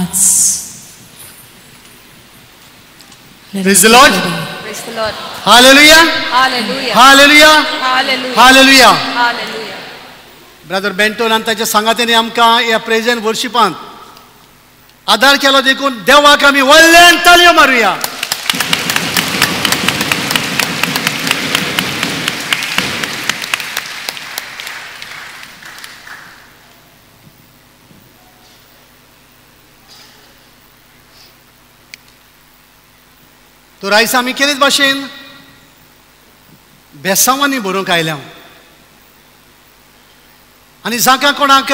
hearts. Let Praise us the be Lord. ready. Praise the Lord. Hallelujah. Hallelujah. Hallelujah. Hallelujah. Hallelujah. Hallelujah. Brother Benton आनी ताच्या सांगात्यांनी आमकां ह्या present वर्शिपांत आदार केलो देखून देवाक आमी व्हडल्यान ताळयो मारुया. तर आयज आमी केलेच भाशेन बेसांवांनी भरूंक आयल्या आनी जांकां कोणाक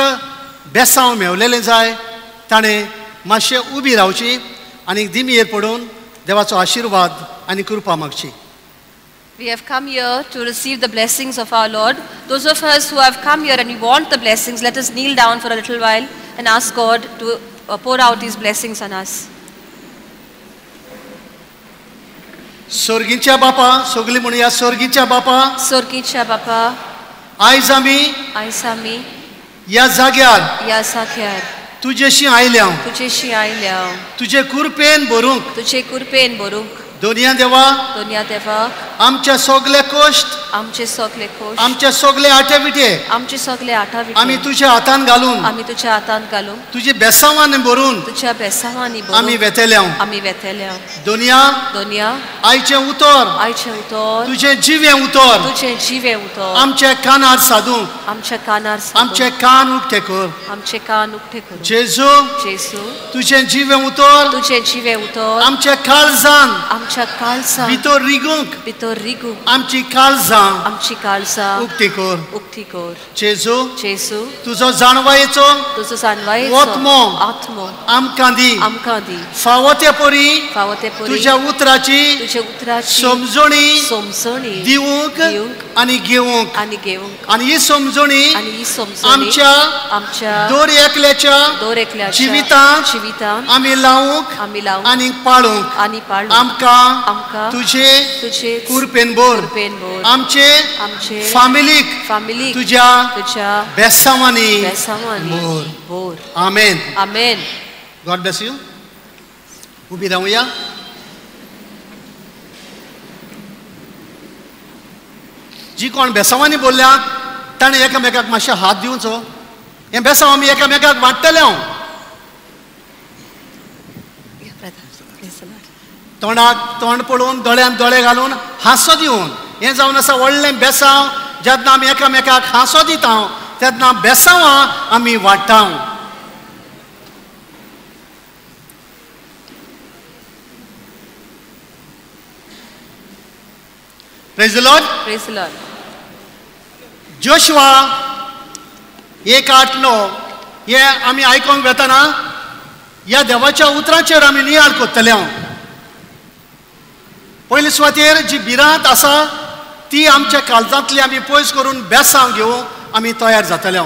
बेसांव मेवलेलें जाय ताणें मातशें उबी रावची आनी दिमयेर पडून देवाचो आशिर्वाद आनी कृपा मागची. We have come here to receive the blessings of our Lord. Those of us who have come here and we want the blessings, let us kneel down for a little while and ask God to pour out His blessings on us. सोर्गीच्या बापा, सगळीं म्हणया सोर्गीच्या बापा, सोर्गीच्या बापा, आयज आमी आयज आमी ह्या जाग्यार ह्या जाग्यार तुजेशी आयल्या, तुजेशी आयल्या, तुजे कृपेन भरूंक, तुजे कृपेन भरूंक. दोनया देवा, दोनया देवा, आमचे सगळे कश्ट, आमचे सगळे कश्ट, आमचे सगळे आटेविटे, आमचे सगळे आटाविटे आमी तुज्या हातान घालून, आमी तुज्या हातान घालून, तुजे बेसांवांनी भरून, तुज्या बेसांवांनी भरून आमी वेतेल्या, आमी वेतेल्या. दोनया, दोनया, आयचें उतर, आयचें उतर, तुजें जिवें उतर, तुजें जिवें उतर आमच्या कानार सादूंक, आमच्या कानार सादूंक, आमचे कान उक्ते कर, आमचे कान उक्ते कर. जेजू, जेजू, तुजें जिवें उतर, तुजें जिवें उतर आमच्या काळजान, आमच्या काळजान भितर रिगूंक, भितर रिगूंक, आमची काळजां, आमची काळजां उक्ती कर, उक्ती कर. जेजू, जेजू, तुजो जाणवायेचो, तुजो जाणवायेचो आत्मो, आत्मो आमकां दी, आमकां दी, फावो ते परी, फावो ते परी तुज्या उतराची, तुज्या उतराची समजणी, समजणी दिवंक आनी घेवंक, आनी घेवंक, आनी ही समजणी, आनी ही समजणी आमच्या, आमच्या दर एकल्याच्या, दर एकल्याच्या जिवितांत, जिवितांत आमी लावंक, आमी लावंक आनी पाळूंक, आनी पाळूंक, आमकां, आमकां तुजे, तुजे कृपेन भर, कृपेन भर, आमचे, आमचे फामिलीक, फामिलीक तुज्या, तुज्या बेसांवांनी बेसांवांनी भर. भर. आमेन. आमेन. God bless you. उबी रावया. जी कोण बेसांवांनी बोलल्या ताणें एकामेकाक मातशे हात दिवचो. हें बेसांव आमी एकामेकाक वांट्टले. हांव तोंडाक तोंड पळोवन, दोळ्यान दोळे घालून, हांसो दिवन, हें जावन आसा व्हडलें बेसांव. जेन्ना आमी एकामेकाक हांसो दिता तेन्ना बेसांवां आमी वांट्टा. Praise the Lord. Praise the Lord. Joshua 1:8-9 हे आमी आयकोंक वेतना ह्या देवाच्या उतराचेर आमी नियाळ करतले. पयले सुवातेर जी भिरांत आसा ती आमच्या काळजांतली आमी पयस करून बेसांव घेवंक आमी तयार जातले.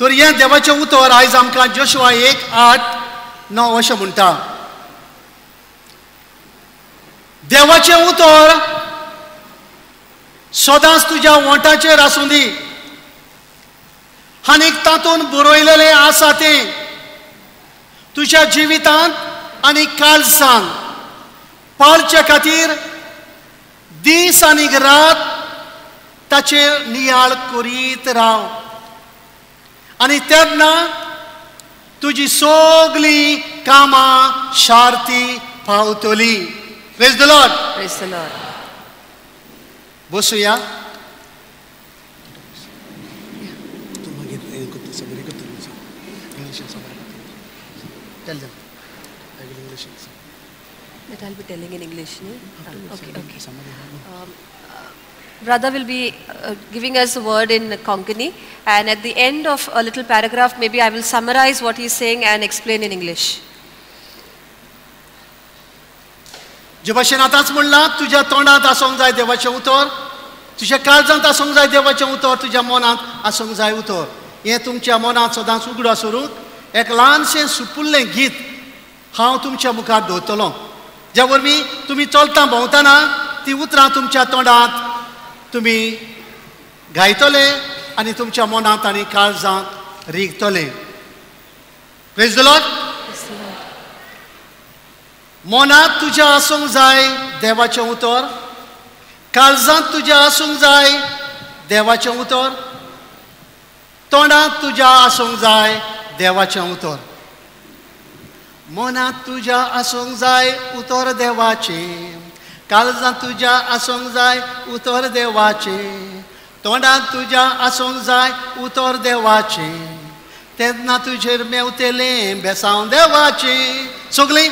तर हें देवाचें उतर आयज आमकां जोशुआ 1:8-9 अशें म्हणटा. देवाचें उतर सदांच तुज्या वोंटाचेर आसूं दी आनीक तातूंत बरयलेलें आसा तें तुज्या जिवितांत आनी काळजांत पाळचे खातीर दीस आनी रात ताचेर नियाळ करीत राव आनी तेन्ना तुजी सगळीं कामां शार्ती पावतली. Praise the Lord. Praise the Lord. बसुया. That I'll be telling in English. No? Okay, okay. Brother will be giving us a word in Konkani, and at the end of a little paragraph, maybe I will summarize what he's saying and explain in English. जे भाशेन आतांच म्हणलां, तुज्या तोंडांत आसूंक जाय देवाचें उतर, तुज्या काळजांत आसूंक जाय देवाचें उतर, तुज्या मनांत आसूंक जाय उतर. हें तुमच्या मनांत सदांच उगडास उरूंक एक ल्हानशें सुपुल्लें गीत हांव तुमच्या मुखार दवरतलो, ज्या वरवीं तुमी चलता भोंवतना ती उतरां तुमच्या तोंडांत तुमी गायतले आनी तुमच्या मनांत आनी काळजांत रिगतले. Praise the Lord. मनांत तुज्या आसूंक जाय देवाचें उतर, काळजांत तुज्या आसूंक जाय देवाचें उतर, तोंडांत तुज्या आसूंक जाय देवाचें उतर. मनांत तुज्या आसूंक जाय उतर देवाचें, काळजांत तुज्या आसूंक जाय उतर देवाचें, तोंडांत तुज्या आसूंक जाय उतर देवाचें, तेन्ना तुजेर मेवतेलें बेसांव देवाचें. सगळीं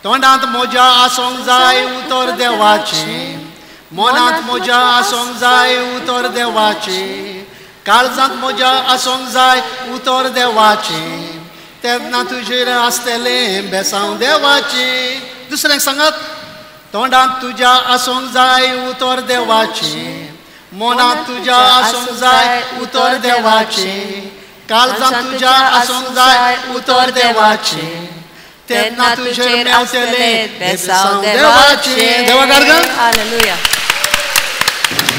तोंडांत म्हज्या आसूंक जाय उतर देवाचें, मनांत म्हज्या आसूंक जाय उतर देवाचें, काळजांत म्हज्या आसूंक जाय उतर देवाचें, तेन्ना तुजेर आसतलें बेसांव देवाचें. दुसऱ्यांक सांगात, तोंडांत तुज्या आसूंक जाय उतर देवाचें, मनांत तुज्या आसूंक जाय उतर देवाचें, काळजांत तुज्या आसूंक जाय उतर देवाचें, तेन्ना तुजेर मेवतलें बेसांव देवाचें. देवाक आर्गां. Hallelujah.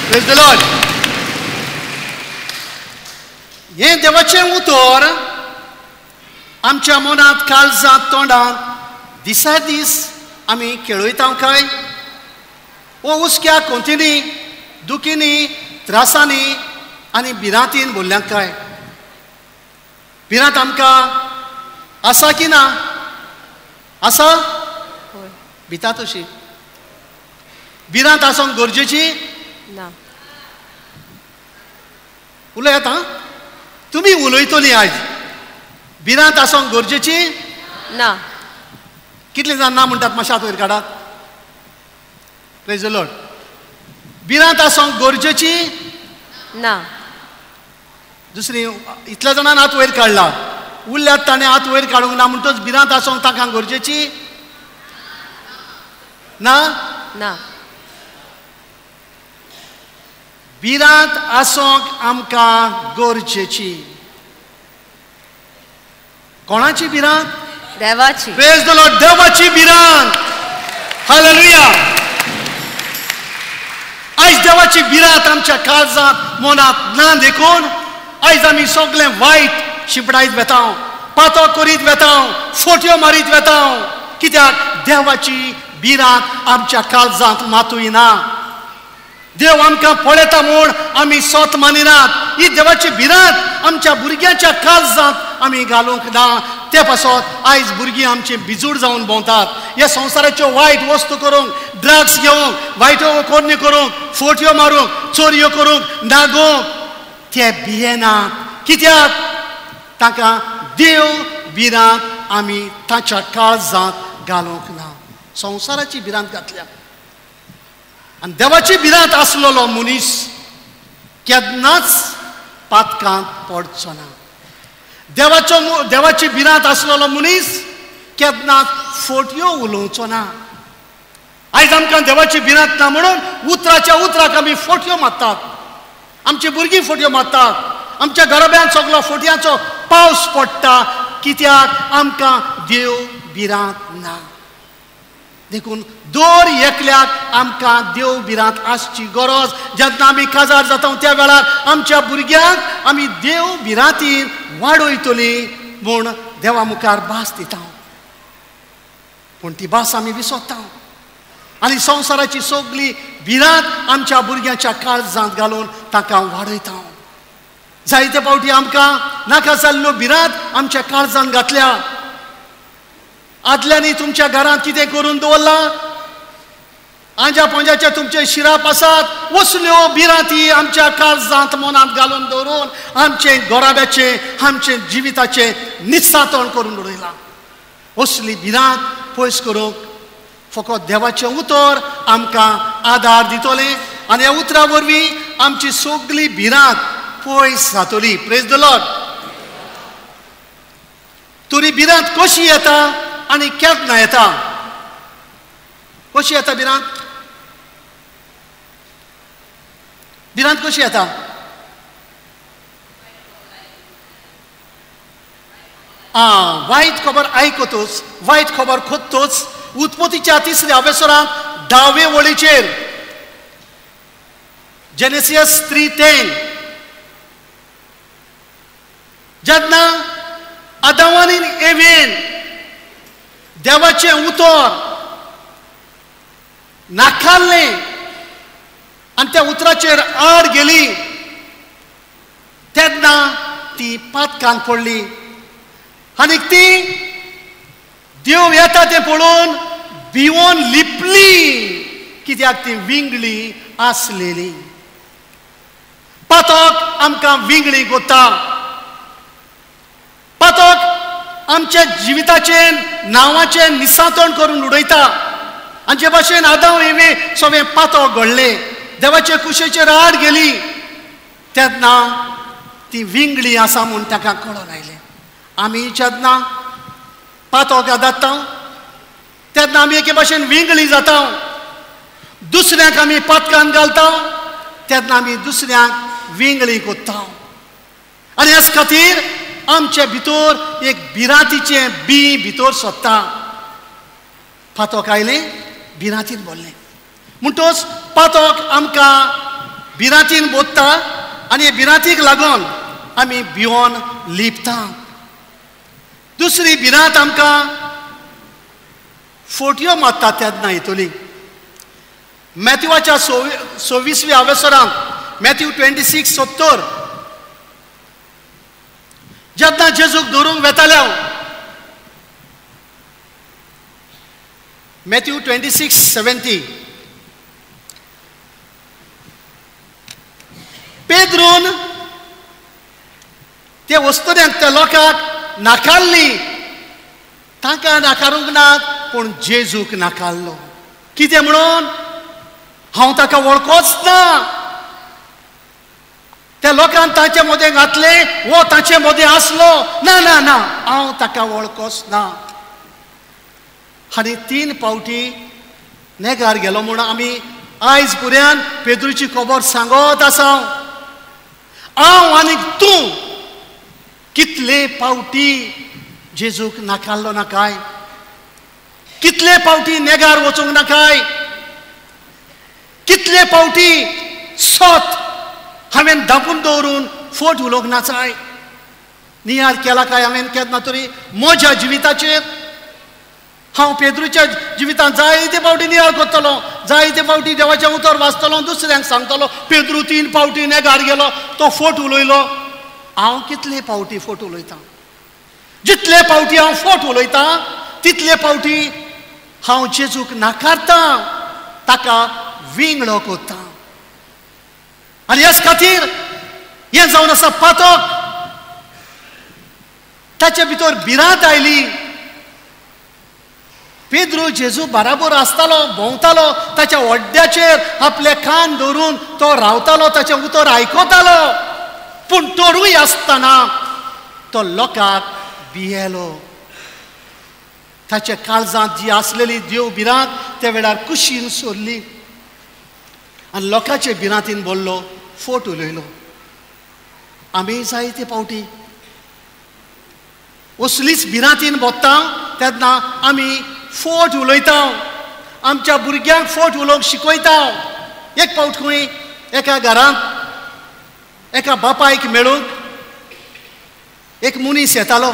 Praise the Lord. हें देवाचें उतर आमच्या मनांत, काळजांत, तोंडांत दिसा दीस आमी खेळयता काय? वो हुस्क्या कोंतींनी, दुखींनी, त्रासांनी आनी भिरांतीन भरल्यात काय? भिरांत आमकां आसा की ना? आसा? भिता तशी भिरांत आसूंक गरजेची ना. उलयात आं, तुमी उलयतली आयज. भिरांत आसूंक गरजेची ना. कितले जाण ना म्हणटात? मातशें हात वयर काडात. Praise the Lord. भिरांत आसूंक गरजेची ना. दुसरी इतल्या जाणान हात वयर काडला, उरल्यात ताणें हात वयर काडूंक ना, म्हणटच भिरांत आसूंक तांकां गरजेची ना. ना. भिरांत आसूंक आमकां गरजेची. कोणाची भिरांत? देवाची. Praise the Lord. देवाची भिरांत. हालेलुया. आयज देवाची भिरांत आमच्या काळजांत, मनांत ना देखून आयज आमी सगळें वायट शिंपडायत वेता, पातो करीत वेता, फोट्यो मारीत वेता. कित्याक? देवाची भिरांत आमच्या काळजांत मातूय ना. देव आमकां पळयता म्हूण आमी सोत मानिनात. ही देवाची भिरांत आमच्या भुरग्यांच्या काळजांत आमी घालूंक ना. ते पासत आयज भुरगीं आमची बिजूड जावन भोंवतात. ह्या संवसाराच्यो वायट वस्तू करूंक, ड्रग्स घेवंक, वायट्यो कोरणी करूंक, फोटयो मारूंक, चोरयो करूंक, नागोवंक ते भियेनात. कित्याक? तांकां देव भिरांत आमी ताच्या काळजांत घालूंक ना. संवसाराची भिरांत घातल्या. आनी देवाची भिरांत आसलेलो मनीस केन्नाच पातकांत पडचो ना. देवाची भिरांत आसलेलो मनीस केन्नाच फोटयो उलोवचो ना. आयज आमकां देवाची भिरांत ना म्हणून उतराच्या उतराक आमी फोटयो मारतात. आमची भुरगीं फोटयो मारतात. आमच्या घराब्यांत सगलो फोटयांचो पावस पडटा. कित्याक? आमकां देव भिरांत ना. देखून दर एकल्याक आमकां देव भिरांत आसची गरज. जेन्ना आमी काजार जाता त्या वेळार आमच्या भुरग्यांक आमी देव भिरांतीन वाडयतली म्हूण देवा मुखार भास दिता, पूण ती भास आमी विसरता आनी संवसाराची सगळी भिरांत आमच्या भुरग्यांच्या काळजांत घालून तांकां वाडयता. जायते फावटी आमकां नाका जाल्ल्यो भिरांत आमच्या काळजांत घातल्या. आदल्यांनी तुमच्या घरांत कितें करून दवरलां, आंज्या पोंज्याचे तुमचे शिराप आसात, वसल्यो भिरांती आमच्या काळजांत मनांत घालून दवरून आमचें घराब्याचें, आमचें जिविताचें निस्सातण करून उडयलां. असली भिरांत पयस करूंक फकत देवाचें उतर आमकां आदार दितलें आनी ह्या उतरा वरवीं आमची सगळी भिरांत पयस जातली. Praise the Lord. तरी भिरांत कशी येता आनी केन्ना येता? कशी येता भिरांत? भिरांत कशी येता? आं, वायट खबर आयकतूच, वायट खबर खोदतूच. उत्पत्तीच्या तिसऱ्या अवेसरांत धावे वळीचेर जेनेसिस 3:10 जेन्ना आदावान एवेन देवाचें उतर नाकारलें आनी त्या उतराचेर आड गेली तेन्ना ती पातकान पडली आनी ती देव येता तें पळोवन भिवोन लिपली, कित्याक ती विंगळी आसलेली. पातक आमकां विंगळी कोत्ता, पातक आमच्या जिविताचें नांवाचें निसातण करून उडयता. आनी जे भाशेन आदांव हेवे सगळें पातक घडलें, देवाचे कुशेचेर आड गेली तेन्ना ती विंगळी आसा म्हूण ताका कळोन आयलें. आमी जेन्ना पातक आदारता तेन्ना आमी एके भाशेन विंगळी जाता, दुसऱ्यांक आमी पातकान घालता तेन्ना आमी दुसऱ्यांक विंगळी कोत्ता. आनी ह्याच खातीर आमचे भितर एक भिरांतीचें बी भितर सोदता. पातक आयलें भिरांतीन भरलें, म्हणटच पातक आमकां भिरांतीन बोधता आनी हे भिरांतीक लागून आमी भिवन लिपता. दुसरी भिरांत आमकां फोटयो मारता तेन्ना येतली. मॅथ्यूच्या 26व्या अवसरांत मॅथ्यू 26:70 जेन्ना जेजूक धरूंक वेताले, मॅथ्यू 26:70 पेद्रून ते वस्तुऱ्यांक त्या लोकांक नाकारली, तांकां नाकारूंक ना पूण जेजूक नाकारलो. कितें म्हणून? हांव ताका वळखोच ना. त्या लोकान तांचे मदें घातलें, वो तांचे मदें आसलो, ना ना ना हांव ताका वळखोच ना. आनी 3 फावटी नेगार गेलो म्हूण आमी आयज पुऱ्यान पेद्रूची खबर सांगत आसा. हांव आनी तूं कितले फावटी जेजूक नाकारलो ना काय? कितले फावटी नेगार वचूंक ना काय? कितले फावटी सत हांवें धांपून दवरून फोट उलोवंक नाचाय? नियार केला काय हांवें केन्ना तरी म्हज्या जिविताचेर? हांव पेद्रूच्या जिवितांत जायते फावटी नियाळ करतलो, जायते फावटी देवाचें उतर वाचतलो, दुसऱ्यांक सांगतलो पेद्रू 3 फावटी नेगार गेलो, तो फोट उलयलो. हांव कितले फावटी फोट उलयतां? जितले फावटी हांव फोट उलयतां तितले फावटी हांव जेजूक नाकारतां, ताका विंगळो करतां. आनी ह्याच खातीर हें जावन आसा पातक. ताचे भितर भिरांत आयली. पेद्रू जेजू बराबर आसतालो, भोंवतालो, ताच्या वड्ड्याचेर आपले कान धरून तो रावतालो, ताचें उतर आयकतालो, पूण तरूय आसतना तो लोकांक भियेलो. ताच्या काळजांत जी आसलेली देव भिरांत त्या वेळार कुशीन सोडली आनी लोकांचे भिरांतीन बोल्लो, फोट उलयलो. आमी जायते फावटी असलीच भिरांतीन भोंवता तेन्ना आमी फोट उलयता, आमच्या भुरग्यांक फोट उलोवंक शिकयता. एक फावट खंय एका घरांत एका बापायक मेळूंक एक मनीस येतालो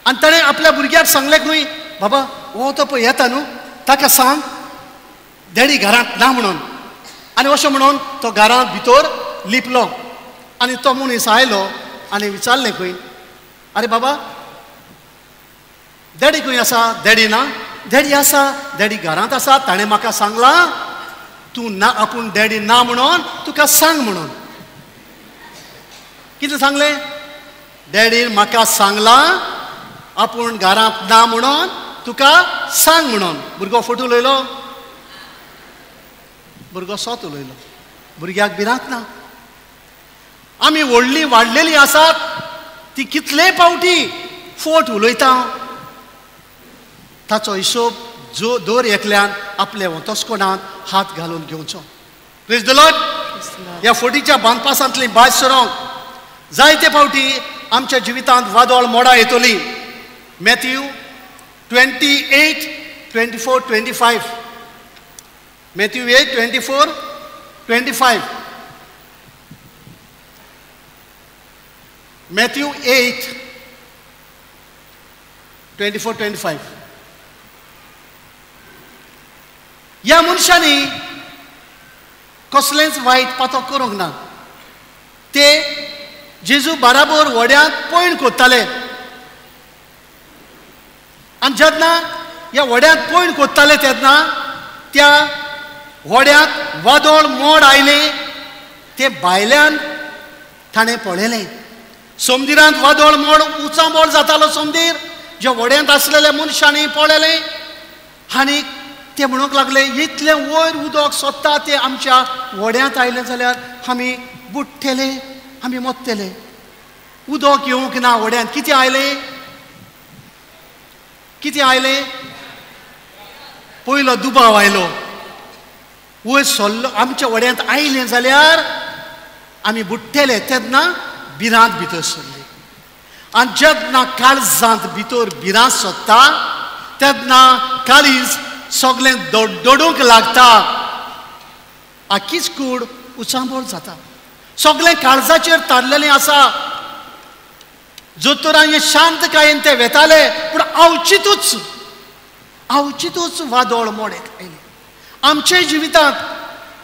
आनी ताणें आपल्या भुरग्याक सांगलें खंय, बाबा हो तो पळय येता न्हू, ताका सांग डॅडी घरांत ना म्हणून. आनी अशें म्हणून तो घरांत भितर लिपलो आनी तो मनीस आयलो आनी विचारलें खंय, अरे बाबा डॅडी खंय आसा? डॅडी ना? डॅडी आसा, डॅडी घरांत आसा, ताणें म्हाका सांगलां तूं ना, आपूण डॅडी ना म्हणून तुका सांग म्हणून. कितें सांगलें? डॅडीन म्हाका सांगलां आपूण घरांत ना म्हणून तुका सांग म्हणून. भुरगो फोट उलयलो, भुरगो सोत उलयलो. भुरग्याक भिरांत ना. आमी व्हडलीं वाडलेलीं आसात ती कितले फावटी फोट उलयता. ताचो हिशोब जो दर एकल्यान आपल्या वतस्कोणांत हात घालून घेवचो. Praise the Lord. ह्या फोटीच्या बांदपासांतली भायर सरोंक जायते फावटी आमच्या जिवितांत वादळ मोडा येतली. मॅथ्यू 28, 24, 25. मॅथ्यू 8, 24, 25. मॅथ्यू 8, 24, 25. ह्या मनशांनी कसलेंच वायट पातक करूंक ना. ते जेजू बराबर व्हड्यांत पयण कोत्ताले आनी जेन्ना ह्या व्हड्यांत पयण कोत्ताले तेन्ना त्या व्हड्यांत वादळ मोड आयलें. ते भायल्यान ताणें पळयलें. सोमदिरांत वादळ मोड उचांबळ जातालो. सोमदीर ज्या व्हड्यांत आसलेल्या मनशांनी पळयलें आनी ते म्हणूंक लागले, इतलें वयर उदक सोदता तें आमच्या व्हड्यांत आयलें जाल्यार आमी बुडटले, आमी मोत्तले. उदक येवंक ना व्हड्यांत. कितें आयलें? कितें आयलें? पयलो दुबाव आयलो. वयर सरलो आमच्या व्हड्यांत आयलें जाल्यार आमी बुडटले. तेन्ना भिरांत भितर सरली. आनी जेन्ना काळजांत भितर भिरांत सोदता तेन्ना काळीज सगळें दोडोवंक लागता. आखीच कूड उचांबळ जाता. सगळें काळजाचेर तारलेलें आसा. जोतोरान हे शांतकायेन ते वेताले, पूण अवचितूच अवचितूच वादळ मोड आयलें. आमच्या जिवितांत,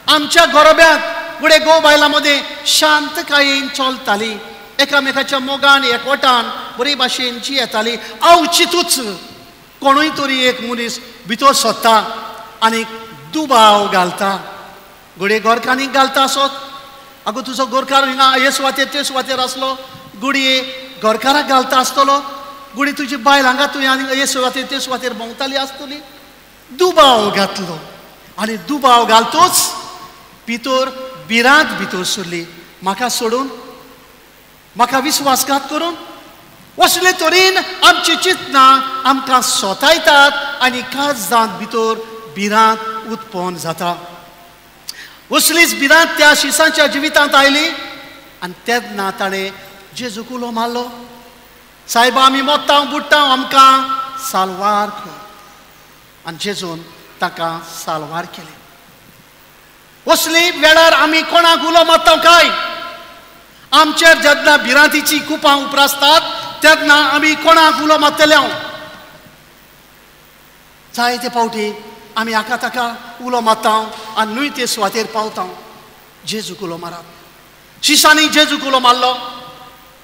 आमच्या गोरब्यांत घडये घोव बायलां मदें शांतकायेन चलताली, एकामेकाच्या मोगान एकवटान बरे भाशेन जियेताली. अवचितूच कोणूय तरी एक मनीस भितर सोदता आनी दुबाव घालता. घडये घरकान्नीक घालता आसत, आगो तुजो घरकार हिंगा हे सुवातेर ते सुवातेर आसलो. घडये घरकाराक घालता आसतलो, घडये तुजी बायल हांगा तुवें आनी हे सुवातेर ते सुवातेर भोंवताली आसतली. दुबाव घातलो आनी दुबाव घालतोच भितर भिरांत भितर सरली. म्हाका सोडून, म्हाका विस्वासघात करून असले तरेन आमची चिंतनां आमकां सोतायतात आनी काळजांत भितर भिरांत उत्पन्न जाता. असलीच भिरांत त्या शिसांच्या जिवितांत आयली आनी तेन्ना ताणें जेजूक उलो मारलो, सायबा आमी मोत्ता बुडटा, आमकां साल्वार कर. आनी जेजून ताका साल्वार केलें. असली वेळार आमी कोणाक उलो मारता काय? आमचेर जेन्ना भिरांतीची कुपां उप्रासतात तेन्ना आमी कोणाक उलो मारतले? हांव जायते फावटी आमी हाका ताका उलो मारता आनी न्हय ते सुवातेर पावता. जेजूक उलो मारात. शिसांनी जेजूक उलो मारलो.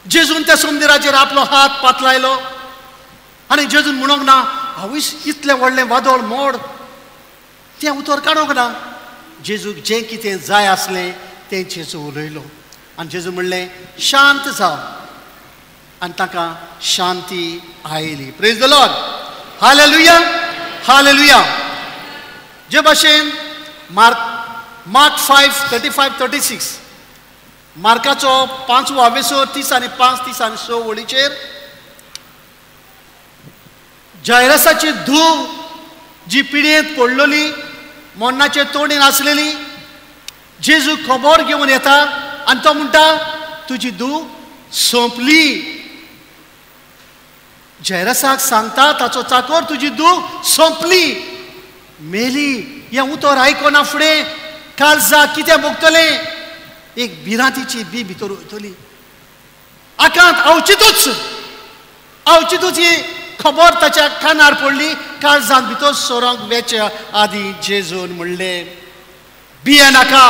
जेजून त्या सुंदराचेर आपलो हात पातलायलो आनी जेजून म्हणूंक ना, हांवूच इतलें व्हडलें वादळ मोड तें उतर काडूंक ना. जेजूक जें कितें जाय आसलें तें जेजू उलयलो आनी जेजू म्हणलें, शांत जाव. आनी ताका शांती आयली. Praise the Lord. Hallelujah, hallelujah. जे भाशेन मार्क 5:35-36, मार्काचो 5वो आवेसो 35 36 वळीचेर जायरसाची धूव जी पिडयेंत पडलेली, मरणाचे तोंडीन आसलेली, जेजू खबर घेवन येता आनी तो म्हणटा, तुजी धूव सोंपली. जायरसाक सांगता ताचो चाकोर, तुजी धूव सोंपली, मेली. हें उतर आयकना फुडें काळजाक कितें भोगतलें? एक भिरांतीची बी भितर वयतली. आकांत अवचितूच अवचितूच ही खबर ताच्या कानार पडली. काळजांत भितर सरोंक वेच्या आदी जेजून म्हणलें, भिये नाका,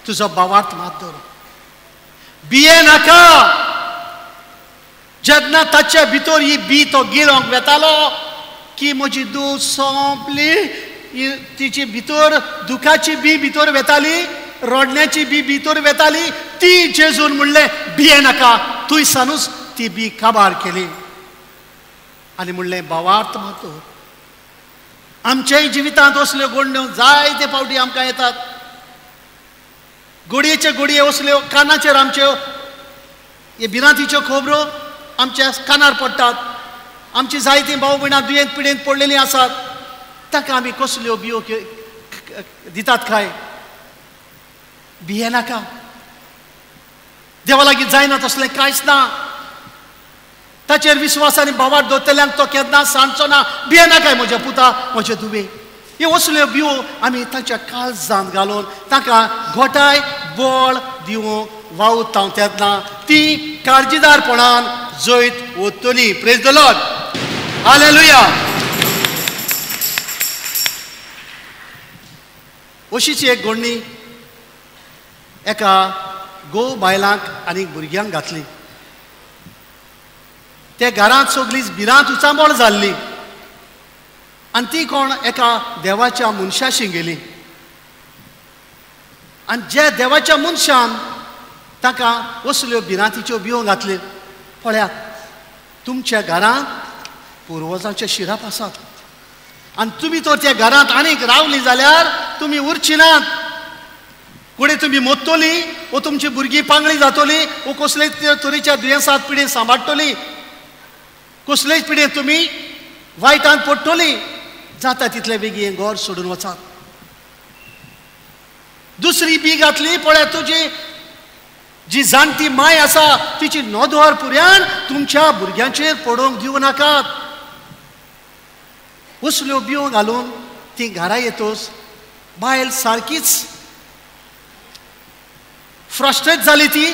तुजो भावार्थ मात दवर, भिये नाका. जेन्ना ताच्या भितर ही बी तो गिळोंक वेतालो की म्हजी धूव सोंपली, तिची भितर दुखाची बी भितर वेताली, रडण्याची बी भितर वेताली, ती जेजून म्हणलें, भिये नाका. थंयसानूच ती बी काबार केली आनी म्हणलें, भावार्थ मात दवर. आमच्याय जिवितांत असल्यो गोडण्यो जायते फावटी आमकां येतात. गोडयेचे गोडये असल्यो कानाचेर आमच्यो हे भिरांतीच्यो खबरो आमच्या कानार पडटात. आमची जायतीं भाव भयणां दुयेंत पिडेंत पडलेलीं आसात. ताका आमी कसल्यो बियो दितात काय? भिये नाका, देवा लागीं जायना तसलें कांयच ना. ताचेर विस्वास आनी भावार्थ दवरतल्यांक तो केन्ना सांडचो ना. भिये नाकाय म्हज्या पुता, म्हजे धुवे. ह्यो असल्यो बियो आमी तांच्या काळजांत घालून तांकां घोटाय बळ दिवंक वावुरता तेन्ना ती काळजीदारपणान जैत वतली. Praise the Lord. Hallelujah. अशीच एक गोडणी एका गो बायलांक आनी भुरग्यांक घातली. ते घरांत सगळीच भिरांत उचांबळ जाल्ली आनी ती कोण एका देवाच्या मनशाशी गेली आनी ज्या देवाच्या मनशान ताका असल्यो भिरांतीच्यो बियो घातल्यो. पळयात, तुमच्या घरांत पुर्वजांचे शिराप आसात आनी तुमी तर त्या घरांत आनीक रावली जाल्यार तुमी उरची नात. फुडें तुमी मोत्तली वो तुमची भुरगीं पांगळी जातली वो कसलेच तरेच्या दुयेंसात पिडेन सांबाळटली, कसलेच पिडेन तुमी वायटान पडटली. जाता तितले बेगीन घर सोडून वचात. दुसरी बी घातली, पळय तुजी जी जाणटी माय आसा तिची नदर पुऱ्यान तुमच्या भुरग्यांचेर पडोवंक दिवं नाकात. उसल्यो बियो घालून ती घरा येतोच बायल सारकीच फ्रस्ट्रेट जाली. ती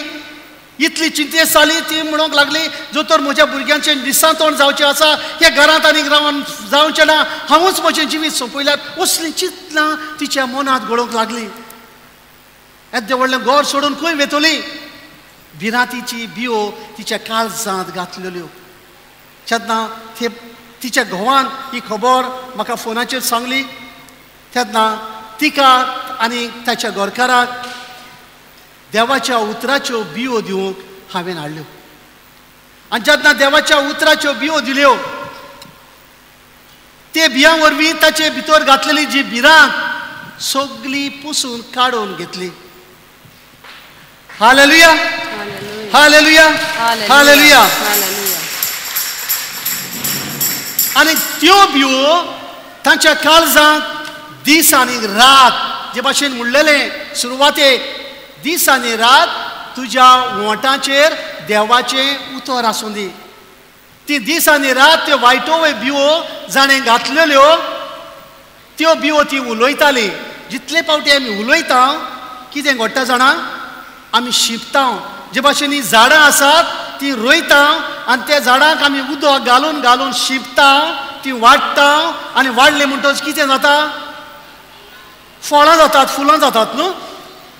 इतली चिंतेस्त जाली, ती म्हणूंक लागली जो तर म्हज्या भुरग्यांचें दिसांतोंड जावचें आसा, ह्या घरांत आनीक रावन जावचें ना, हांवूच म्हजें जिवीत सोंपयल्यार. असलीं चिंतनां तिच्या मनांत घडोवंक लागली. येद्दें व्हडलें घर सोडून खंय वेतली? भिरांतीची बियो तिच्या काळजांत घातलेल्यो. तेन्ना ते तिच्या घोवान ही खबर म्हाका फोनाचेर सांगली. तेन्ना तिका आनी ताच्या घरकाराक देवाच्या उतराच्यो बियो दिवंक हांवें हाडल्यो. आनी जेन्ना देवाच्या उतराच्यो बियो दिल्यो, ते बियां वरवीं ताचे भितर घातलेली जी भिरांत सगली पुसून काडून घेतली. Hallelujah, hallelujah, hallelujah. आनी त्यो बियो तांच्या काळजांत दीस आनी रात, जे भाशेन म्हणलेलें सुरवातेक, दीस आनी रात तुज्या वोंटाचेर देवाचें उतर आसूं दी. ती दीस आनी रात त्यो वायटो बियो जाणें घातलेल्यो त्यो बियो ती उलयताली. जितले पावटी आमी उलयता कितें घडटा जाणा, आमी शिंपता. जे भाशेन ही झाडां आसात ती रोयता आनी त्या झाडांक आमी उदक घालून घालून शिंपता, ती वाडटा आनी वाडली म्हणटकच कितें जाता, फळां जातात, फुलां जातात न्हू.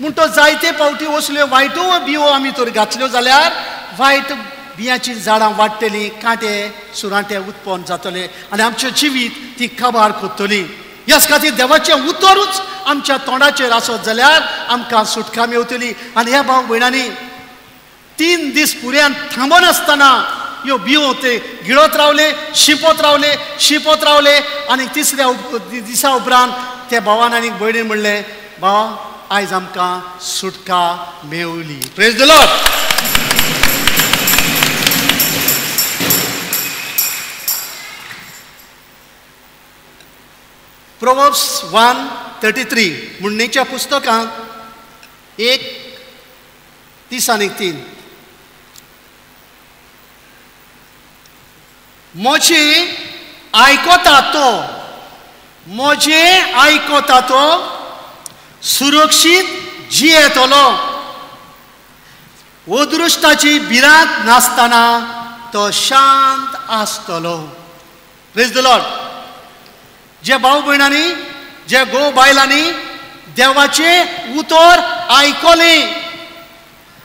म्हणटकच जायते पावटी असल्यो वायटो बियो आमी तर घातल्यो जाल्यार वायट बियांचीं झाडां वाडटलीं, कांटे सुरांटे उत्पन्न जातले आनी आमचें जिवीत ती काबार कोत्तली. ह्याच खातीर देवाचें उतरूच आमच्या तोंडाचेर आसत जाल्यार आमकां सुटका मेवतली. आनी ह्या भाव भयणांनी 3 दीस पुऱ्यान थांबनासतना ह्यो बियो ते गिळत रावले, शिंपत रावले, शिंपत रावले. आनी तिसऱ्या दिसा उपरांत त्या भावान आनी भयणीन म्हणलें, भावा आयज आमकां सुटका मेवली. Praise the Lord. Proverbs 1:33 म्हणणेच्या पुस्तकांत 1:30 3. म्हजें आयकता तो, म्हजें आयकता तो सुरक्षीत जियेतलो, अदृश्टाची भिरांत नासतना तो शांत आसतलो. Praise the Lord. जे भाव भयणांनी, जे घोव बायलांनी देवाचें उतर आयकलें,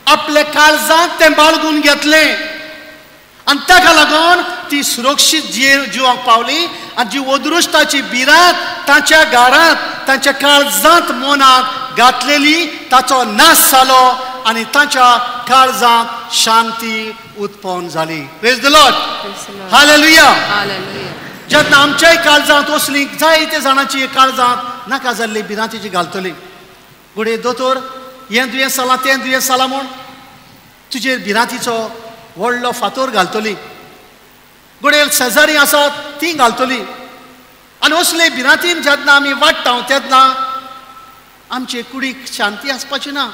आपल्या काळजांत तें बाळगून घेतलें आनी ताका लागून ती सुरक्षीत जिवंक पावली. आनी जी अदृश्टाची भिरांत तांच्या घरांत, तांच्या काळजांत, मनांत घातलेली ताचो नाश जालो आनी तांच्या काळजांत शांती उत्पन्न जाली. Praise the Lord. Hallelujah. जेन्ना आमच्याय काळजांत असली जायते जाणांची काळजांत नाका जाल्ली भिरांतीची घालतली, घडये दोतोर हें दुयेंस जालां तें दुयेंस जालां म्हूण तुजेर भिरांतीचो व्हडलो फातोर घालतली, घडये शेजारी आसात ती घालतली. आनी असले भिरांतीन जेन्ना आमी वाडटा तेन्ना आमचे कुडीक शांती आसपाची ना,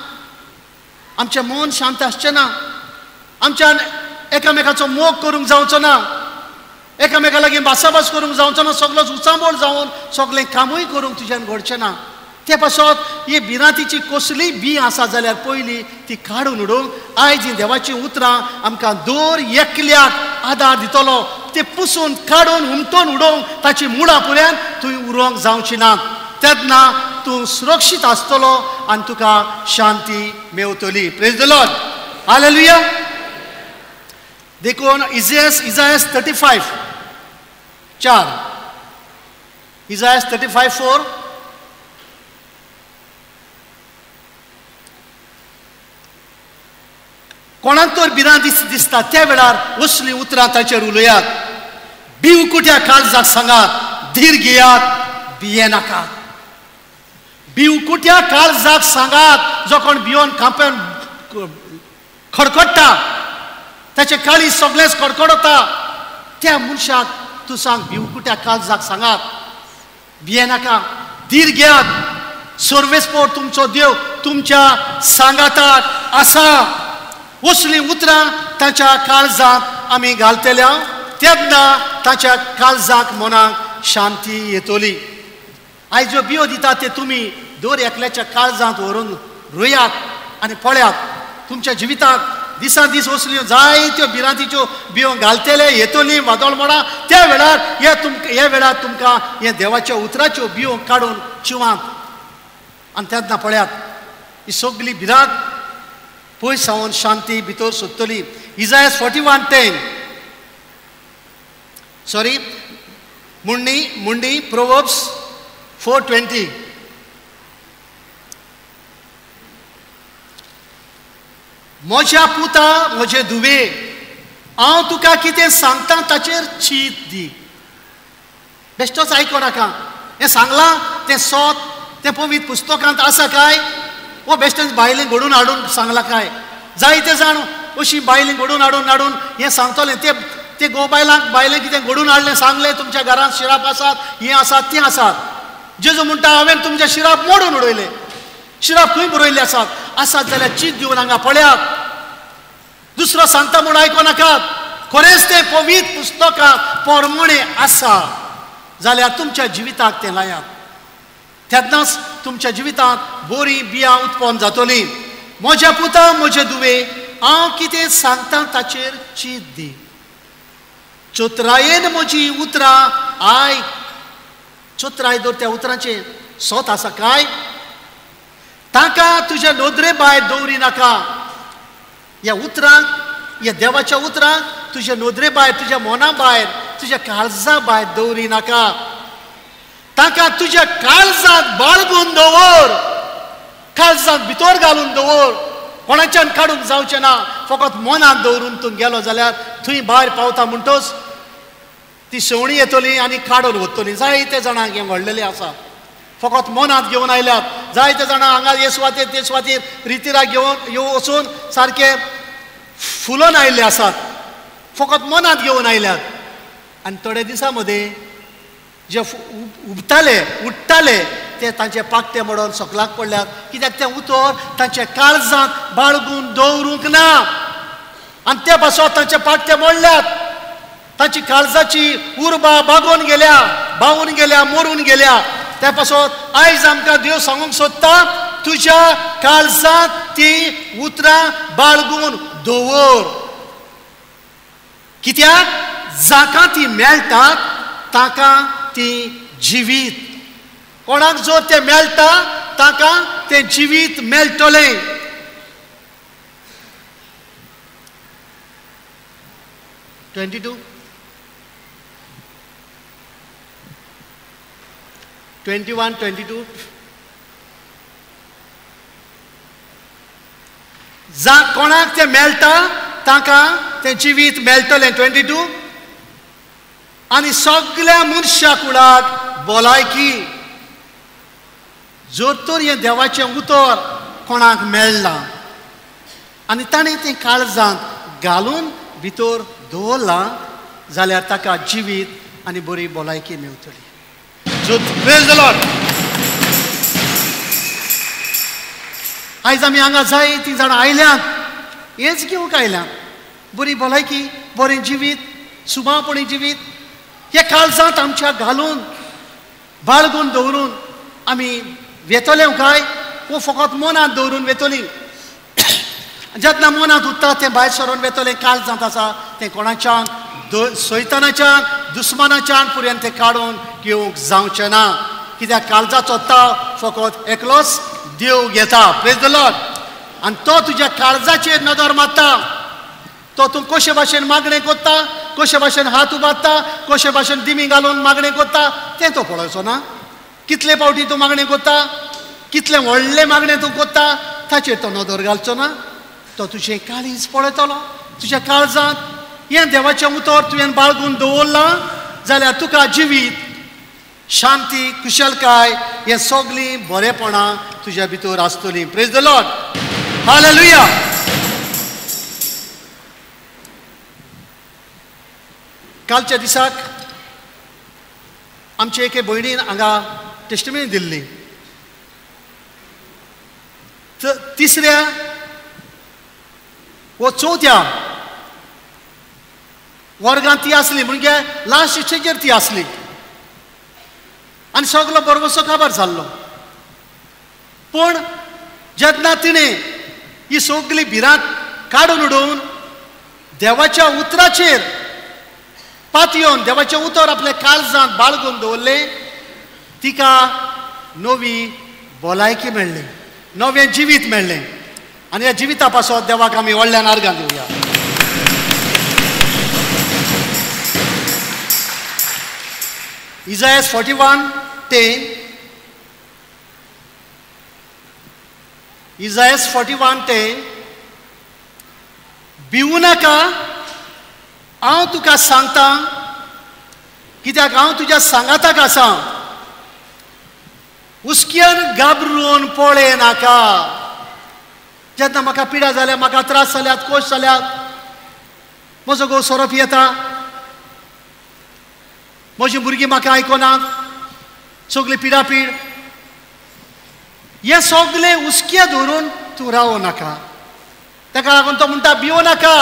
आमचें मन शांत आसचें ना, आमच्यान एकामेकाचो मोग करूंक जावचो ना, एकामेका लागीं भासाभास करूंक जावचो ना, सगळोच उचांबळ जावन सगळें कामूय करूंक तुज्यान घडचें ना. ते पासत ही भिरांतीची कसलीय बी आसा जाल्यार पयली ती काडून उडोवंक आयज ही देवाचीं उतरां आमकां दर एकल्याक आदार दितलो. ते पुसून काडून हुमटून उडोवंक ताची मुळां पुऱ्यान तुवें उरोवंक जावची ना. तेन्ना तूं सुरक्षीत आसतलो आनी तुका शांती मेवतली. Praise the Lord, hallelujah. देखून इजायस 35:4, इजायस 35:4, कोणाक तर भिरांत दिसता त्या वेळार असलीं उतरां ताचेर उलयात. बिवकुट्या काळजाक सांगात, धीर घेयात, भियेनाकात. बिवकुट्या काळजाक सांगात, जो कोण भियोन खांप्यान खडखडटा, ताचें काळीज सगळेंच खडखडता, त्या मनशाक तूं सांग, बिवकुट्या काळजाक सांगात, भियेनाका, धीर घेयात, सर्वेस्पोर तुमचो देव तुमच्या सांगाताक आसा. असलीं उतरां ताच्या काळजांत आमी घालतल्या तेन्ना ताच्या काळजाक मनाक शांती येतली. आयज ज्यो बियो दिता ते तुमी दर एकल्याच्या काळजांत व्हरून रोयात आनी पळयात तुमच्या जिवितांत दिसान दीस असल्यो जायत्यो भिरांतीच्यो बियो घालतले, येतली वादळ मोडां. त्या वेळार ह्या वेळार तुमकां हे देवाच्या उतराच्यो बियो काडून चिवांत आनी तेन्ना पळयात ही सगली भिरांत पयस सावन शांती भितर सोदतली. इजायस 41:10, सॉरी, मुंडी प्रोवर्ब्स 4:20. म्हज्या पुता, म्हजे धुवे, हांव तुका कितें सांगता ताचेर चीत दी. बेश्टोच आयको नाका. हें सांगलां तें सोत, तें पवित्र पुस्तकांत आसा काय, वो बेश्टेच बायलें घडून हाडून सांगलां काय? जायते जाण अशी बायलें घडून हाडून हाडून हें सांगतलें. ते गो बायलांक बायलें कितें घडून हाडलें, सांगलें तुमच्या घरांत शिराप आसात, हें आसात, तें आसात. जेजू म्हणटा, हांवें तुमचें शिराप मोडून उडयलें. शिराप खंय बरयल्ले आसात? आसात जाल्यार चीत दिवन हांगा पळयात. दुसरो सांगता म्हूण आयको नाकात. खरेंच तें पवित्र पुस्तकां पोरमोणें आसा जाल्यार तुमच्या जिविताक तें लायात. तेन्नाच तुमच्या जिवितांत बरीं बियां उत्पन्न जातलीं. म्हज्या पुता, म्हजे धुवे, हांव कितें सांगता ताचेर चीत दी. चतुरायेन म्हजी उतरां आयक. चतुराय दवर त्या उतरांचें सोत आसा काय? तांकां तुज्या नदरे भायर दवरी नाका. ह्या उतरांक, ह्या देवाच्या उतरांक तुज्या नदरे भायर, तुज्या मना भायर, तुज्या काळजा भायर दवरी नाका. तांकां तुज्या काळजांत बाळगून दवर, काळजांत भितर घालून दवर. कोणाच्यान काडूंक जावचें ना. फकत मनांत दवरून तूं गेलो जाल्यार थंय भायर पावता म्हणटच ती शेवणी येतली आनी काडून वतली. जायते जाणांक हें व्हडलेलें आसा, फकत मनांत घेवन आयल्यात. जायते जाणां हांगा हे सुवातेर ते सुवातेर रितिराक घेवन यो वचून सारके फुलोन आयिल्ले आसात, फकत मनांत घेवन आयल्यात. आनी थोड्या दिसां मदीं जे उबताले उठ्ठाले ते तांचे पाकटे मोडून सकलाक पडल्यात. कित्याक तें उतर तांच्या काळजांत बाळगून दवरूंक ना आनी ते पासत तांचे पाकटे मोडल्यात. तांची काळजाची उर्बा बागोवन गेल्या, बावून गेल्या, मरून गेल्या. त्या पासत आयज आमकां देव सांगूंक सोदता, तुज्या काळजांत ती उतरां बाळगून दवर. कित्याक जाका ती मेळटात ताका ती जिवीत. कोणाक जर तें मेळटा ताका तें जिवीत मेळटलें. 22, 21, 22. जा कोणाक तें मेळटा ताका तें जिवीत मेळटलें. 22. आनी सगळ्या मनशा कुळाक भलायकी. जर तर हें देवाचें उतर कोणाक मेळ्ळां आनी ताणें तें काळजांत घालून भितर दवरलां जाल्यार ताका जिवीत आनी बरी भलायकी मेळटली. Praise the Lord. आयज आमी हांगा जायतीं जाणां आयल्यांत, हेंच घेवंक आयल्यांत, बरी भलायकी, बरें जिवीत, सुभावपणी जिवीत. हे काळजांत आमच्या घालून बाळगून दवरून आमी वेतले काय वो फकत मनांत दवरून वेतली. जेन्ना मनांत उरता तें भायर सरून वेतलें. काळजांत आसा तें कोणाच्यान सैतानाच्यान दुस्मानाच्यान पर्यंत तें काडून घेवंक जावचें ना. कित्याक काळजाचो ताव फकत एकलोच देव घेता. Praise the Lord. आनी तो तुज्या काळजाचेर नदर मारता. तो तूं कशे भाशेन मागणें करता, कशे भाशेन हात उबारता, कशे भाशेन दिमी घालून मागणें करता तें तो पळयचो ना. कितले फावटी तूं मागणें करता, कितलें व्हडलें मागणें तूं करता ताचेर तो नदर घालचो ना. तो तुजें काळीज पळयतलो. तुज्या काळजांत हें देवाचें उतर तुवें बाळगून दवरलां जाल्यार तुका जिवीत, शांती, कुशलकाय हें सगळीं बरेपणां तुज्या भितर आसतलीं. Praise the Lord. Hallelujah. कालच्या दिसाक आमचे एके भयणीन हांगा टेस्टिमनी दिल्ली. तिसऱ्या वो चवथ्या वर्गांत ती आसली, म्हणजे लास्ट स्टेजीर ती आसली आनी सगलो बरोबरसो काबार जाल्लो. पूण जेन्ना तिणें ही सगली भिरांत काडून उडोवन देवाच्या उतराचेर पातयेवन देवाचें उतर आपल्या काळजांत बाळगून दवरलें, तिका नवी भलायकी मेळ्ळी, नवें जिवीत मेळ्ळें. आनी ह्या जिविता पासत देवाक आमी व्हडल्यान आर्गां दिवया. Isaiah 41:10. Isaiah 41:10. भिवू नाका, हांव तुका सांगता, कित्याक हांव तुज्या सांगाताक आसा. हुस्क्यान घाबरून पळय नाका. जेन्ना म्हाका पिडा जाल्या, म्हाका त्रास जाल्यात, कोश जाल्यात, म्हजो घोव सोरो पियेता, म्हजी भुरगीं म्हाका आयकनात, सगळी पिडापीड, हे सगळे हुस्के धरून तूं रावो नाका. ताका लागून तो म्हणटा भिवो नाका,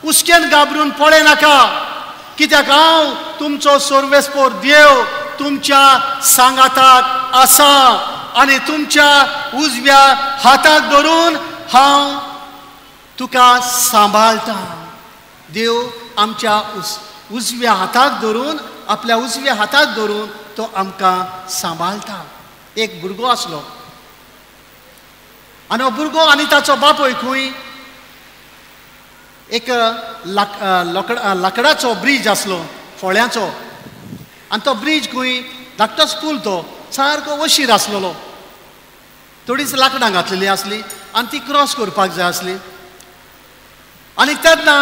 हुस्क्यान घाबरून पळय नाका, कित्याक हांव तुमचो सर्वेस्पोर देव तुमच्या सांगाताक आसा आनी तुमच्या उजव्या हाताक धरून हांव तुका सांबाळटा. देव आमच्या उजव्या हाताक धरून, आपल्या उजव्या हाताक धरून तो आमकां सांबाळटा. एक भुरगो आसलो आनी हो भुरगो आनी ताचो बापूय खंय एक लाकडाचो ब्रीज आसलो, फळ्यांचो, आनी तो ब्रीज खंय धाकटोच पूल, तो सारको वशीर आसलेलो, थोडीच लाकडां घातलेली आसली आनी ती क्रॉस करपाक जाय आसली. आनी तेन्ना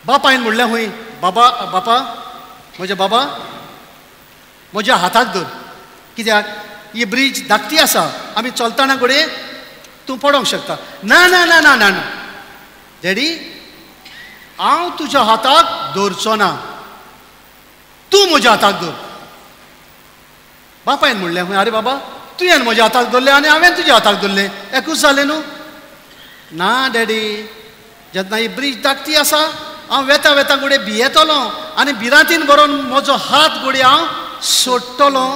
बापायन म्हणलें, खंय बाबा, बापा, म्हज्या बाबा म्हज्या हाताक धर, कित्याक ही ब्रीज धाकटी आसा, आमी चलतना कडेन तूं पडोंक शकता. ना ना ना ना ना ना डॅडी, हांव तुज्या हाताक धरचो ना, तूं म्हज्या हाताक धर. बापायन म्हणलें, खंय आरे बाबा, तुवें म्हज्या हाताक धरलें आनी हांवें तुज्या हाताक धरलें, एकूच जालें न्हू. ना डॅडी, जेन्ना ही ब्रीज धाकटी आसा हांव वेता वेता घडये भियेतलो आनी भिरांतीन भरोन म्हजो हात घडये हांव सोडटलो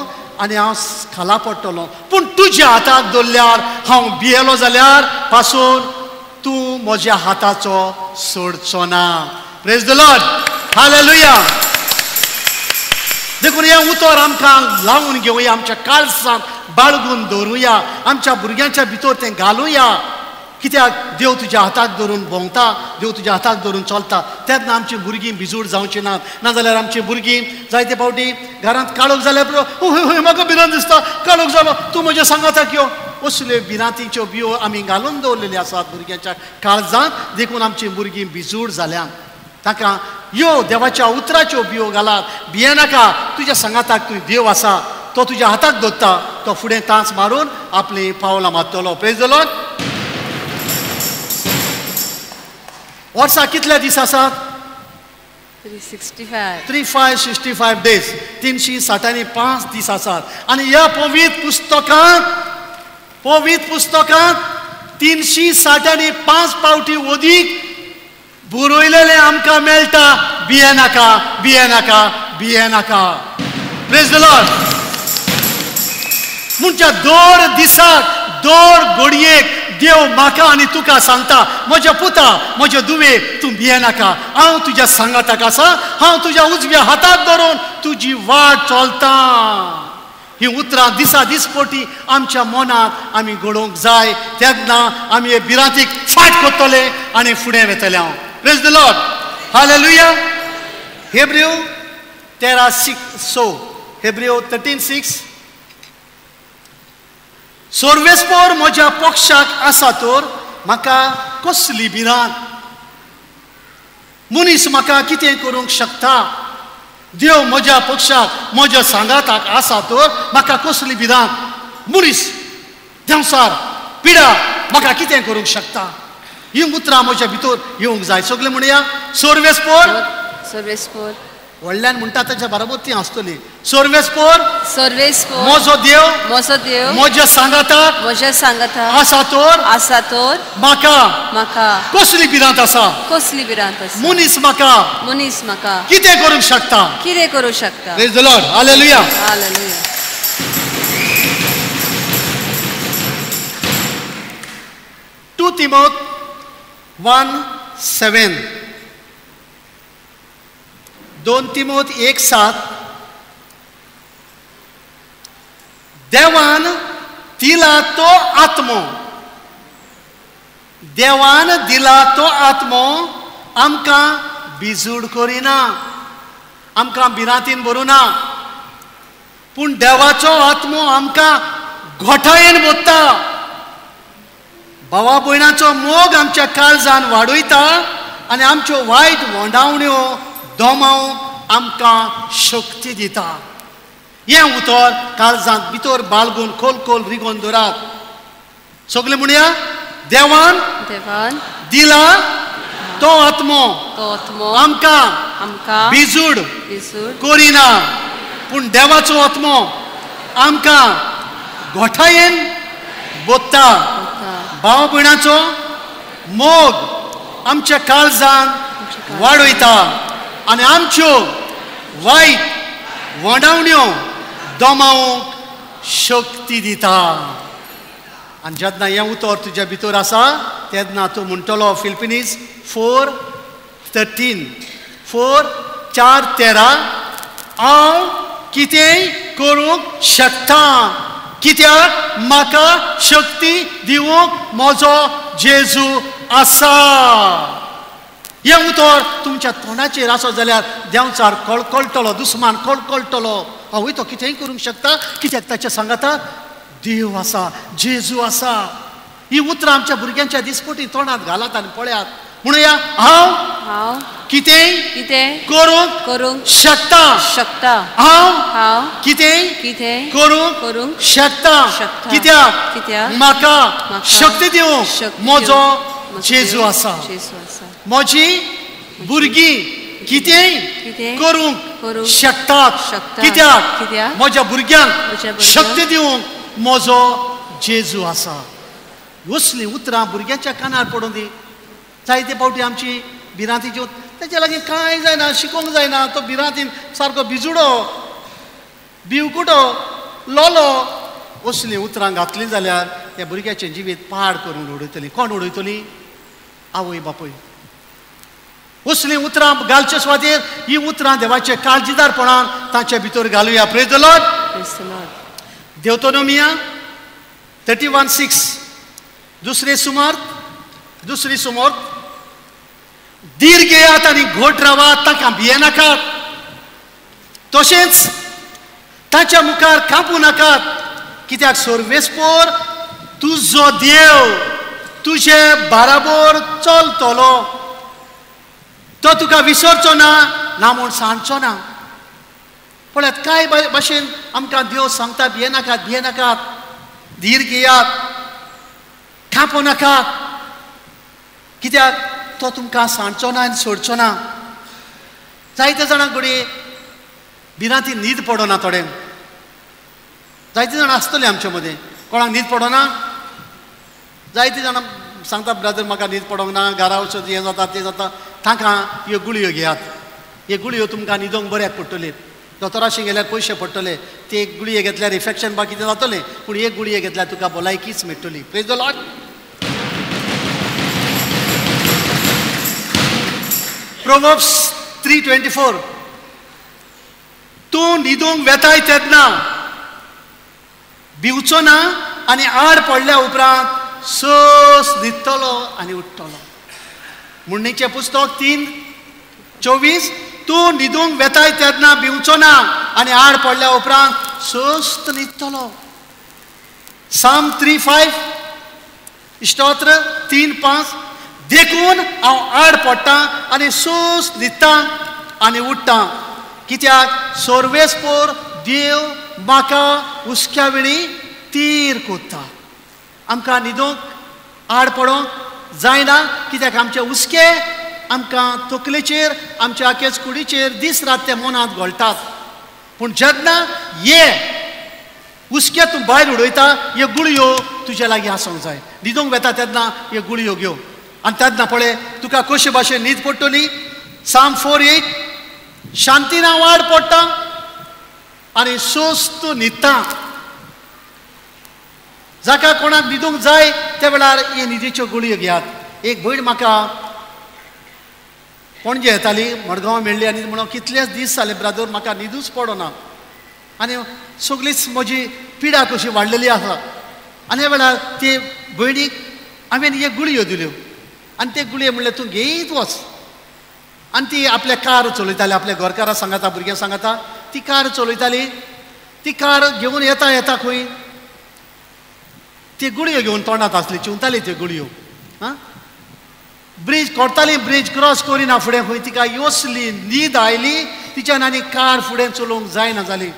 आनी हांव खाला पडटलो, पूण तुज्या हाताक धरल्यार हांव भियेलो जाल्यार पासून तूं म्हज्या हाताचो सोडचो ना. Praise the Lord. Hallelujah. देखून हें उतर आमकां लावन घेवया, आमच्या काळजांत बाळगून दवरुया, आमच्या भुरग्यांच्या भितर तें घालुया, कित्याक देव तुज्या हाताक धरून भोंवता, देव तुज्या हाताक धरून चलता. तेन्ना आमची भुरगीं भिजूड जावचीं नात. नाजाल्यार आमची भुरगीं जायते फावटी घरांत काळोख जाल्यार हय हय म्हाका भिरांत दिसता, काळोख जालो, तूं म्हज्या सांगाताक यो, असल्यो भिरांतीच्यो बियो आमी घालून दवरलेल्यो आसात भुरग्यांच्या काळजांत. देखून आमची भुरगीं भिजूड जाल्यात. ताका यो देवाच्या उतराच्यो बियो घालात, भियेनाका, तुज्या सांगाताक तूं देव आसा, तो तुज्या हाताक धरता, तो फुडें तांस मारून आपलीं पावलां मारतलो. Praise the Lord. वर्साक कितले दीस आसात? 365. 3565 डेज, 365 दीस आसात. आनी ह्या पवित्र पुस्तकांत, पवित्र पुस्तकांत 365 फावटी अदीक बरयलेलें आमकां मेळटा. भियेनाका, भियेनाका, भियेनाका. Praise the Lord. म्हणजे दर दिसाक, दर घडयेक देव म्हाका आनी तुका सांगता, म्हज्या पुता, म्हज्या दुवे, तूं भियेनाका, हांव तुज्या सांगाताक आसा, हांव तुज्या उजव्या हाताक धरून तुजी वाट चलता. ही उतरां दिसा दिसपोटी आमच्या मनांत आमी घडोवंक जाय. तेन्ना आमी हे भिरांतीक फाट करतले आनी फुडें वेतले. हांव प्रेज the Lord, hallelujah. Hebrew 13:6, Hebrew 13:6. सोर्वेस्पोर म्हज्या पक्षाक आसा तर म्हाका कसली भिरांत? मनीस म्हाका कितें करूंक शकता? देव म्हज्या पक्षाक म्हज्या सांगाताक आसा तर म्हाका कसली भिरांत? मनीस, देंवसार, पिडा म्हाका कितें करूंक शकता? ही उतरां म्हज्या भितर येवंक जाय. सगळें म्हणया, सोर्वेस्पोर. सोर्वेस्पोर व्हडल्यान म्हणटा ताच्या बरोबर ती आसतली. सोर्वेस्पोर, सोर्वेस्पोर म्हजो देव, म्हजो देव म्हज्या सांगाताक, म्हज्या सांगाताक आसा तर, आसा तर म्हाका, म्हाका कसली भिरांत आसा? कसली भिरांत आसा? मनीस म्हाका, मनीस म्हाका कितें करूंक शकता? कितें करूंक शकता? Praise the Lord, hallelujah, hallelujah. 2 Timothy 1:7, 2 Timothy 1:7. देवान दिला तो आत्मो, देवान दिला तो आत्मो आमकां बिजूड करिना, आमकां भिरांतीन भरुना, पूण देवाचो आत्मो आमकां घोटायेन भरता. भावा भयणाचो मोग आमच्या काळजान वाडयता आनी आमच्यो वायट वोंडावण्यो दोमाव आमकां शक्ती दिता. हें उतर काळजांत भितर बाळगून खोल खोल रिगोवन दवरात. सगळें म्हणया, देवान, देवान दिला तो आत्मो, तो आत्मो आमकां, आमकां बिजूड बिजूड करिना, पूण देवाचो आत्मो आमकां गोठायेन बोत्ता. भाव भयणाचो मोग आमच्या काळजान वाडयता आनी आमच्यो वायट वोंडावण्यो दमावंक शक्ती दिता. आनी जेन्ना हें उतर तुज्या भितर आसा तेन्ना तूं म्हणटलो, फिलिपिनीज 4:13, 4:13, हांव कितेंय करूंक शकता, कित्याक म्हाका शक्ती दिवंक म्हजो जेजू आसा. हें उतर तुमच्या तोंडाचेर आसत जाल्यार देंवचार कळकळटलो, दुस्मान कळकळटलो, आवय तो कितेंय करूंक शकता, कित्याक ताच्या सांगाता देव आसा, जेजू आसा. ही उतरां आमच्या भुरग्यांच्या दिसपटी तोंडांत घालात आनी पळयात. म्हणुया, हांव, हांव कितेंय कितें करूंक करूंक शकता, शकता, हांव, हांव कितेंय कितें करूंक करूंक शकता, शकता, कित्याक कित्याक म्हाका म्हाका शक्ती दिवंक शक्ती म्हजो दिवंक जेजू आसा. जेजू आसा. म्हजी भुरगीं कितेंय कितें करूंक करूंक शकतात, शकतात, कित्याक कित्याक म्हज्या भुरग्यांक म्हज्या भुरग्यांक शक्ती दिवंक म्हजो जेजू आसा. असलीं उतरां भुरग्यांच्या कानार पडून दी. जायते फावटी आमची भिरांतीची तेच्या लागीं कांय जायना, शिकोवंक जायना, तो भिरांतीन सारको भिजुडो, भिवकुटो, लोलो. असलीं उतरां घातलीं जाल्यार त्या भुरग्याचें जिवीत पाड करून उडयतलीं. कोण उडयतलीं? आवय बापूय. असलीं उतरां घालचे सुवातेर ही उतरां देवाचे काळजीदारपणान तांचे भितर घालुया. Praise the Lord. Praise the Lord. Deuteronomy 31:6, दुसरी सुमार, दुसरी सुमोर, धीर घेयात आनी घोट रावात, तांकां भियेनाकात, तशेंच तांच्या मुखार कांपूं नाकात, कित्याक सर्वेस्पोर तुजो देव तुजे बाराबोर चलतलो, तो तुका विसरचो ना, ना म्हूण सांगचो ना. पळयात कांय भाशेन आमकां देव सांगता, भियेनाकात, भियेनाकात, धीर घेयात, कांपूं नाकात, कित्याक तो तुमकां सांडचो ना आनी सोडचो ना. जायते जाणांक घडये भिरांती न्हीद पडना, थोड्यांक जायते जाणां आसतले आमचे मदें कोणाक न्हीद पडना. जायते जाणां सांगता, ब्रदर म्हाका न्हीद पडोंक ना, घरा वचत हें जाता तें जाता. तांकां ह्यो गुळयो घेयात, ह्यो गुळयो तुमकां न्हिदोंक बऱ्याक पडटले. दोतोराशी गेल्यार पयशे पडटले, ते एक गुळये घेतल्यार इफेक्शन बा कितें जातलें, पूण एक गुळये घेतल्यार तुका भलायकीच मेळटली. Praise the Lord. Proverbs 3:24, तूं न्हिदूंक वेताय तेन्ना भिवचो ना आनी आड पडल्या उपरांत सोस न्हिदतलो आनी उठ्ठलो. म्हणणेचें पुस्तक 3:24, तूं न्हिदूंक वेताय तेन्ना भिवचो ना आनी आड पडल्या उपरांत सोस्त न्हिदतलो. साम 3:5, स्तोत्र 3:5, देखून हांव आड पडटा आनी सोस न्हिदता आनी उठ्ठा, कित्याक सर्वेस्पोर देव म्हाका हुसक्या वेळी तीर कोत्ता. आमकां न्हिदूंक आड पडोंक जायना, कित्याक आमचे हुसके आमकां तकलेचेर, आमच्या आखेच कुडीचेर दीस रात ते मनांत घोळटात. पूण जेन्ना ये हुसके तूं भायर उडयता, ह्यो गुळयो तुज्या लागीं आसूंक जाय. न्हिदूंक वेता तेन्ना ह्यो गुळयो घेव आनी तेन्ना पळय तुका कशे भाशेन न्हीद पडटली. साम 4:8, शांतीन हांव आड पडटा आनी सोस्त न्हिदता. जाका कोणाक न्हिदूंक जाय त्या वेळार हे न्हिदेच्यो गुळयो घेयात. एक भयण म्हाका पणजे येताली, मडगांव मेळ्ळी आनी म्हणून कितलेच दीस जाले ब्रादर म्हाका न्हिदूच पडना आनी सगळीच म्हजी पिडा कशी वाडलेली आसा. आनी ह्या वेळार ते भयणीक हांवें एक गुळयो दिल्यो आनी ते गुळये म्हणलें तूं घेयत वच. आनी ती आपल्या कार चलयताली, आपल्या घरकारा सांगता, भुरग्यां सांगता, ती कार चलयताली. ती कार घेवन येता येता खंय ती गुळयो घेवन तोंडांत आसली, चिंवताली त्यो गुळयो. आं, ब्रीज कोरताली, ब्रीज क्रॉस करिना फुडें खंय तिका योसली न्हीद आयली, तिच्यान आनी कार फुडें चलोवंक जायना जाली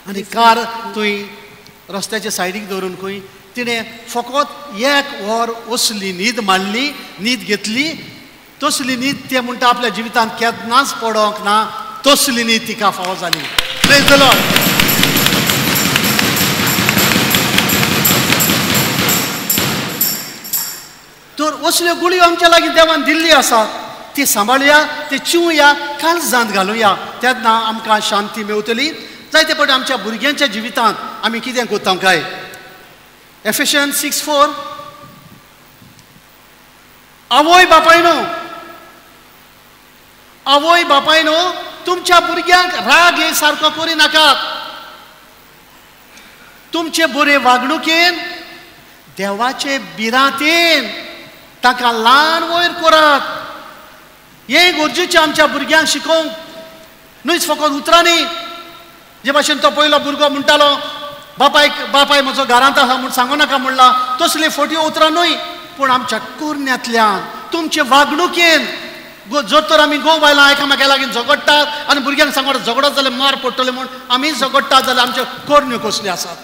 आनी कार थंय रस्त्याच्या सायडीक दवरून खंय तिणें फकत एक वर असली न्हीद मारली, न्हीद घेतली. तसली न्हीद ते म्हणटा आपल्या जिवितांत केन्नाच पडोंक ना, तसली न्हीद तिका फावो जाली. Praise the Lord. तर असल्यो गुळयो आमच्या लागीं देवान दिल्ली आसात, ती सांबाळया, ती चिवया, काळजांत घालुया, तेन्ना आमकां शांती मेवतली. जायते फावटी आमच्या भुरग्यांच्या जिवितांत आमी कितें करता काय? एफेशियन 6:4, आवय बापायनो, आवय बापायनो तुमच्या भुरग्यांक राग हे सारको करिनाकात. तुमचे बरे वागणुकेन, देवाचे भिरांतेन ताका ल्हान वयर करात. हें गरजेचें आमच्या भुरग्यांक शिकोवंक, न्हूच फकत उतरांनी. जे भाशेन तो पयलो भुरगो म्हणटालो बापायक, बापाय म्हजो घरांत आसा म्हूण सांगू नाका म्हणला, तसली फोट्यो उतरां न्हय, पूण आमच्या कोरण्यांतल्यान, तुमचे वागणुकेन. जर तर आमी घोव बायलां एकामेका लागीं झगडटात आनी भुरग्यांक सांगता झगडत जाल्यार मार पडटले म्हूण, आमी झगडटात जाल्यार आमच्यो कोरण्यो कसल्यो आसात?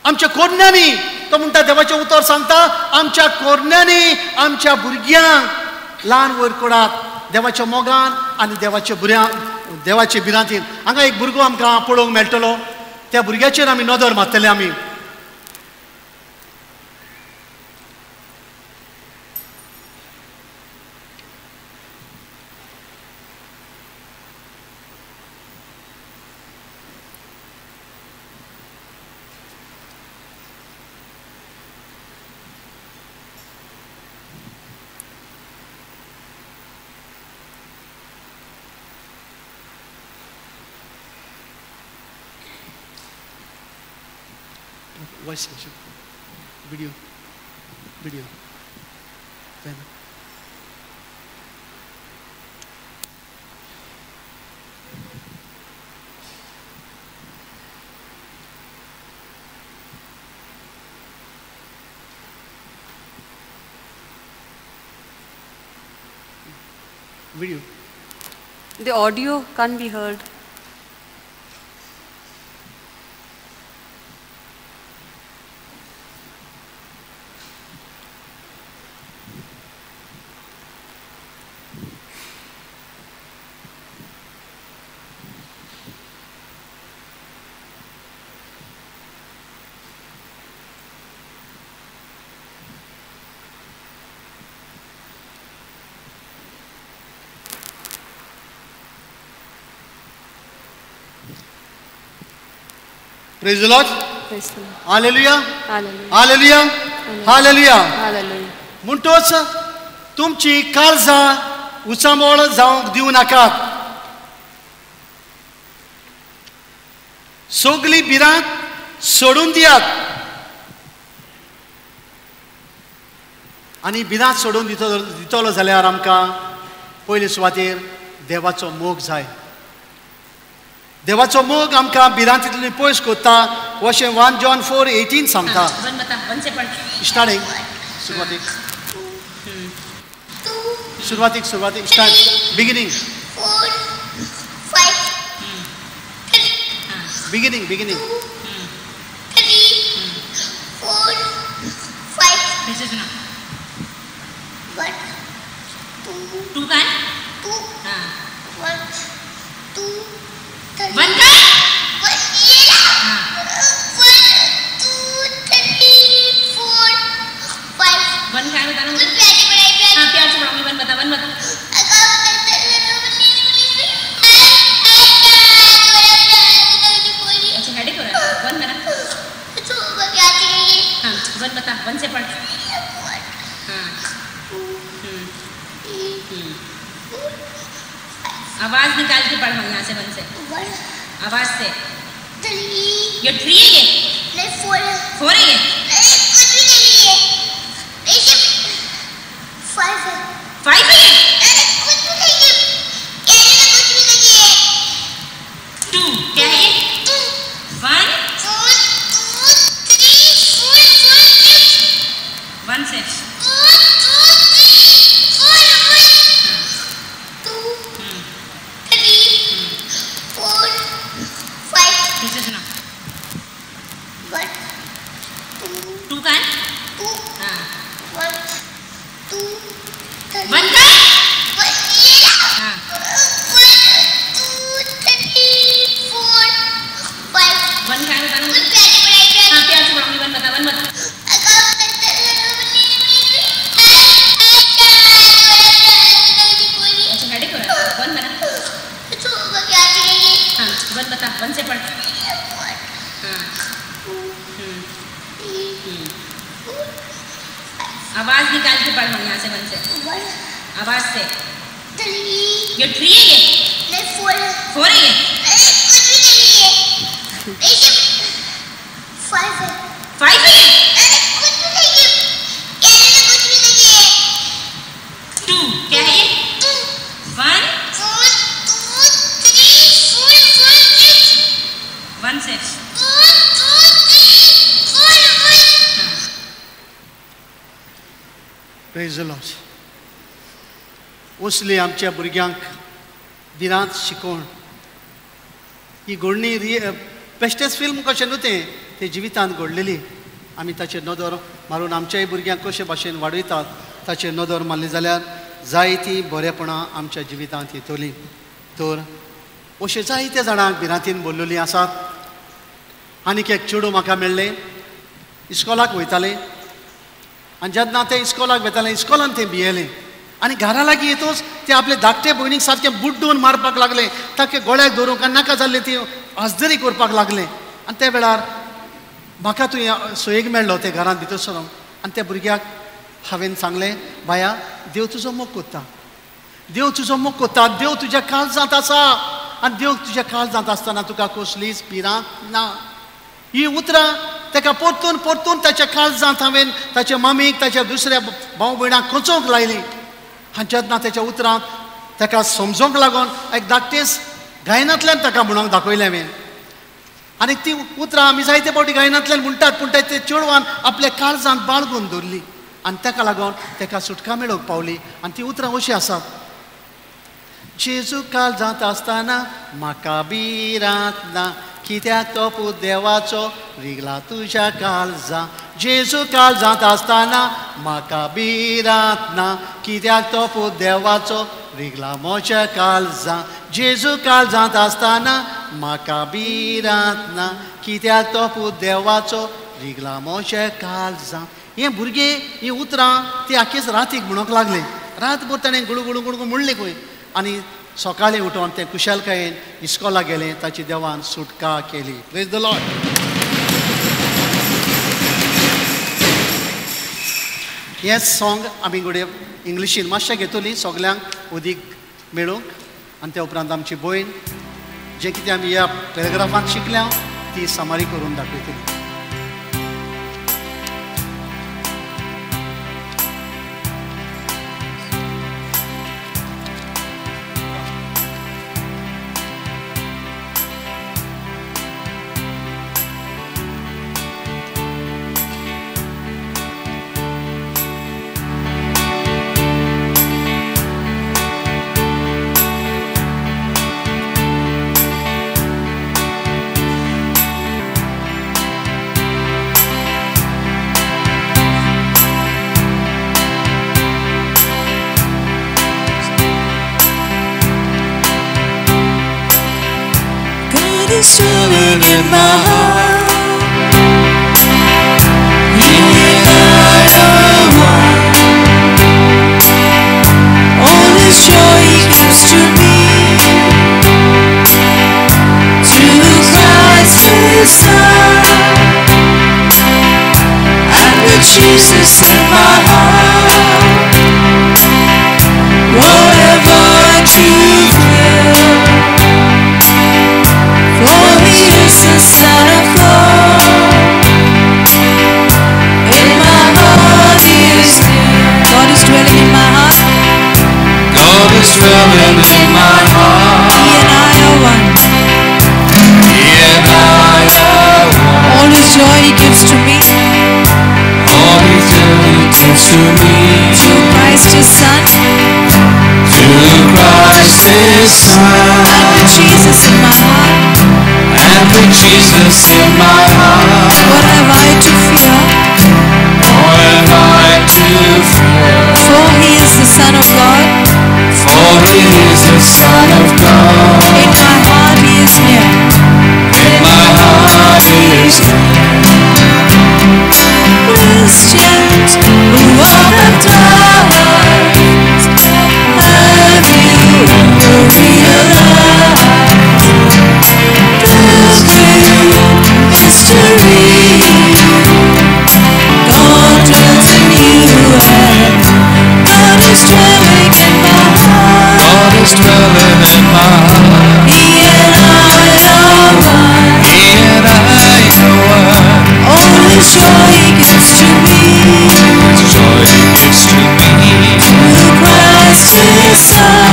आमच्या कोरण्यांनी, तो म्हणटा देवाचें उतर सांगता, आमच्या कोरण्यांनी आमच्या भुरग्यांक ल्हान वयर करात देवाच्या मोगान आनी देवाच्या देवाचे भिरांतीन. हांगा एक भुरगो आमकां पळोवंक मेळटलो, त्या भुरग्याचेर आमी नदर मारतले. आमी voice video video video. The audio can't be heard. Praise the Lord. Praise the Lord. Hallelujah. Hallelujah. Hallelujah. Hallelujah. Hallelujah. म्हणटोच तुमची काळजां उचांबळ जावंक दिवं नाकात. सगली भिरांत, सोडून दियात. आनी भिरांत सोडून दितलो जाल्यार आमकां पयले सुवातेर देवाचो मोग जाय. देवाचो मोग आमकां भिरांतींतल्यान पयस करता अशें 1 John 4:18 सांगता. स्टार्टींग सुरवातीक सुरवातीक सुरवातीक स्टार्ट beginning beginning beginning 3 4 5 1 2 2 का 2 हाँ 1 2 3 1 का 1 2 3 4 5 1 का बताना मुझे. प्यार से पढ़ाई. हाँ प्यार से पढ़ाऊंगी. 1 बता 1 बता. अच्छा हेडेक हो रहा है. 1 बना. हाँ 1 बता 1 से पढ़. हाँ आवाज निकाल के पढ़ो यहाँ से 1 से. आवाज से. 3 ये 3 है ये नहीं 4 है. 4 है ये नहीं कुछ भी नहीं है. नहीं 5 है. 5 है ये अरे कुछ भी नहीं है. कहने का कुछ भी नहीं है. 2 क्या है ये 2 1 4 2 3 4 4 6 1 से 2 2 3 4 1 2 3 4 5. फिर से सुना. 1 2 2 का 2 हाँ 1 2 3 1 का 1 हाँ 1 2 3 4 5 1 का बताना मुझे. प्यार से पढ़ाई. हाँ प्यार से पढ़ाऊंगी. 1 बता 1 बता. अच्छा हेडेक हो रहा है. 1 बना. हाँ 1 बता 1 से पढ़. हाँ आवाज निकाल के पढ़ो यहाँ से 1 से. आवाज से. 3 ये 3 है ये नहीं 4 है. 4 है ये अरे कुछ भी नहीं है. नहीं 5 है. 5 है ये अरे कुछ भी नहीं है. कहने का कुछ भी नहीं है. 2 क्या है ये 2 1 4 2 3 4 4 6 1 से 2 2 3 4 1. Praise the Lord. उसली आमच्या भुरग्यांक भिरांत शिकोवण ही घडणी बेश्टेच फिल्म कशें न्हू तें तें जिवितांत घडलेली. आमी ताचेर नदर मारून आमच्याय भुरग्यांक कशे भाशेन वाडयतात ताचेर नदर मारली जाल्यार जायतीं बरेपणां आमच्या जिवितांत येतलीं. तर अशें जायते जाणांक भिरांतीन भरलेलीं आसात. आनीक एक चेडूं म्हाका मेळ्ळें, इस्कॉलाक वयतालें आनी जेन्ना तें इस्कॉलाक वतालें इस्कॉलान तें भियेलें आनी घरा लागीं येतूच तें आपले धाकटे भयणीक सारकें बुड्डून मारपाक लागलें. ताके गळ्याक धरूंक आनी नाका जाल्लें ती हजदरी करपाक लागलें. आनी त्या वेळार म्हाका तुवें सोयेक मेळ्ळो तें घरांत भितर सरोंक आनी त्या भुरग्याक हांवें सांगलें, बाया देव तुजो मोग कोत्ता, देव तुजो मोग कोत्ता, देव तुज्या काळजांत आसा आनी देव तुज्या काळजांत आसतना तुका कसलीच भिरांत ना. ही उतरां ताका परतून परतून ताच्या काळजांत हांवें ताच्या मामीक ताच्या दुसऱ्या भाव भयणाक खचोवंक लायली. आनी जेन्ना ताच्या उतरांत ताका समजोंक लागून एक धाकटेस गायनांतल्यान ताका म्हणूंक दाखयलें हांवें. आनी ती उतरां आमी जायते फावटी गायनांतल्यान म्हणटात पूण ते चेडवान आपल्या काळजांत बाळगून दवरली आनी ताका लागून ताका सुटका मेळोवंक पावली. आनी ती उतरां अशीं आसात, जेजू काळजांत आसतना म्हाका भिरांत ना, कित्याक तो पूत देवाचो रिगला तुज्या काळजा. जेजू काळजांत आसतना म्हाका भिरांत ना, कित्याक तो पूत देवाचो रिगला म्हज्या काळजा. जेजू काळजांत आसतना म्हाका भिरांत ना, कित्याक तो पूत देवाचो रिगला म्हज्या काळजा. हें भुरगें हीं उतरां ती आखेच रातीक म्हणूंक लागलें. रातभर ताणें गुळू गुळू गुळू म्हणलें खंय आनी सकाळीं उठोन तें कुशालकायेन इस्कॉलाक गेलें. ताची देवान सुटका केली. Praise the Lord. हें सॉंग आमी घडये इंग्लिशीन मातशें घेतली सगल्यांक उदीक मेळूंक आनी त्या उपरांत आमची भयण जें कितें आमी ह्या पॅराग्राफांत शिकल्या ती समारी करून दाखयतली. is dwelling in my heart. He and I are one. All His joy He gives to me through Christ His Son, and with Jesus in my heart, what have I to fear? For He is the Son of God. In my heart He is near. God is dwelling in my heart. God is dwelling in my heart. He and I are one. He and I are one. All His joy He gives to me. All His joy He gives to me. Through Christ His Son. Through Christ His Son. And with Jesus in my heart. And with Jesus in my heart. What have I to fear? What have I to fear? For He is the Son of God. For He is the Son of God. In my heart He is near. In my heart He is near. Christians who are baptized, have you ever realized the great mystery? God dwells in you and God is dwelling in my heart. God is dwelling in my heart. He and I are one. He and I are one. All His joy He gives to me. His joy He gives to me. Through Christ His Son.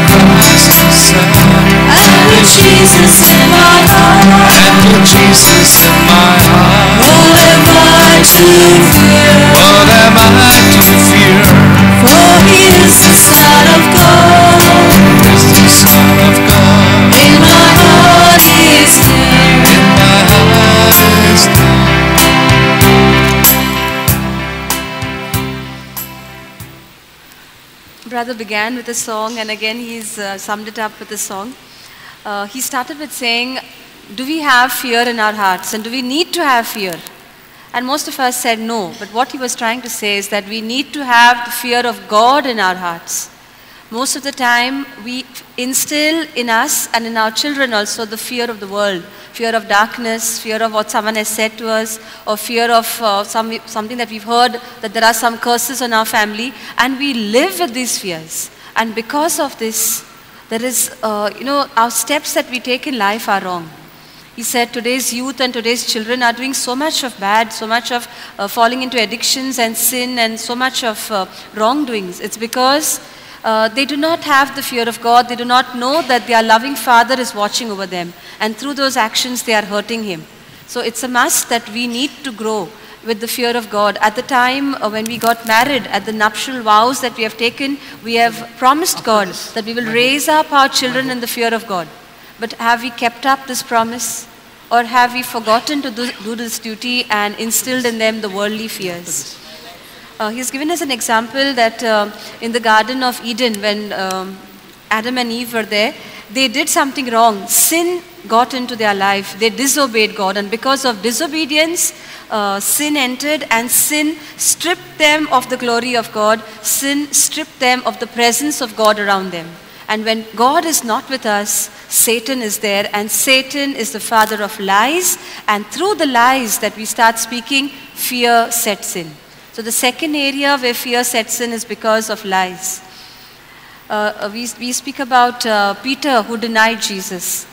Christ His Son. And with Jesus in my heart. And with Jesus in my heart. What have I to fear? What am I to fear? For He is the Son of God. He is the Son of God. In my heart He is near. In my heart is near. Brother began with a song, and again he's summed it up with a song. He started with saying, do we have fear in our hearts, and do we need to have fear? And most of us said no, but what he was trying to say is that we need to have the fear of God in our hearts. Most of the time we instill in us and in our children also the fear of the world, fear of darkness, fear of what someone has said to us, or fear of something that we've heard, that there are some curses on our family, and we live with these fears. And because of this, there is, our steps that we take in life are wrong. He said today's youth and today's children are doing so much of bad, so much of falling into addictions and sin and so much of wrongdoings. It's because they do not have the fear of God. They do not know that their loving Father is watching over them. And through those actions, they are hurting Him. So it's a must that we need to grow with the fear of God. At the time when we got married, at the nuptial vows that we have taken, we have promised God that we will raise up our children in the fear of God. But have we kept up this promise? Or have we forgotten to do this duty and instilled in them the worldly fears? He's given us an example that in the Garden of Eden, when Adam and Eve were there, they did something wrong. Sin got into their life. They disobeyed God, and because of disobedience, sin entered, and sin stripped them of the glory of God. Sin stripped them of the presence of God around them. And when God is not with us, Satan is there, and Satan is the father of lies, and through the lies that we start speaking, fear sets in. So the second area where fear sets in is because of lies. We speak about Peter, who denied Jesus.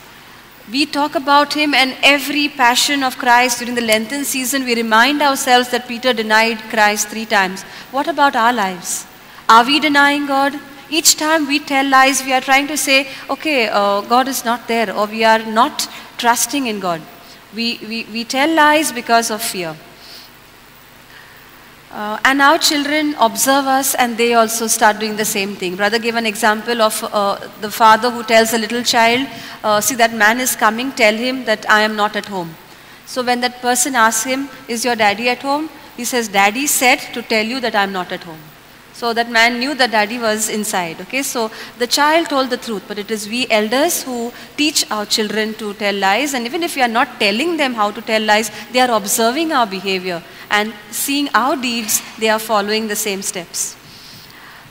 We talk about him and every passion of Christ during the Lenten season. We remind ourselves that Peter denied Christ 3 times. What about our lives? Are we denying God? Each time we tell lies, we are trying to say, okay, God is not there, or we are not trusting in God. We tell lies because of fear. And our children observe us, and they also start doing the same thing. Brother gave an example of the father who tells a little child, see, that man is coming, tell him that I am not at home. So when that person asks him, is your daddy at home? He says, daddy said to tell you that I am not at home. So that man knew that daddy was inside. Okay, so the child told the truth, but it is we elders who teach our children to tell lies. And even if we are not telling them how to tell lies, they are observing our behavior and seeing our deeds, they are following the same steps.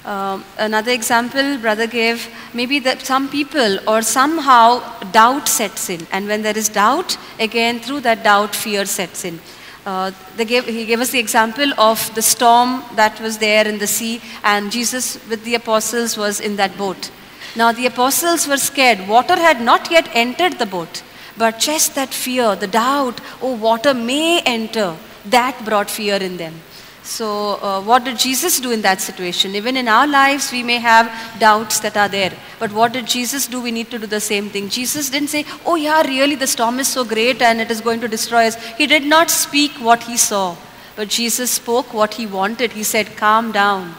Another example brother gave, maybe that some people or somehow doubt sets in. And when there is doubt, again through that doubt, fear sets in. He gave us the example of the storm that was there in the sea, and Jesus with the apostles was in that boat. Now the apostles were scared. Water had not yet entered the boat, but just that fear, the doubt, oh, water may enter, that brought fear in them. So what did Jesus do in that situation? Even in our lives, we may have doubts that are there. But what did Jesus do? We need to do the same thing. Jesus didn't say, oh yeah, really the storm is so great and it is going to destroy us. He did not speak what he saw. But Jesus spoke what he wanted. He said, calm down.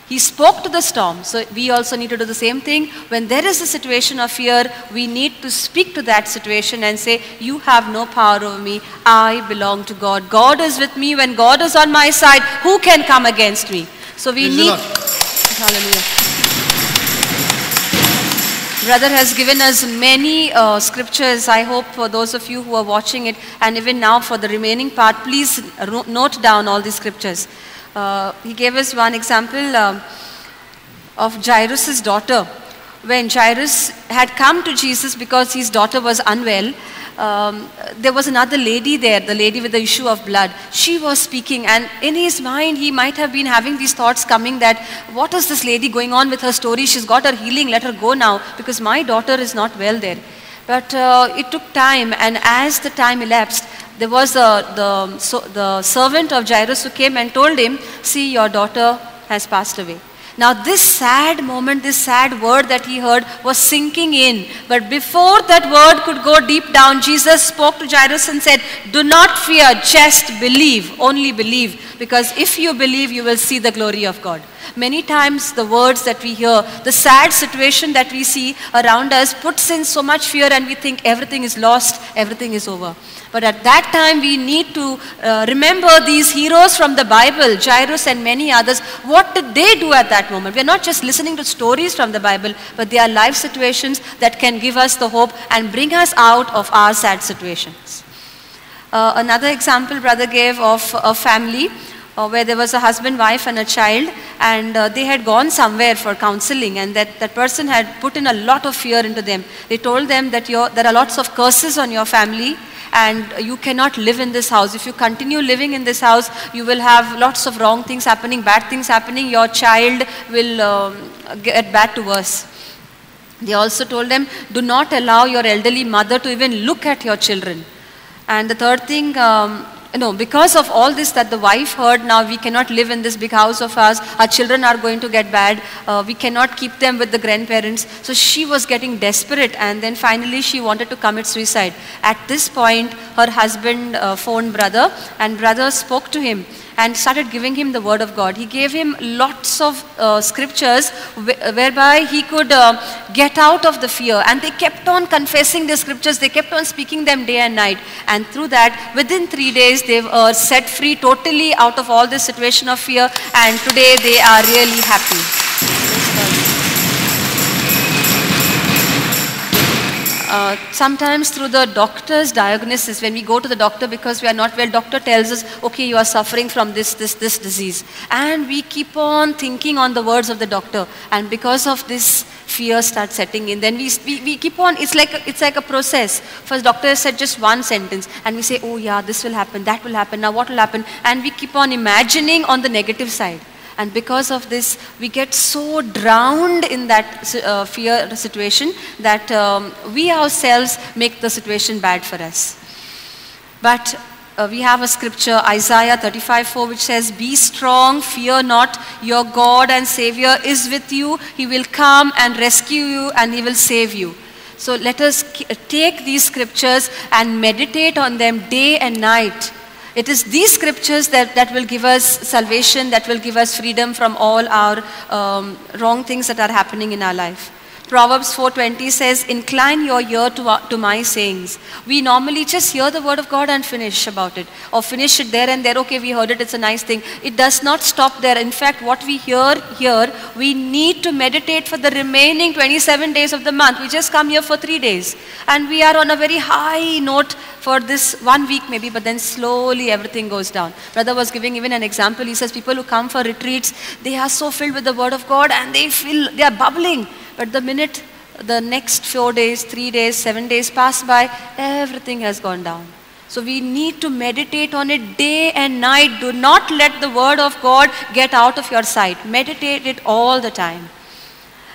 He spoke to the storm. So we also need to do the same thing. When there is a situation of fear, we need to speak to that situation and say, you have no power over me. I belong to God. God is with me. When God is on my side, who can come against me? So we need... Hallelujah. Brother has given us many scriptures. I hope for those of you who are watching it, and even now for the remaining part, please note down all these scriptures. He gave us one example of Jairus' daughter. When Jairus had come to Jesus because his daughter was unwell, there was another lady there, the lady with the issue of blood. She was speaking, and in his mind he might have been having these thoughts coming that, what is this lady going on with her story? She's got her healing, let her go now because my daughter is not well there. But it took time, and as the time elapsed, there was the servant of Jairus who came and told him, see, your daughter has passed away. Now this sad moment, this sad word that he heard was sinking in. But before that word could go deep down, Jesus spoke to Jairus and said, do not fear, just believe, only believe. Because if you believe, you will see the glory of God. Many times the words that we hear, the sad situation that we see around us puts in so much fear, and we think everything is lost, everything is over. But at that time we need to remember these heroes from the Bible, Jairus and many others. What did they do at that moment? We are not just listening to stories from the Bible, but they are life situations that can give us the hope and bring us out of our sad situations. Another example brother gave of a family where there was a husband, wife and a child, and they had gone somewhere for counseling, and that person had put in a lot of fear into them. They told them that there are lots of curses on your family and you cannot live in this house. If you continue living in this house, you will have lots of wrong things happening, bad things happening. Your child will get bad to worse. They also told them, do not allow your elderly mother to even look at your children. And the third thing, no, because of all this that the wife heard, now we cannot live in this big house of ours, our children are going to get bad, we cannot keep them with the grandparents. So she was getting desperate, and then finally she wanted to commit suicide. At this point, her husband phoned brother, and brother spoke to him and started giving him the word of God. He gave him lots of scriptures whereby he could get out of the fear. And they kept on confessing the scriptures. They kept on speaking them day and night. And through that, within 3 days, they were set free totally out of all this situation of fear. And today they are really happy. Sometimes through the doctor's diagnosis, when we go to the doctor because we are not well, doctor tells us, okay, you are suffering from this, this, this disease. And we keep on thinking on the words of the doctor. And because of this, fear starts setting in. Then we keep on, it's like a process. First doctor said just one sentence and we say, oh yeah, this will happen, that will happen, now what will happen? And we keep on imagining on the negative side. And because of this, we get so drowned in that fear situation that we ourselves make the situation bad for us. But we have a scripture, Isaiah 35:4, which says, be strong, fear not, your God and Savior is with you. He will come and rescue you and he will save you. So let us take these scriptures and meditate on them day and night. It is these scriptures that will give us salvation, that will give us freedom from all our wrong things that are happening in our life. Proverbs 4:20 says, incline your ear to my sayings. We normally just hear the word of God and finish about it, or finish it there and there. Okay, we heard it, it's a nice thing. It does not stop there. In fact, what we hear here, we need to meditate for the remaining 27 days of the month. We just come here for 3 days and we are on a very high note for this 1 week maybe, but then slowly everything goes down. Brother was giving even an example. He says people who come for retreats, they are so filled with the word of God and they feel they are bubbling. But the minute the next 4 days, 3 days, 7 days pass by, everything has gone down. So we need to meditate on it day and night. Do not let the word of God get out of your sight. Meditate it all the time.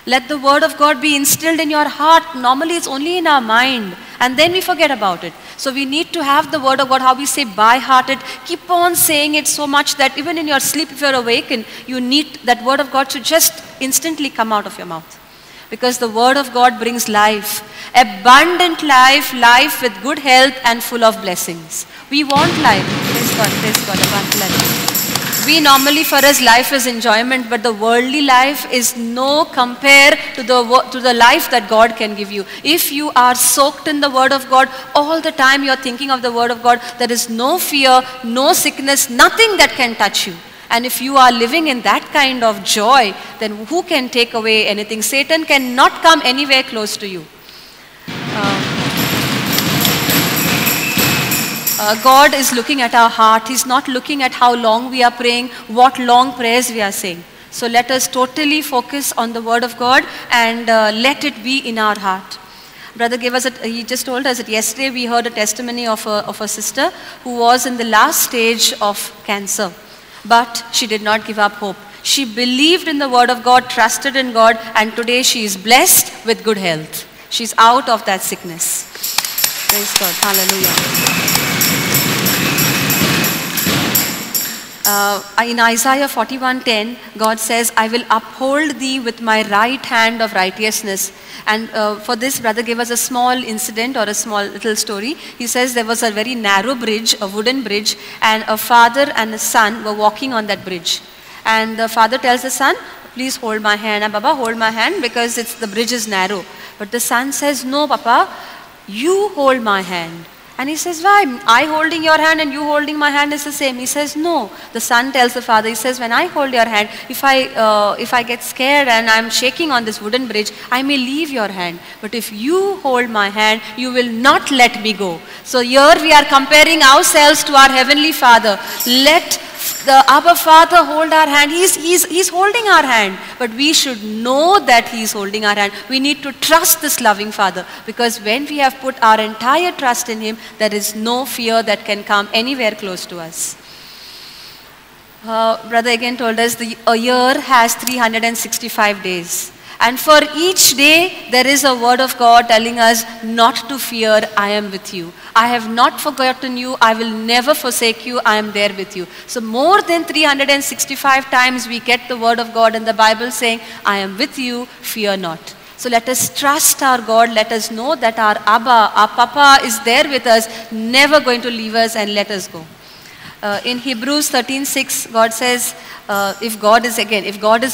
Let the word of God be instilled in your heart. Normally it's only in our mind and then we forget about it. So we need to have the word of God, how we say by heart it. Keep on saying it so much that even in your sleep, if you're awakened, you need that word of God to just instantly come out of your mouth. Because the word of God brings life, abundant life, life with good health and full of blessings. We want life. Praise God, abundant life. We normally, for us, life is enjoyment, but the worldly life is no compare to the life that God can give you. If you are soaked in the word of God, all the time you are thinking of the word of God, there is no fear, no sickness, nothing that can touch you. And if you are living in that kind of joy, then who can take away anything? Satan cannot come anywhere close to you. God is looking at our heart. He's not looking at how long we are praying, what long prayers we are saying. So let us totally focus on the word of God and let it be in our heart. Brother gave us, he just told us that yesterday we heard a testimony of a sister who was in the last stage of cancer. But she did not give up hope. She believed in the word of God, trusted in God, and today she is blessed with good health. She's out of that sickness. Praise God. Hallelujah. In Isaiah 41:10, God says, I will uphold thee with my right hand of righteousness. And for this, brother gave us a small incident or a small little story. He says there was a very narrow bridge, a wooden bridge, and a father and a son were walking on that bridge. And the father tells the son, please hold my hand. And Baba, hold my hand because the bridge is narrow. But the son says, no, Papa, you hold my hand. And he says, why? I holding your hand and you holding my hand is the same. He says, no. The son tells the father, he says, when I hold your hand, if I get scared and I'm shaking on this wooden bridge, I may leave your hand. But if you hold my hand, you will not let me go. So here we are comparing ourselves to our Heavenly Father. Let the Abba Father hold our hand. He's holding our hand. But we should know that He's holding our hand. We need to trust this loving Father, because when we have put our entire trust in Him, there is no fear that can come anywhere close to us. Brother again told us a year has 365 days. And for each day, there is a word of God telling us not to fear, I am with you. I have not forgotten you, I will never forsake you, I am there with you. So more than 365 times we get the word of God in the Bible saying, I am with you, fear not. So let us trust our God, let us know that our Abba, our Papa is there with us, never going to leave us and let us go. In Hebrews 13:6, God says, if God is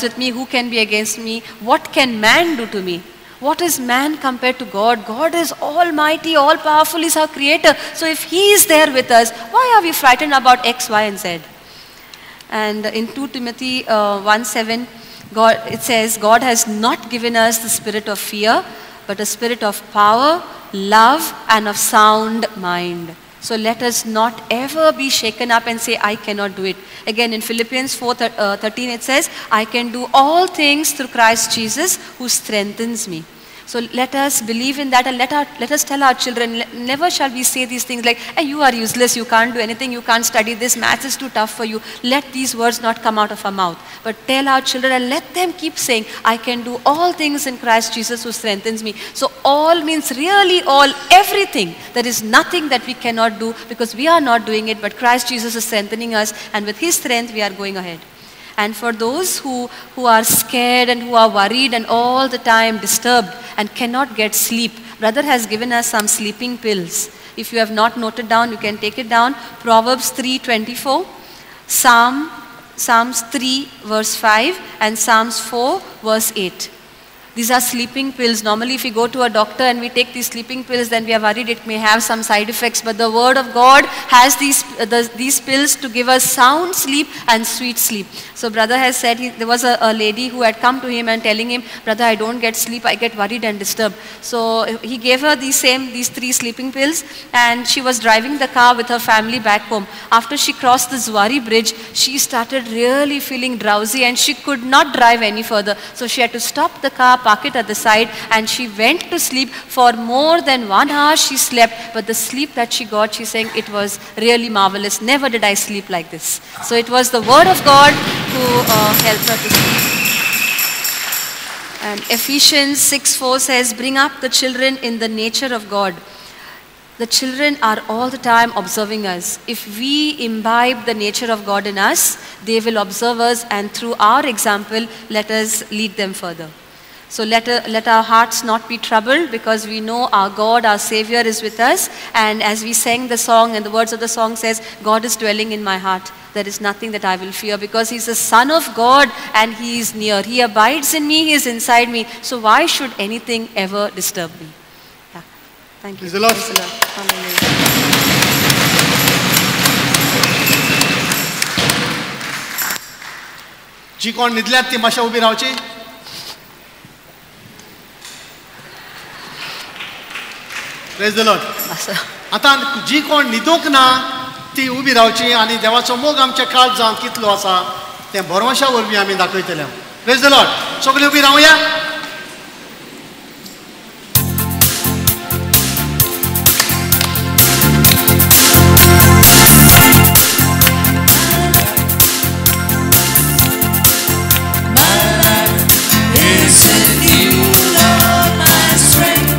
with me, who can be against me? What can man do to me? What is man compared to God? God is almighty, all powerful, is our creator. So if He is there with us, why are we frightened about X, Y, and Z? And in 2 Timothy 1:7, it says, God has not given us the spirit of fear, but a spirit of power, love, and of sound mind. So let us not ever be shaken up and say, I cannot do it. Again, in Philippians 4:13, it says, I can do all things through Christ Jesus who strengthens me. So let us believe in that, and let us tell our children, never shall we say these things like, hey, you are useless, you can't do anything, you can't study this, maths is too tough for you. Let these words not come out of our mouth. But tell our children and let them keep saying, I can do all things in Christ Jesus who strengthens me. So all means really all, everything. There is nothing that we cannot do because we are not doing it, but Christ Jesus is strengthening us, and with His strength we are going ahead. And for those who are scared and who are worried and all the time disturbed and cannot get sleep, brother has given us some sleeping pills. If you have not noted down, you can take it down. Proverbs 3:24, Psalms 3 verse 5, and Psalms 4 verse 8. These are sleeping pills. Normally, if we go to a doctor and we take these sleeping pills, then we are worried it may have some side effects. But the Word of God has these pills to give us sound sleep and sweet sleep. So brother has said, there was a lady who had come to him and telling him, brother, I don't get sleep, I get worried and disturbed. So he gave her these 3 sleeping pills, and she was driving the car with her family back home. After she crossed the Zuari bridge, she started really feeling drowsy and she could not drive any further. So she had to stop the car, park it at the side, and she went to sleep for more than 1 hour. She slept, but the sleep that she got, she's saying it was really marvelous. Never did I sleep like this. So it was the Word of God who helped her to sleep. And Ephesians 6:4 says, bring up the children in the nature of God. The children are all the time observing us. If we imbibe the nature of God in us, they will observe us, and through our example, let us lead them further. So let our hearts not be troubled, because we know our God, our Savior is with us. And as we sang the song, and the words of the song says, God is dwelling in my heart. There is nothing that I will fear, because He's the Son of God and He is near. He abides in me, He is inside me. So why should anything ever disturb me? Yeah. Thank you. Praise the Lord. Praise the Lord. Hallelujah. जी कोण न्हिदल्यात ती मातशें उबी रावची. Praise the Lord. आतां जी कोण न्हिदूंक ना ती उबी रावची आनी देवाचो मोग आमच्या काळजांत कितलो आसा तें भरवंशा वरवीं आमी दाखयतले. Praise the Lord. सगळीं उबी रावया. My life is in you, Lord, my strength.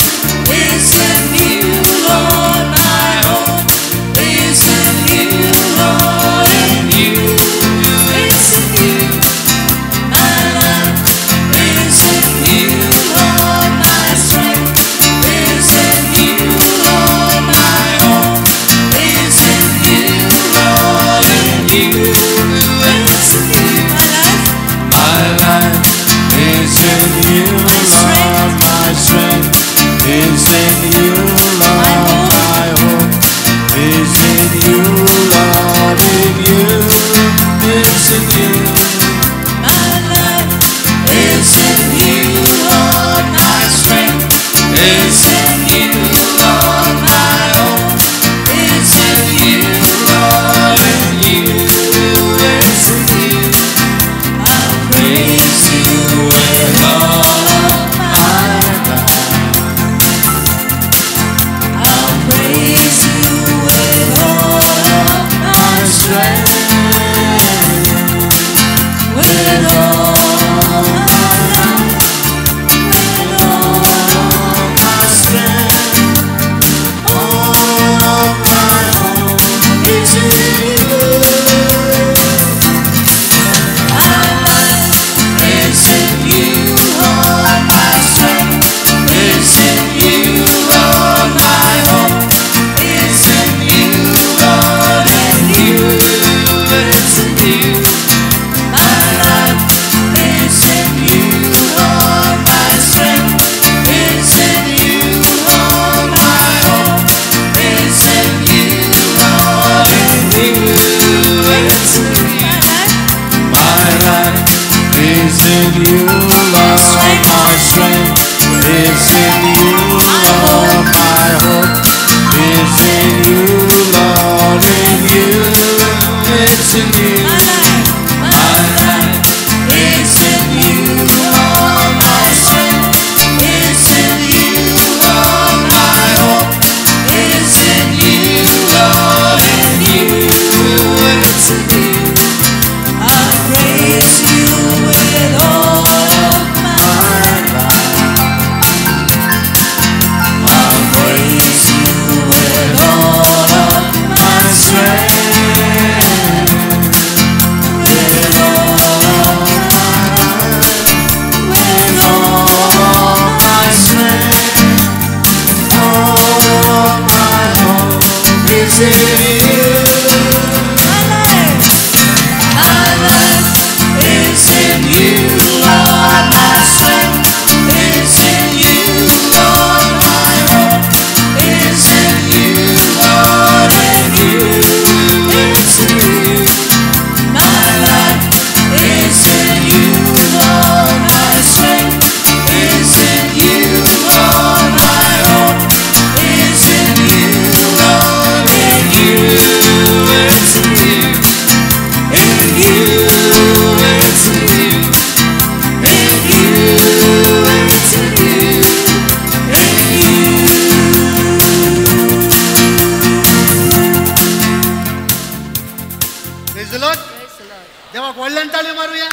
देवाक व्हडल्यान ताळयो मारुया.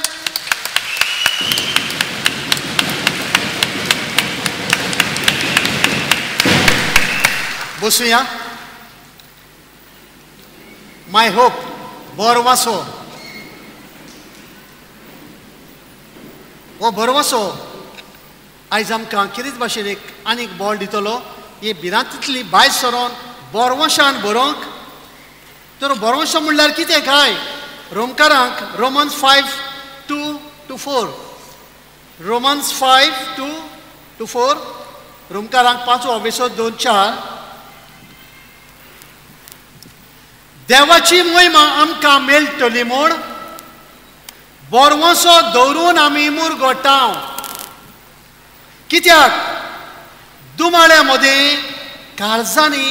बसुया. My hope भरवंसो, हो भरवंसो आयज आमकां कितेंच भाशेन एक आनीक बळ दितलो. ही भिरांतींतली भायर सरोन भरवंशान बरोवंक. तर भरवंसो म्हणल्यार कितें काय? रोमकारांक Romans 5:2-4, Romans 5:2-4, रोमकारांक 5:2-4. देवाची मोहिमा आमकां मेळटली म्हूण भरवंसो दवरून आमी मुरगोटाव. कित्याक? दुमाळ्या मदीं काळजांनी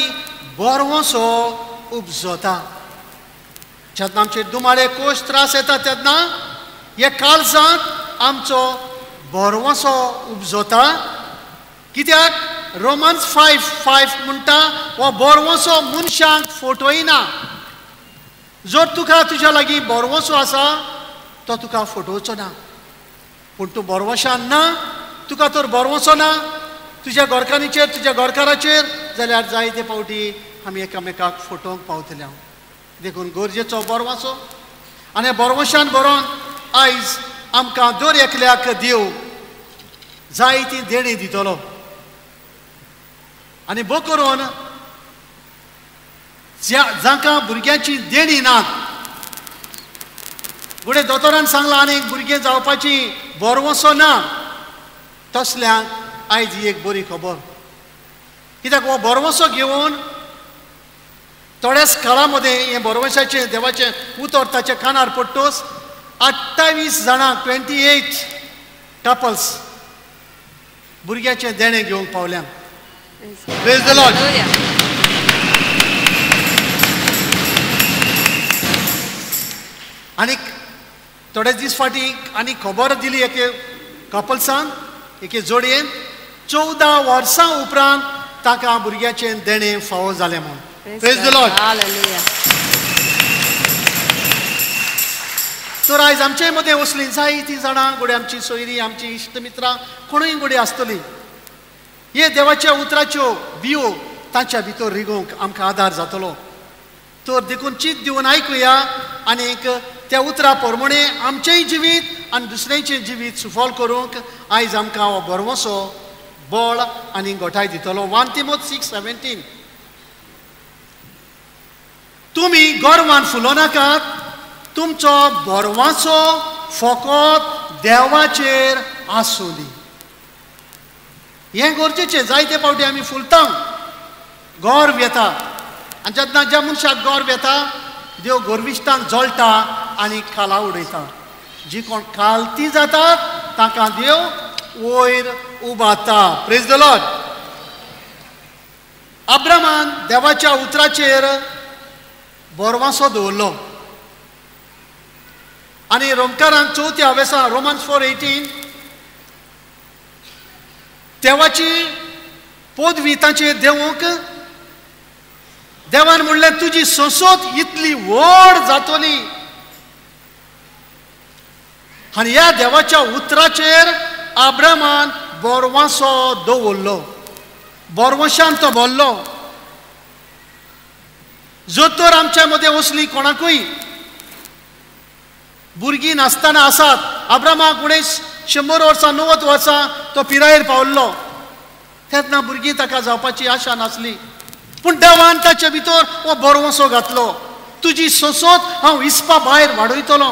भरवंसो उपजता. जेन्ना आमचे दुमाळे कोश त्रास येता तेन्ना हे काळजांत आमचो भरवंसो उपजता. कित्याक? रोमन्स 5:5 म्हणटा हो भरवंसो मनशांक फटयना. जर तुका तुज्या लागीं भरवंसो आसा तो तुका फटोवचो ना. पूण तूं भरवंशान ना, तुका तर भरवंसो ना तुज्या घरकान्नीचेर, तुज्या घरकाराचेर, जाल्यार जायते फावटी आमी एकामेकाक फटोवंक पावतले. हांव देखून गरजेचो भरवंसो. आनी भरवंशान बरोवन आयज आमकां दर एकल्याक देव जायती देणी दितलो. आनी बो करून जांकां भुरग्यांची देणी नात, घडये दोतोरान सांगलां आनीक भुरगें जावपाची भरवंसो ना, तसल्यांक आयज ही एक बरी खबर. कित्याक हो भरवंसो घेवन थोड्याच काळा मदें हें भरवंशाचें देवाचें उतर ताच्या कानार पडटोच 28 जाणां 28 कपल्स भुरग्याचें देणें घेवंक पावल्यान. Praise the Lord. आनीक थोडे दीस फाटीं आनी खबर दिली एके कपल्सान, एके जोडयेन 14 वर्सां उपरांत ताका भुरग्याचें देणें फावो जालें म्हूण. Praise the Lord. तर आयज आमचे मदें वसलीं जायतीं जाणां, घडये आमची सोयरीं, आमची इश्ट मित्रां, कोणूय घडये आसतलीं. हे देवाच्या उतराच्यो बियो तांच्या भितर रिगोवंक आमकां आदार जातलो. तर देखून चीत दिवन आयकुया आनीक त्या उतरा प्रमाणे आमचेंय जिवीत आनी दुसऱ्यांचें जिवीत सुफल करूंक आयज आमकां हो भरवंसो बळ आनी गोठाय दितलो. 1 Timothy 6:17. तुमी गर्वान फुलोनाकात, तुमचो भरवंसो फकत देवाचेर आसूं दी. हें गरजेचें. जायते फावटी आमी फुलता, गर्व येता. आनी जेन्ना ज्या मनशाक गर्व येता, देव गर्विश्टांक जळटा आनी खाला उडयता. जी कोण खालती जातात तांकां देव वयर उबारता. Praise the Lord. अब्रामान देवाच्या उतराचेर भरवंसो दवरलो. आनी रोमकारांक 4 अवेसा, रोमन्स 4:18, देवाची पदवी तांचेर देवूंक देवान म्हणलें तुजी संसद इतली व्हड जातली. आनी ह्या देवाच्या उतराचेर अब्रामान भरवंसो दवरलो. भरवंशान तो भरलो. जर तर आमच्या मदें वसली कोणाकूय भुरगीं नासतना आसात, अब्रामाक उणें 100 वर्सां 90 वर्सां तो पिरायेर पावल्लो, तेन्ना भुरगीं ताका जावपाची आशा नासली. पूण देवान ताचे भितर हो भरवंसो घातलो, तुजी संसद हांव हिसपा भायर वाडयतलो.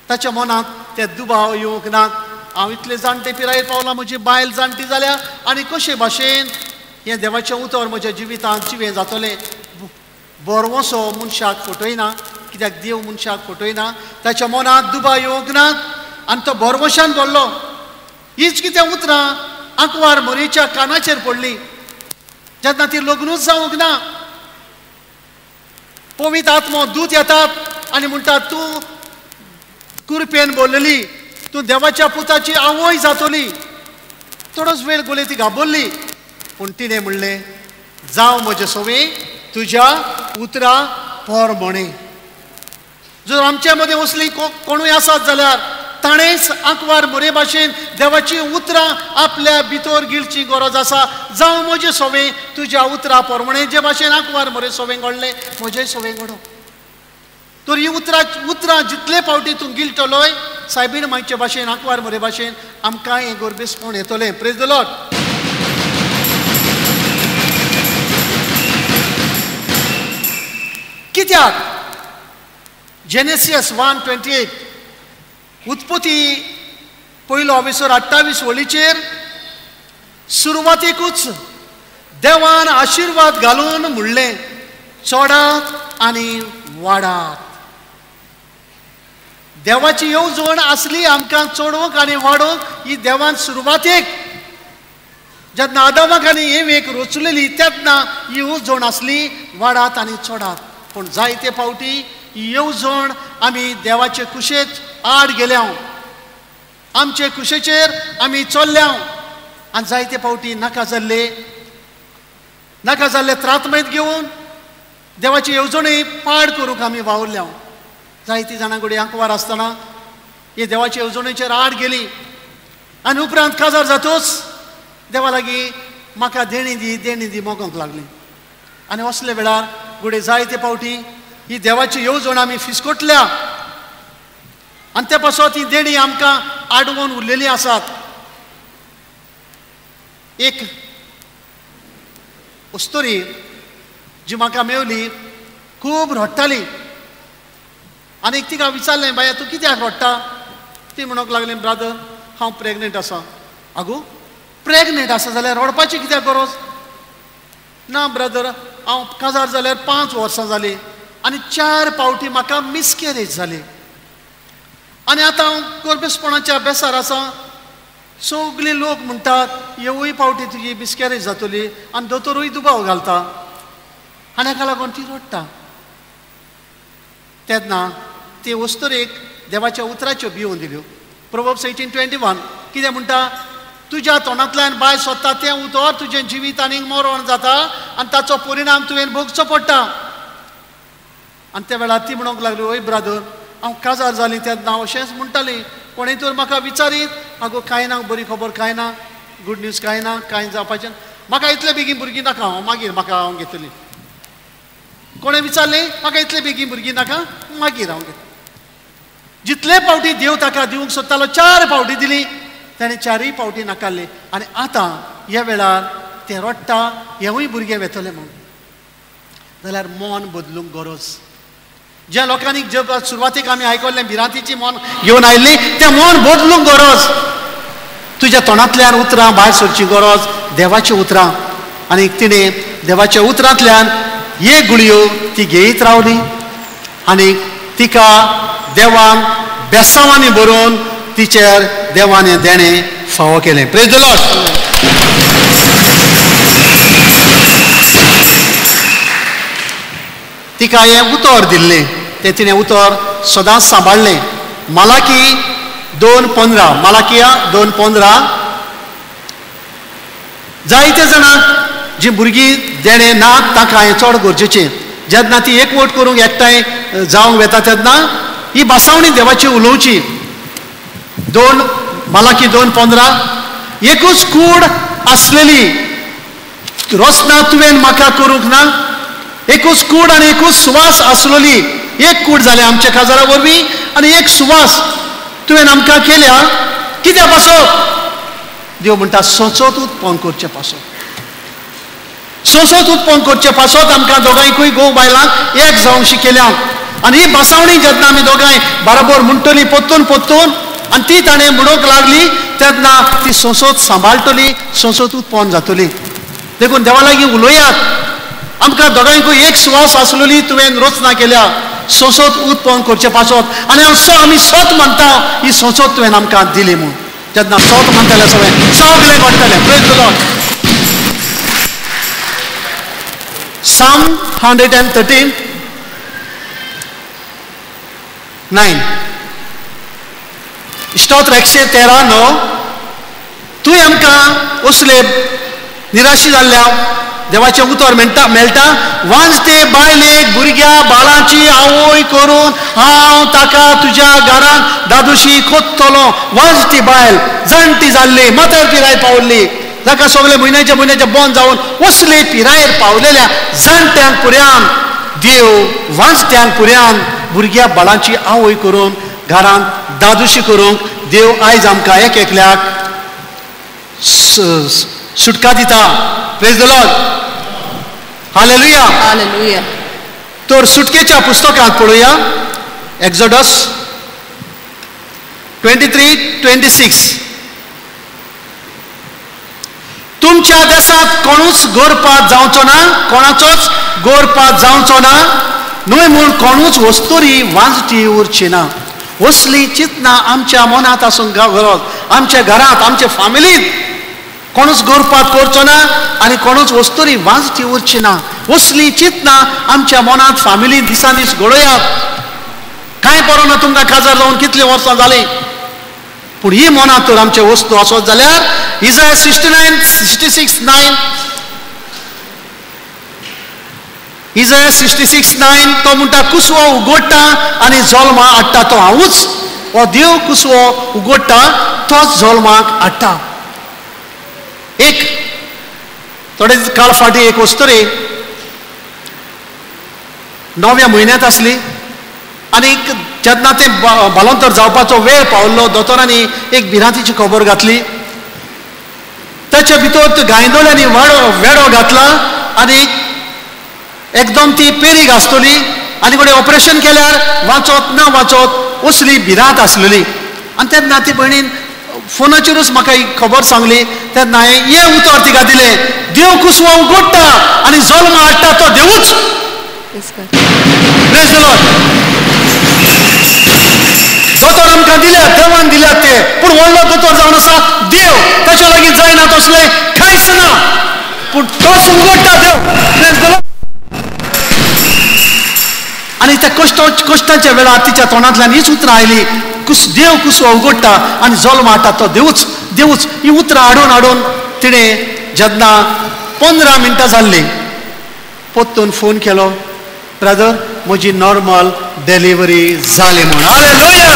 ताच्या मनांत ते दुबाव येवंक नात, हांव इतले जाणटे पिरायेर पावलां, म्हजी बायल जाणटी जाल्या आनी कशे भाशेन हें देवाचें उतर म्हज्या जिवितांत जिवें जातलें. भरवंसो मनशाक फटयना, कित्याक देव मनशाक फटयना. ताच्या मनांत दुबाव येवंक नात आनी तो भरवंशान भरलो. हीच कितें उतरां आंकवार मोरेच्या कानाचेर पडलीं जेन्ना ती लग्नूच जावंक ना. पवित्र आत्मो दूत येतात आनी म्हणटात तूं कुरपेन बोल्लेली, तूं देवाच्या पुताची आवय जातली. थोडोच वेळ गोले ती घाबरली, पूण तिणें म्हणलें जावं म्हजे सवे तुज्या उतरा प्रमाणे. जर आमच्या मदें असली कोणूय आसात जाल्यार ताणेंच आंकवार मोरे भाशेन देवाची उतरां आपल्या भितर गिळची गरज आसा. जावं म्हजें सोवें तुज्या उतरां प्रमाणें, जे भाशेन आंकवार मोरे सोवें घडलें म्हजें सोवें घडो. तर ही उतरां जितले फावटी तूं गिळटलोय सायबीण मायचे भाशेन आंकवार मोरे भाशेन आमकां हें गोरबेसपण येतलें. Praise the Lord. कित्याक जेनेसिस 1:28 उत्पत्ती पयलो ऑफिसर 28 वळीचेर सुरवातेकूच देवान आशिर्वाद घालून म्हणलें चोडात आनी वाडात. देवाची येवजण आसली आमकां चडोवंक आनी वाडोवंक. ही देवान सुरवातेक जेन्ना आदामाक आनी एवेक रचलेली तेन्ना ही येवजण आसली वाडात आनी चोडात. पूण जायते फावटी ही येवजण आमी देवाचे कुशेत आड गेल्या, आमचे कुशेचेर आमी चल्ल्या आनी जायते फावटी नाका जाल्ले त्रातमयत घेवन देवाची येवजणी पाड करूंक आमी वावुरल्या. जायती जाणां कडेन आंकवार आसतना ही देवाचे येवजणेचेर आड गेली आनी उपरांत काजार जातूच देवा लागीं म्हाका देणी दी देणी दी मोगोंक लागली. आनी असले वेळार घडये जायते फावटी ही देवाची येवजण आमी फिसकटल्या आनी ते पासत ही देणी आमकां आडवून उरलेली आसात. एक अस्तुरी जी म्हाका मेवली खूब रडटाली आनी तिका विचारलें, बाया तूं कित्याक रडटा? ती म्हणूंक लागली, ब्रादर हांव प्रेगनेंट आसा. आगो प्रेगनेंट आसा जाल्यार रडपाची कित्याक गरज? ना ब्रदर, हांव काजार जाल्यार 5 वर्सां जालीं आनी 4 फावटी म्हाका मिसकॅरेज जाली आनी आतां हांव गोरबेसपणाच्या बेसार आसा. सगळे लोक म्हणटात हेवूय फावटी तुजी मिसकॅरेज जातली आनी दोतोरूय दुबाव घालता आनी हाका लागून ती रडटा. तेन्ना ते वस्तुरेक देवाच्या उतराच्यो भिवन दिल्यो. प्रोवर्ब्स 18:21 कितें म्हणटा? तुज्या तोंडांतल्यान भायर सोदता तें उतर तुजें जिवीत आनीक मरण जाता आनी ताचो परिणाम तुवें भोगचो पडटा. आनी त्या वेळार ती म्हणूंक लागली, ओय ब्रादर हांव काजार जाली तेन्ना हांव अशेंच म्हणटाली, कोणें तर म्हाका विचारीत आगो कांय ना बरी खबर, कांय ना गूड न्यूज, कांय ना, कांय जावपाचें, म्हाका इतले बेगीन भुरगीं नाका, हांव मागीर म्हाका हांव घेतली. कोणें विचारलें म्हाका इतले बेगीन भुरगीं नाका, मागीर हांव घेतली. जितले फावटी देव ताका दिवंक सोदतालो 4 फावटी दिली, ताणें 4 फावटी नाकारली आनी आतां ह्या वेळार तें रडटा हेवूय भुरगें वेतलें म्हूण. जाल्यार मन बदलूंक गरज. ज्या लोकांनी जे सुरवातेक आमी आयकल्लें भिरांतीची मन घेवन आयिल्ली तें मन बदलूंक गरज. तुज्या तोंडांतल्यान उतरां भायर सरची गरज, देवाचीं उतरां. आनी तिणें देवाच्या उतरांतल्यान एक गुळयो ती घेयत रावली आनी तिका देवान बेसांवांनी बरोवन तिचेर देवान हें देणें फावो केलें. Praise the Lord. तिका हें उतर दिल्लें तें तिणें उतर सदांच सांबाळ्ळें. मालाकी 2:15, मालाकिया 2:15. जायते जाणांक जी भुरगीं देणें ना तांकां हें चड गरजेचें. जेन्ना ती एकवट करूंक एकठांय जावंक वेता तेन्ना ही भासावणी देवाची उलोवची. 2 मालाकी 2:15, एकूच कूड आसलेली रचना तुवें म्हाका करूंक ना, एकूच कूड आनी एकूच सुवास आसलेली. एक कूड जालें आमच्या काजारा वरवीं आनी एक सुवास तुवें आमकां केल्या. कित्या पासत? देव म्हणटा सोंसत उत्पन्न करचे पासत, सोंसत उत्पन्न करचे पासत आमकां दोगांयकूय घोव बायलांक एक जावंक शिकयल्या. आनी ही भासावणी जेन्ना आमी दोगांय बरोबर म्हणटली पोत्तून पोत्तून आनी ती ताणें म्हणूंक लागली तेन्ना ती सोंसत सांबाळटली, सोंसत उत्पन्न जातली. देखून देवा लागीं उलोयात, आमकां दोगांयकूय एक सुवास आसलेली तुवें रचना केल्या सोंसत उत्पन्न करचे पासत आनी हांव आमी सोत मानता ही सोंसत तुवें आमकां दिली म्हूण. जेन्ना सोत मानतले सगळें सगळें घडटलें. Praise the Lord. Psalm 113:9, स्तोत्र 113:9. तूं आमकां असले निराशी जाल्ल्या देवाचें उतर मेळटा मेळटा वांजते बायलेक भुरग्या बाळाची आवय करून हांव ताका तुज्या घरांत दादोशी खोदतलो. वांजती बायल जाणटी जाल्ली, म्हातार पिराय पावल्ली, ताका सगळे म्हयन्याचे म्हयन्याचे बंद जावन असले पिरायेर पावलेल्या जाणट्यांक पुऱ्यान देव वांजत्यांक पुऱ्यान भुरग्या बाळांची आवय करून घरांत दादोशी करूंक देव आयज आमकां एक एकल्याक सुटका दिता. Praise the Lord, hallelujah, hallelujah. तर सुटकेच्या पुस्तकांत पळोवया एक्सोडस 23:26. तुमच्या देशांत कोणूच गोरपात जावचो ना, कोणाचोच गोरपात जावचो ना, न्हय म्हूण कोणूच वस्तुरी वांजटी उरची ना. असली चिंतना आमच्या मनांत आसूंक गरज. आमच्या घरांत, आमच्या फामिलींत कोणूच गोरपात करचो ना आनी कोणूच वस्तुरी वांजटी उरची ना. असली चिंतना आमच्या मनांत फामिलींत दिसान दीस घडोयात. कांय बरो ना तुमकां काजार जावन कितलीं वर्सां जालीं, पूण ही मनांत तर आमचे वस्तू आसत जाल्यार इजाया 69:66-9, इजाया 66:9 तो म्हणटा कुसवो उगडटा आनी जल्मा हाडटा तो हांवूच. हो देव कुसवो उगडटा तोच जल्माक हाडटा. एक थोडे काळ फाटीं एक वस्तुरी 9व्या म्हयन्यांत आसली आनी जेन्ना तें बालोंतर जावपाचो वेळ पावल्लो, दोतोरांनी एक भिरांतीची खबर घातली. ताच्या भितर गांयदोळ्यांनी वेडो घातला आनी एकदम ती पेरी घासतली आनी कोणें ऑपरेशन केल्यार वाचत ना वाचत असली भिरांत आसलेली. आनी तेन्ना ती भयणीन फोनाचेरूच म्हाका ही खबर सांगली. तेन्ना हांवें हें उतर तिका दिलें, देव कुसवो उगडटा आनी जल्म हाडटा तो देवूच. Praise the Lord. दोतोर आमकां दिल्यात, देवान दिल्यात ते, पूण व्हडलो दोतोर जावन आसा देव, ताच्या लागीं जायना तसलें कांयच ना, पूण तोच उगडटा देव. Praise the Lord. आनी त्या कश्टाच्या वेळार तिच्या तोंडांतल्यान हीच उतरां आयली, देव कुसवो उगडटा आनी जल्म हाडटा तो देवूच, देवूच. ही उतरां हाडून हाडून तिणें जेन्ना 15 मिनटां जाल्लीं परतून फोन केलो, ब्रदर म्हजी नॉर्मल डिलिव्हरी जाली म्हूण. हालेलुया.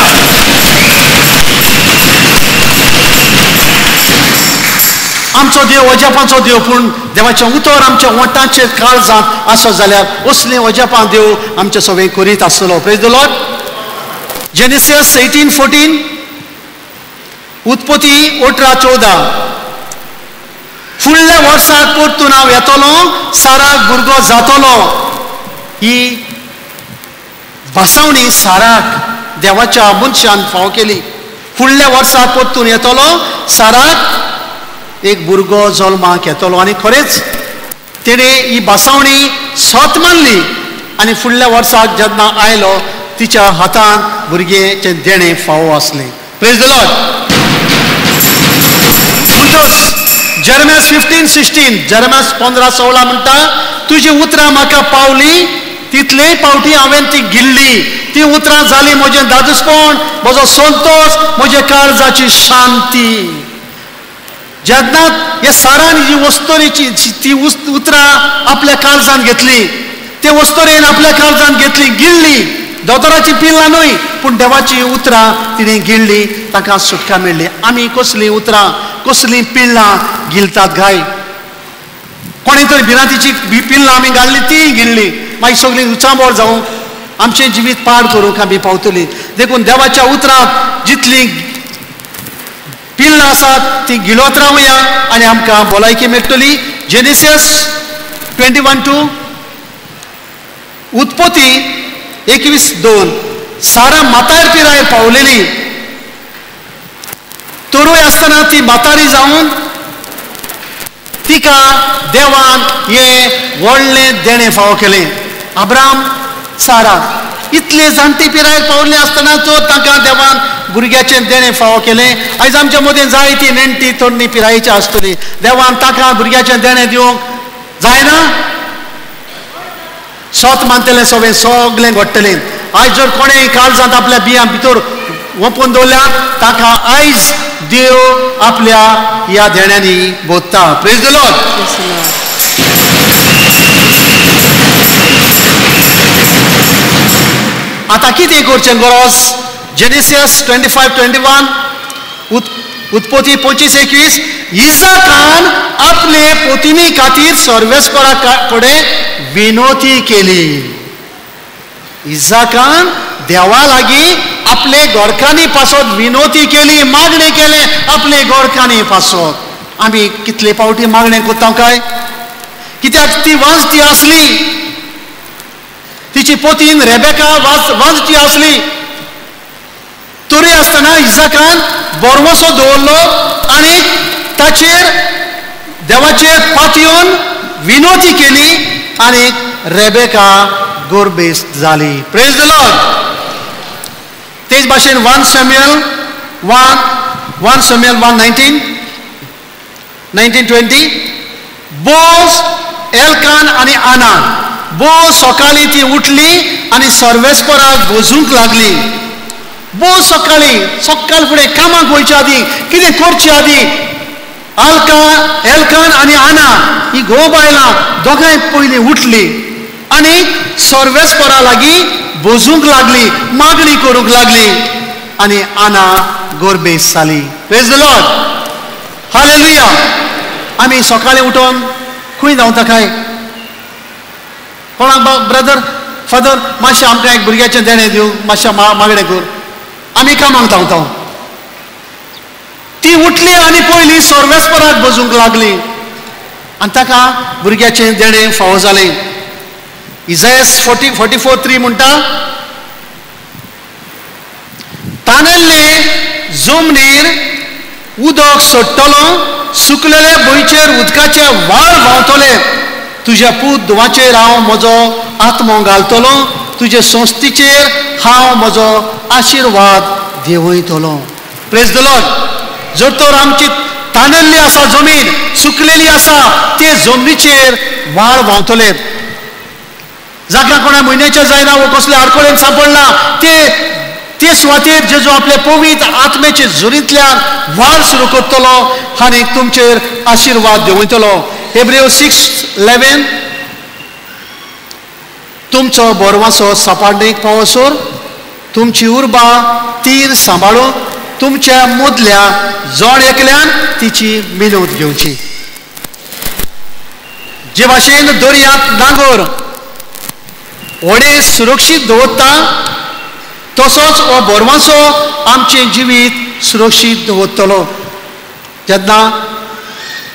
आमचो देव अजापांचो देव, पूण देवाचें उतर आमच्या वोंटाचेर काळजांत आसत जाल्यार असलीं अजापां देव आमचे सगळें करीत आसतलो. Praise the Lord. Genesis 18:14, उत्पत्ती 18:14. फुडल्या वर्साक परतून हांव येतलो, साराक भुरगो जातलो. ही भासावणी साराक देवाच्या मनशान फावो केली. फुडल्या वर्साक परतून येतलो, साराक एक भुरगो जल्माक येतलो. आनी खरेंच तेणें ही भासावणी सत मानली आनी फुडल्या वर्साक जेन्ना आयलो तिच्या हातान भुरग्याचें देणें फावो आसलें. Praise the Lord. म्हणटच Jeremias 15:16, Jeremias 15:16 म्हणटा, तुजी उतरां म्हाका पावली तितलेय पावटी हांवें ती गिल्ली, ती उतरां जाली म्हजें दादूसपण, म्हजो संतोश, म्हजे काळजाची शांती. जेन्ना हे सारान ही वस्तोरीची ती उतरां आपल्या काळजान घेतली, ते वस्तोरेन आपल्या काळजान घेतली, गिळ्ळी. दोतोराची पिल्लां न्हय, पूण देवाची उतरां तिणें गिळ्ळी, ताका सुटका मेळ्ळी. आमी कसलीं उतरां कसलीं पिल्लां गिळतात गाय? कोणें तरी भिरांतीची पिल्लां आमी घाल्ली, ती गिळ्ळी, मागीर सगळीं उचांबळ जावंक आमचें जिवीत पाड करूंक आमी पावतली. देखून देवाच्या उतरांत जितलीं पिल्लां आसात ती गिळत रावया आनी आमकां भलायकी मेळटली. जेनेसिस 21:2, उत्पत्ती 21:2. सारा म्हातार पिरायेर पावलेली, तरूय आसतना ती म्हातारी जावन तिका देवान हें व्हडलें देणें फावो केलें. अब्राम सारा इतले जाणटी पिरायेर पावल्ले आसतना तो तांकां देवान भुरग्याचें देणें फावो केलें. आयज आमच्या मदीं जायती नेणटी तरणी पिरायेची आसतली, देवान तांकां भुरग्याचें देणें दिवंक जायना? सत मानतलें सगळें सगळें घडटलें. आयज जर कोणें काळजांत आपल्या बियां भितर वोंपून दवरल्या ताका आयज देव आपल्या ह्या देण्यांनी बोधता. Praise the Lord. आतां कितें करचें गरज? जेनेसिस 25:21, उत्पत्ती 25:21, इजाकान आपले पोतिनी खातीर सर्वेस्परा कडेन विनोती केली. इजाकान देवा लागीं आपले गोरकांनी पासत विनोती केली, मागणें केलें आपले गोरकांनी पासत. आमी कितले फावटी मागणें करता काय? कित्याक ती वांजती आसली, तिची पोतीन रेबेका वांजती आसली. तरी आसतना इजाकान बोरवसो दवरलो आनी ताचेर देवाचेर पातयेवन विनोती केली आनी रेबेका गोरबेस्त जाली. Praise the Lord. तेच भाशेन 1 Samuel 1:19, 19:20, बोस एलकान आनी आना बो सकाळी ती उठली आनी सर्वेस्पराक भोजूंक लागली. बो सकाळी सकाळ फुडें कामाक वयच्या आदीं कितें करचे आदीं एलकान आनी आना ही घोव बायलां दोगांय पयलीं उठली आनी सर्वेस्परा लागीं भोजूंक लागली, मागणी करूंक लागली आनी आना गोरबेस जाली. Praise the Lord. Hallelujah. आमी सकाळीं उठोन खंय धांवता काय? कोणाक ब्रदर फादर मातशें आमकां एक भुरग्याचें देणें दिवं, मातशें मागणें कर, आमी कामाक धांवता. ती उठली आनी पयलीं सर्वेस्पराक बजूंक लागली आनी ताका भुरग्याचें देणें फावो जालें. इजायस 44:3 म्हणटा, तानेल्ले जमनीर उदक सोडटलो, सुकलेले भंयचेर उदकाचे व्हाळ व्हांवतले. तुज्या पूत धुवाचेर हांव म्हजो आत्मो घालतलो, तुजे संस्थेचेर हांव म्हजो आशिर्वाद देंवयतलो. Praise the Lord. जर तर आमची तानेल्ली आसा जमीन, सुकलेली आसा, ते जमनीचेर व्हाळ व्हांवतले. जाका कोणा म्हयन्याचें जायना वो कसले आडखळेन सांपडला ते सुवातेर जेजू आपले पवित्र आत्म्याचे जुरींतल्यान व्हाळ सुरू करतलो आनी तुमचेर आशिर्वाद देंवयतलो. हेब्रेव 6:11, तुमचो बोरवासो सापाडणेक पावसर तुमची उर्बा तीर सांबाळून तुमच्या मदल्या जण एकल्यान तिची मिनत घेवची. जे भाशेन दर्यांत नांगर व्हडें सुरक्षीत दवरता तसोच हो बोरवासो आमचें जिवीत सुरक्षीत दवरतलो. जेन्ना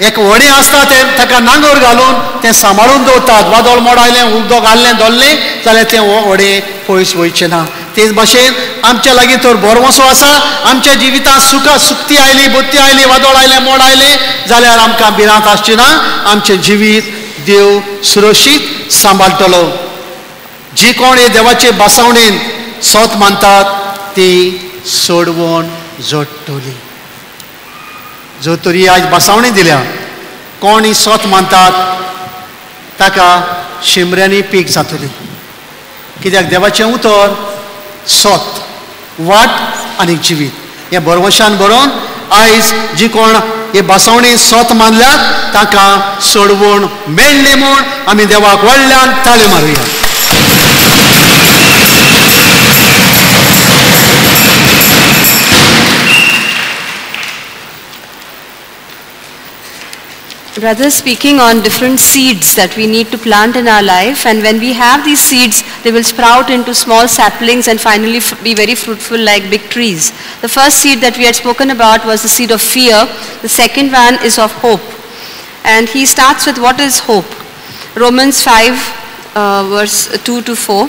एक व्हडें आसता तें ताका नांगर घालून तें सांबाळून दवरतात. वादळ मोड आयलें, उदक घाल्लें धरलें जाल्यार तें व्हडें पयस वयचें ना. तेच भाशेन आमच्या लागीं तर बोरवसो आसा, आमच्या जिवितांत सुखा सुक्ती आयली, बत्ती आयली, वादळ आयलें, मोड आयलें जाल्यार आमकां भिरांत आसची ना. आमचें जिवीत देव सुरक्षीत सांबाळटलो. जी कोण हे देवाचे बासावणेन सोत मानतात ती सोडवण जोडटली. जो तरी आयज बासावणी दिल्या कोण ही सोत मानतात ताका शिमऱ्यांनी पीक जातली. कित्याक देवाचें उतर सोत, वाट आनी जिवीत. हें बरवशान बरोवन आयज जी कोण हे बासावणी सोत मानल्यात ताका सोडवण मेळ्ळी म्हूण आमी देवाक व्हडल्यान ताळयो मारुया. Brother, speaking on different seeds that we need to plant in our life, and when we have these seeds, they will sprout into small saplings and finally be very fruitful like big trees. The first seed that we had spoken about was the seed of fear. The second one is of hope. And he starts with what is hope? Romans 5, verse 2 to 4.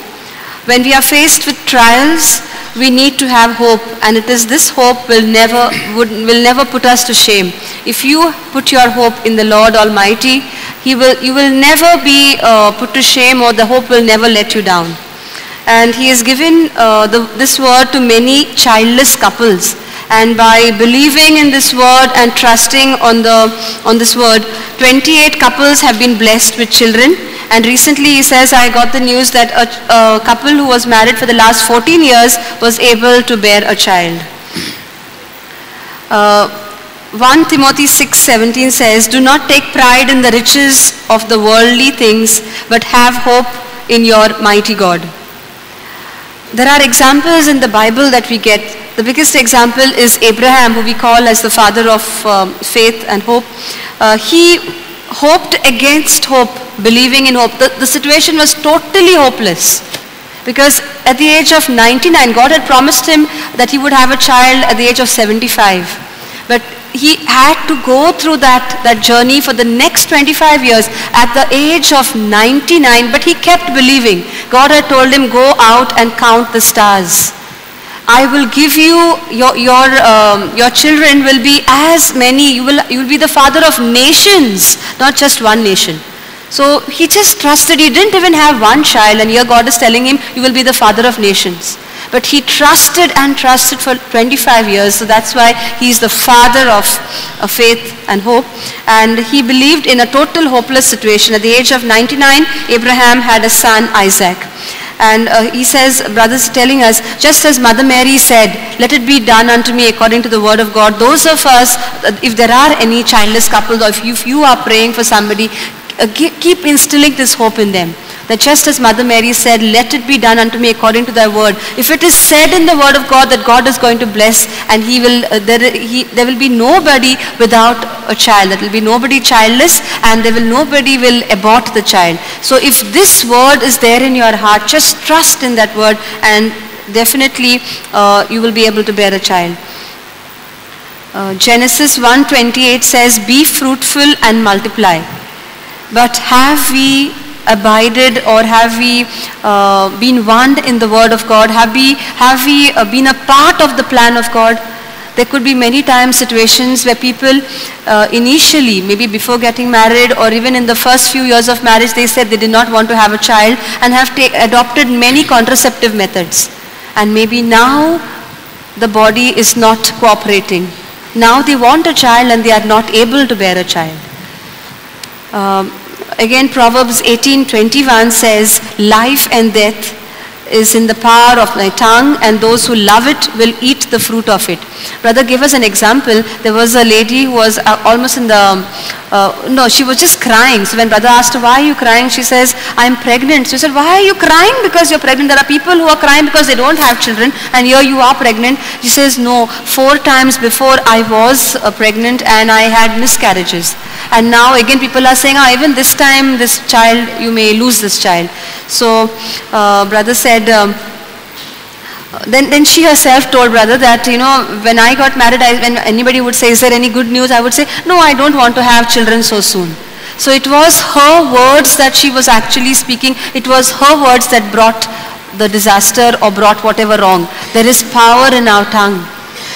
When we are faced with trials, we need to have hope, and it is this hope will never put us to shame. If you put your hope in the Lord Almighty, you will never be put to shame, or the hope will never let you down. And he has given this word to many childless couples, and by believing in this word and trusting on this word, 28 couples have been blessed with children. And recently he says, I got the news that a couple who was married for the last 14 years was able to bear a child. 1 Timothy 6:17 says, do not take pride in the riches of the worldly things, but have hope in your mighty God. There are examples in the Bible that we get. The biggest example is Abraham, who we call as the father of faith and hope. He hoped against hope, believing in hope. The situation was totally hopeless, because at the age of 99, God had promised him that he would have a child at the age of 75. But he had to go through that journey for the next 25 years at the age of 99, but he kept believing. God had told him, go out and count the stars. I will give you, your children will be as many, you will be the father of nations, not just one nation. So he just trusted. He didn't even have one child, and here God is telling him, you will be the father of nations. But he trusted and trusted for 25 years, so that's why he is the father of faith and hope. And he believed in a total hopeless situation. At the age of 99, Abraham had a son, Isaac. And he says, brothers telling us, just as Mother Mary said, let it be done unto me according to the word of God. Those of us, if there are any childless couples, or if you are praying for somebody, keep instilling this hope in them. That just as Mother Mary said, let it be done unto me according to thy word. If it is said in the word of God that God is going to bless, and he will, there will be nobody without a child. There will be nobody childless, and there will nobody will abort the child. So if this word is there in your heart, just trust in that word, and definitely you will be able to bear a child. Genesis 1:28 says, be fruitful and multiply. But have we abided, or have we been one in the word of God? Have we been a part of the plan of God? There could be many times situations where people initially, maybe before getting married or even in the first few years of marriage, they said they did not want to have a child and have adopted many contraceptive methods. And maybe now the body is not cooperating. Now they want a child and they are not able to bear a child. Again, Proverbs 18:21 says, life and death is in the power of my tongue, and those who love it will eat the fruit of it. Brother gave us an example. There was a lady who was almost in the, no, she was just crying. So when brother asked her, why are you crying? She says, I'm pregnant. So he said, why are you crying because you're pregnant? There are people who are crying because they don't have children, and here you are pregnant. She says, no, 4 times before I was pregnant and I had miscarriages. And now again people are saying, oh, even this time, this child, you may lose this child. So brother said, then she herself told brother that, you know, when I got married, when anybody would say, is there any good news? I would say, no, I don't want to have children so soon. So it was her words that she was actually speaking. It was her words that brought the disaster or brought whatever wrong. There is power in our tongue.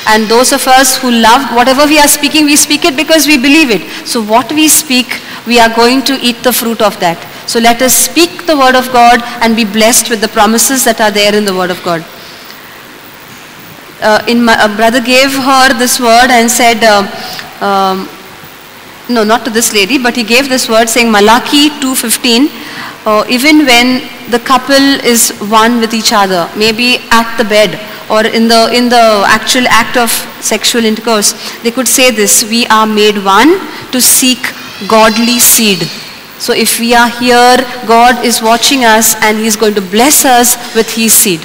And those of us who love, whatever we are speaking, we speak it because we believe it. So what we speak, we are going to eat the fruit of that. So let us speak the word of God and be blessed with the promises that are there in the word of God. Brother gave her this word and said, no, not to this lady, but he gave this word saying, Malachi 2:15, even when the couple is one with each other, maybe at the bed or in the actual act of sexual intercourse, they could say this, we are made one to seek godly seed. So if we are here, God is watching us and he is going to bless us with his seed.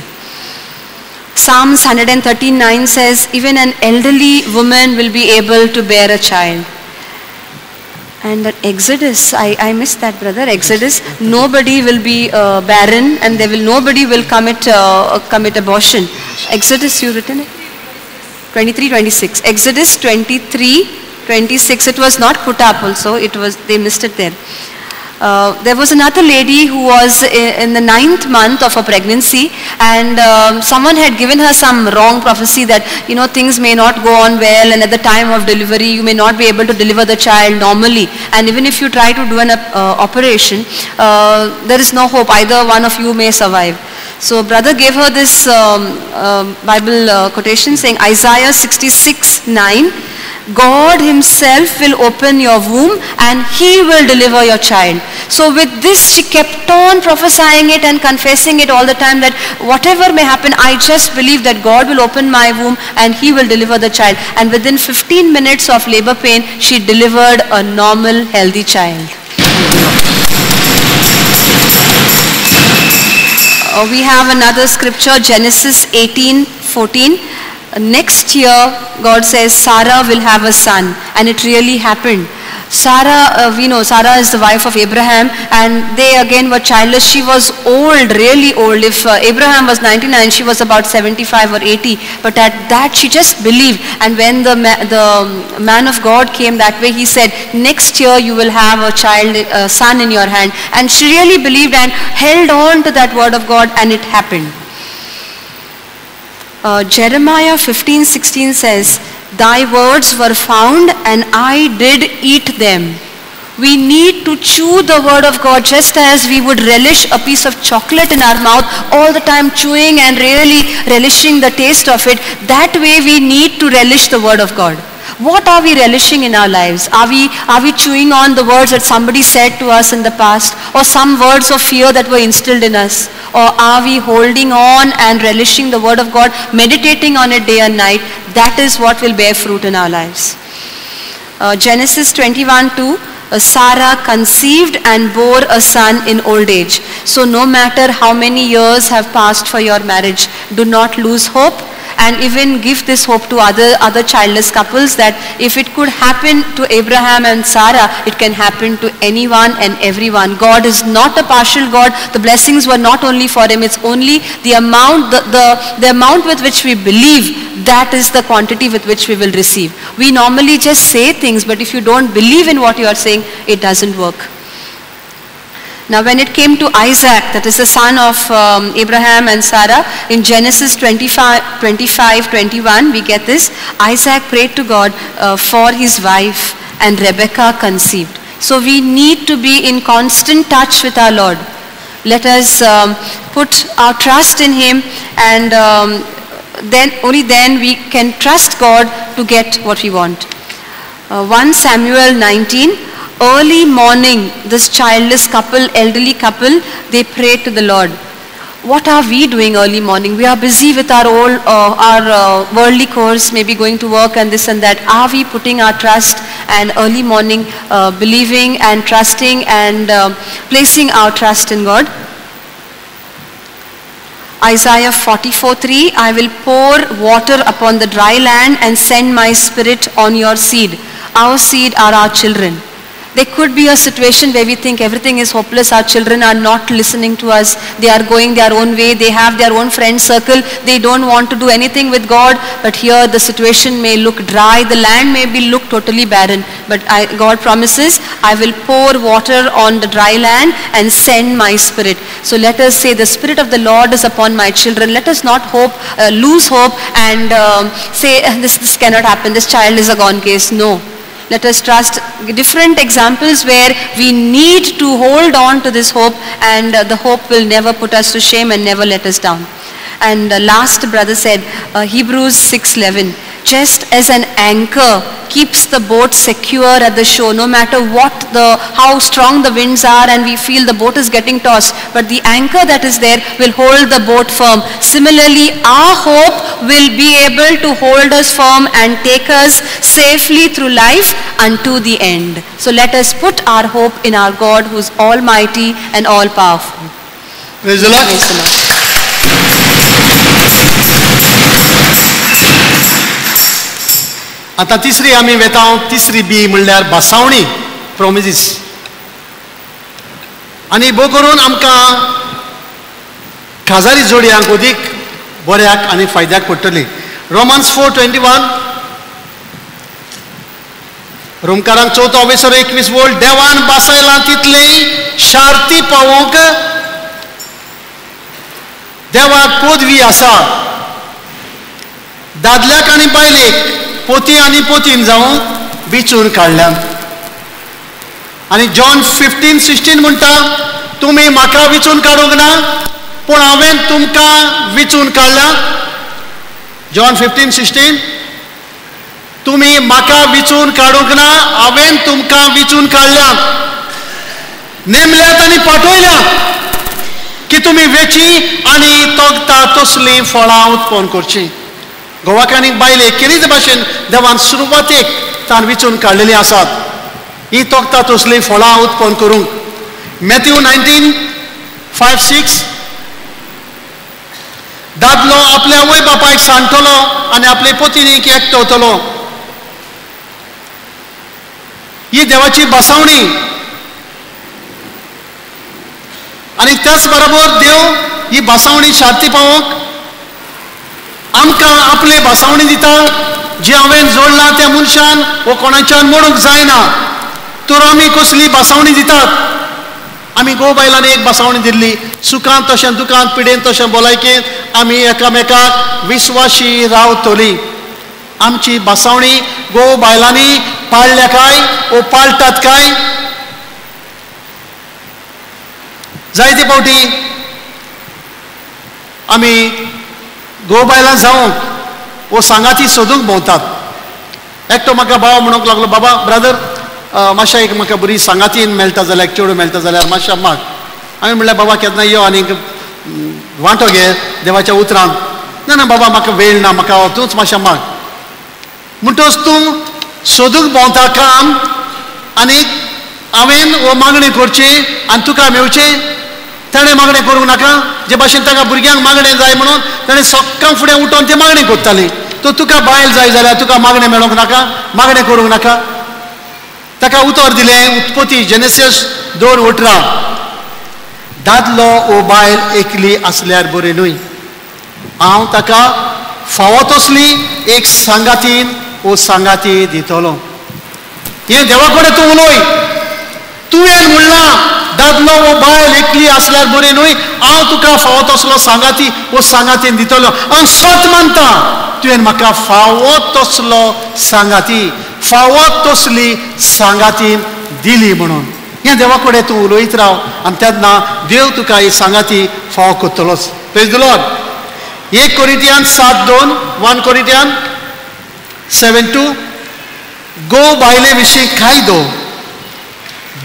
Psalms 139 says, even an elderly woman will be able to bear a child. And that Exodus, I missed that, brother. Exodus, nobody will be barren and there will nobody will commit abortion. Exodus, you written it? 23:26. Exodus 23:26. It was not put up also. It was, they missed it there. There was another lady who was in the 9th month of her pregnancy, and someone had given her some wrong prophecy that, you know, things may not go on well, and at the time of delivery you may not be able to deliver the child normally, and even if you try to do an operation, there is no hope, either one of you may survive. So brother gave her this Bible quotation saying Isaiah 66:9, God himself will open your womb and he will deliver your child. So with this, she kept on prophesying it and confessing it all the time that whatever may happen, I just believe that God will open my womb and he will deliver the child. And within 15 minutes of labor pain, she delivered a normal, healthy child. We have another scripture, Genesis 18:14. Next year, God says Sarah will have a son, and it really happened. Sarah, we know Sarah is the wife of Abraham, and they again were childless. She was old, really old. If Abraham was 99, she was about 75 or 80. But at that, she just believed. And when the man of God came that way, he said, next year you will have a child, a son in your hand. And she really believed and held on to that word of God, and it happened. Jeremiah 15:16 says, thy words were found and I did eat them. We need to chew the word of God just as we would relish a piece of chocolate in our mouth all the time, chewing and really relishing the taste of it. That way we need to relish the word of God. What are we relishing in our lives? Are we chewing on the words that somebody said to us in the past, or some words of fear that were instilled in us? Or are we holding on and relishing the word of God, meditating on it day and night? That is what will bear fruit in our lives. Genesis 21:2, Sarah conceived and bore a son in old age. So no matter how many years have passed for your marriage, do not lose hope. And even give this hope to other childless couples, that if it could happen to Abraham and Sarah, it can happen to anyone and everyone. God is not a partial God. The blessings were not only for him. It's only the amount, the amount with which we believe, that is the quantity with which we will receive. We normally just say things, but if you don't believe in what you are saying, it doesn't work. Now when it came to Isaac, that is the son of Abraham and Sarah, in Genesis 25:21, we get this. Isaac prayed to God for his wife, and Rebekah conceived. So we need to be in constant touch with our Lord. Let us put our trust in him, and then only then we can trust God to get what we want. 1 Samuel 19, early morning, this childless couple, elderly couple, they prayed to the Lord. What are we doing early morning? We are busy with our old, our worldly course, maybe going to work and this and that. Are we putting our trust and early morning believing and trusting and placing our trust in God? Isaiah 44:3, I will pour water upon the dry land and send my spirit on your seed. Our seed are our children. There could be a situation where we think everything is hopeless, our children are not listening to us, they are going their own way, they have their own friend circle, they don't want to do anything with God, but here the situation may look dry, the land may be look totally barren, but God promises, I will pour water on the dry land and send my spirit. So let us say, the spirit of the Lord is upon my children. Let us not lose hope and say, this cannot happen, this child is a gone case. No. Let us trust different examples where we need to hold on to this hope, and the hope will never put us to shame and never let us down. And the last brother said, Hebrews 6:11, just as an anchor keeps the boat secure at the shore, no matter what how strong the winds are and we feel the boat is getting tossed, but the anchor that is there will hold the boat firm. Similarly, our hope will be able to hold us firm and take us safely through life unto the end. So let us put our hope in our God, who is almighty and all powerful. Praise the Lord. Praise the Lord. आतां तिसरी आमी वेता, तिसरी बी म्हणल्यार भासावणी, प्रोमिजीस. आनी भो करून आमकां खाजारी जोडयांक अदीक बऱ्याक आनी फायद्याक पडटली. रोमन्स 4:21, रोमकारांक 4 21 वोल्ट, देवान बासयलां तितली शार्ती पावोवंक देवाक पदवी आसा. दादल्याक आनी बायलेक पोती आनी पोतीन जावन बिचून काडल्यान. आनी जॉन 15:16 म्हणटा, तुमी म्हाका विचून काडूंक ना, पूण हांवें तुमकां विचून काडल्या. जॉन 15:16, तुमी म्हाका विचून काडूंक ना, हांवें तुमकां विचून काडल्या, नेमल्यात आनी पाठयल्यात की तुमी वेची आनी तोगता तसलीं फळां उत्पन्न करचीं. गोवाक आनी बायलेक केरीच भाशेन देवान सुरवातेक तान विचून काडलेलीं आसात ही तोगता तसलीं फळां उत्पन्न करूंक. मॅथ्यू 19:5-6, दादलो आपल्या आवय बापायक सांडटलो आनी आपले पतिनीक एकटवतलो. ही देवाची बसावणी. आनी त्याच बरोबर देव ही बसावणी शांती पावोवंक आमकां आपले बसावणी दिता. जी हांवें जोडलां त्या मनशान वो कोणाच्यान मोडूंक जायना. तर आमी कसली बसावणी दितात? आमी गो बायलांनी एक बसावणी दिल्ली, सुखांत तशें दुखांत, पिडेन तशें भलायकेंत आमी एकामेकाक विस्वाशी रावतली. आमची बसावणी गो बायलांनी पाळल्या काय वो पाळटात काय? जायते फावटी आमी गो बायलां जावंक वो सांगाती सोदूंक भोंवतात. एकटो म्हाका भाव म्हणूंक लागलो, बाबा ब्रदर मातशा एक म्हाका बरी सांगातीन मेळटा जाल्यार, चेडूं मेळटा जाल्यार मातशा माग. हांवें म्हणलें, बाबा केन्ना यो आनीक वांटो घे देवाच्या उतरान. ना ना बाबा म्हाका वेळ ना, म्हाका तूंच मातशा माग. म्हणटच तूं सोदूंक भोंवता काम आनी हांवें हो मागणी करची आनी तुका मेवचें. ताणें मागणें करूंक नाका? जे भाशेन ताका भुरग्यांक मागणें जाय म्हणून ताणें सकाळ फुडें उठोवन ती मागणी करताली. तर तुका बायल जाय जाल्यार तुका मागणें मेळोंक नाका, मागणें करूंक नाका. ताका उतर दिलें उत्पत्ती जेनेसिस 2:18, दादलो ओ बायल एकली आसल्यार बरें न्हय, हांव ताका फावो तसली एक सांगातीन ओ सांगाती दितलो. हें देवा कडेन तूं उलय. तुवें म्हणलां दादलो वो बायल एकली आसल्यार बरें न्हय, हांव तुका फावो तसलो सांगाती वो सांगातीन दितलो. हांव सत मानता तुवें म्हाका फावो तसलो सांगाती, फावो तसली सांगातीन दिली म्हणून. हें देवा कडेन तूं उलयत राव आनी तेन्ना देव तुका ही सांगाती फावो करतलोच. प्रेज the Lord. 1 कोरिंथियान 7:2, 1 कोरिंथियान 7:2, गो बायले विशीं कायदो,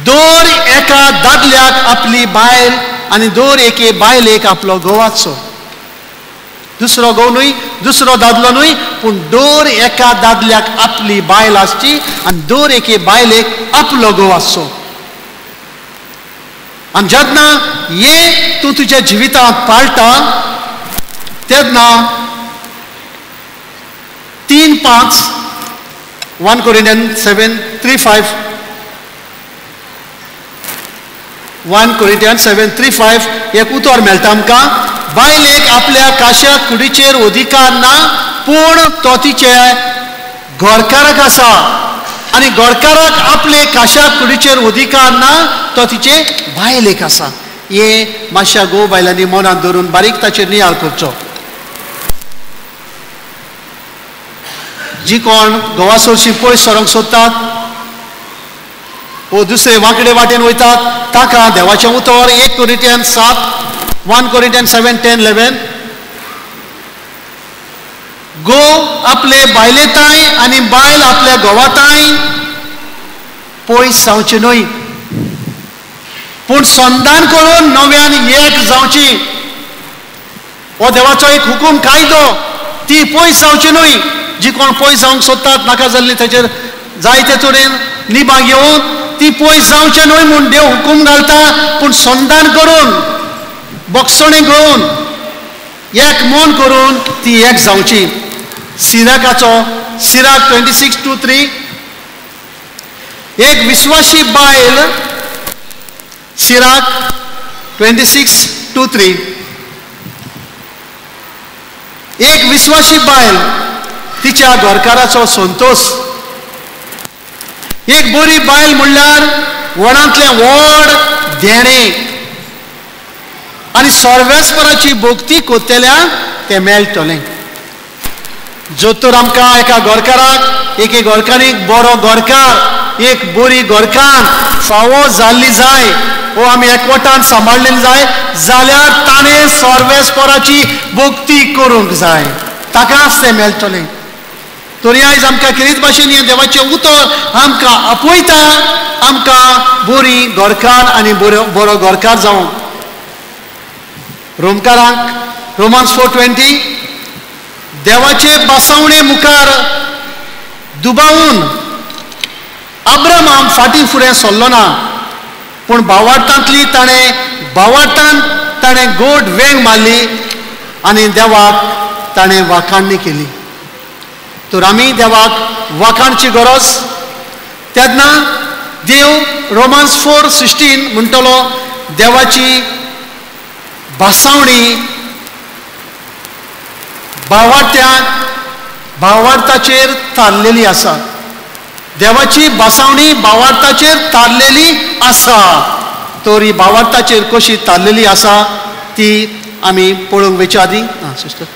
दर एका दादल्याक आपली बायल आनी दर एके बायलेक आपलो घोवाचो. दुसरो घोव न्हय, दुसरो दादलो न्हय, पूण दर एका दादल्याक आपली बायल आसची आनी दर एके बायलेक आपलो घोव आसचो. आनी जेन्ना हें तूं तुज्या जिवितांत पाळटा तेन्ना 3:5, 1 कोरिंथियन 7:3-5, 1 कोरिंथियन 7:3-5 एक उतर मेळटा आमकां, बायलेक आपल्या काश्या कुडीचेर अधिकार ना, पूण तो तिचे घरकाराक आसा, आनी घरकाराक आपले काश्या कुडीचेर अधिकार ना, तो तिचे बायलेक आसा. हे मातशा गो बायलांनी मनांत धरून बारीक ताचेर नियाळ करचो. जी कोण घोवा सरशी पयस सरोंक सोदतात वो दुसरे वांकडे वाटेन वयतात ताका देवाचें उतर 1 कोरिंथियन 7, 1 कोरिंथियन 7, 10, 11, घोव आपले बायलेताय आनी बायल आपल्या घोवाताय पयस जावचें न्हय, पूण संदान करून नव्यान एक जावची. हो देवाचो एक हुकूम कायदो. ती पयस जावची न्हय. जी कोण पयस जावंक सोदतात नाका जाल्ली ताचेर जायते तरेन निबां घेवन ती पयस जावचें न्हय म्हूण देव हुकूम घालता, पूण संदान करून बक्षणी घेवन एक मन करून ती एक जावची. सिराकाचो सिराक 26:2-3, एक विश्वासी बायल, सिराक 26:2-3, एक विश्वासी बायल तिच्या घरकाराचो संतोष. एक बरी बायल म्हणल्यार व्हडांतलें व्हड देणें आनी सर्वेस्पराची भक्ती करतल्यांक तें मेळटलें. जो तर आमकां एका घरकाराक, एके घरकारीक बरो घरकार, एक बरी घरकान्न फावो जाल्ली जाय, वो आमी एकवटान सांबाळलेली जाय जाल्यार ताणें सर्वेस्पराची भक्ती करूंक जाय, ताकाच तें मेळटलें. तरी आयज आमकां कितें भाशेन हें देवाचें उतर आमकां आपयता, आमकां बरी घरकार आनी बरो घरकार जावंक. रोमकारांक रोमांस 4:20, देवाचे बसावणे मुखार दुबावून अब्राहम फाटीं फुडें सरलो ना, पूण भावार्थांतली ताणें भावार्थान ताणें गोड वेंग मारली आनी देवाक ताणें वाखाणणी केली. तर आमी देवाक वाखाणची गरज. तेन्ना देव रोमन्स 4:16 म्हणटलो देवाची भासावणी भावार्थाचेर थारलेली आसा. देवाची भासावणी भावार्थाचेर थारलेली आसा. तर ही भावार्थाचेर कशी थारलेली आसा ती आमी पळोवंक वयच्या आदीं sister.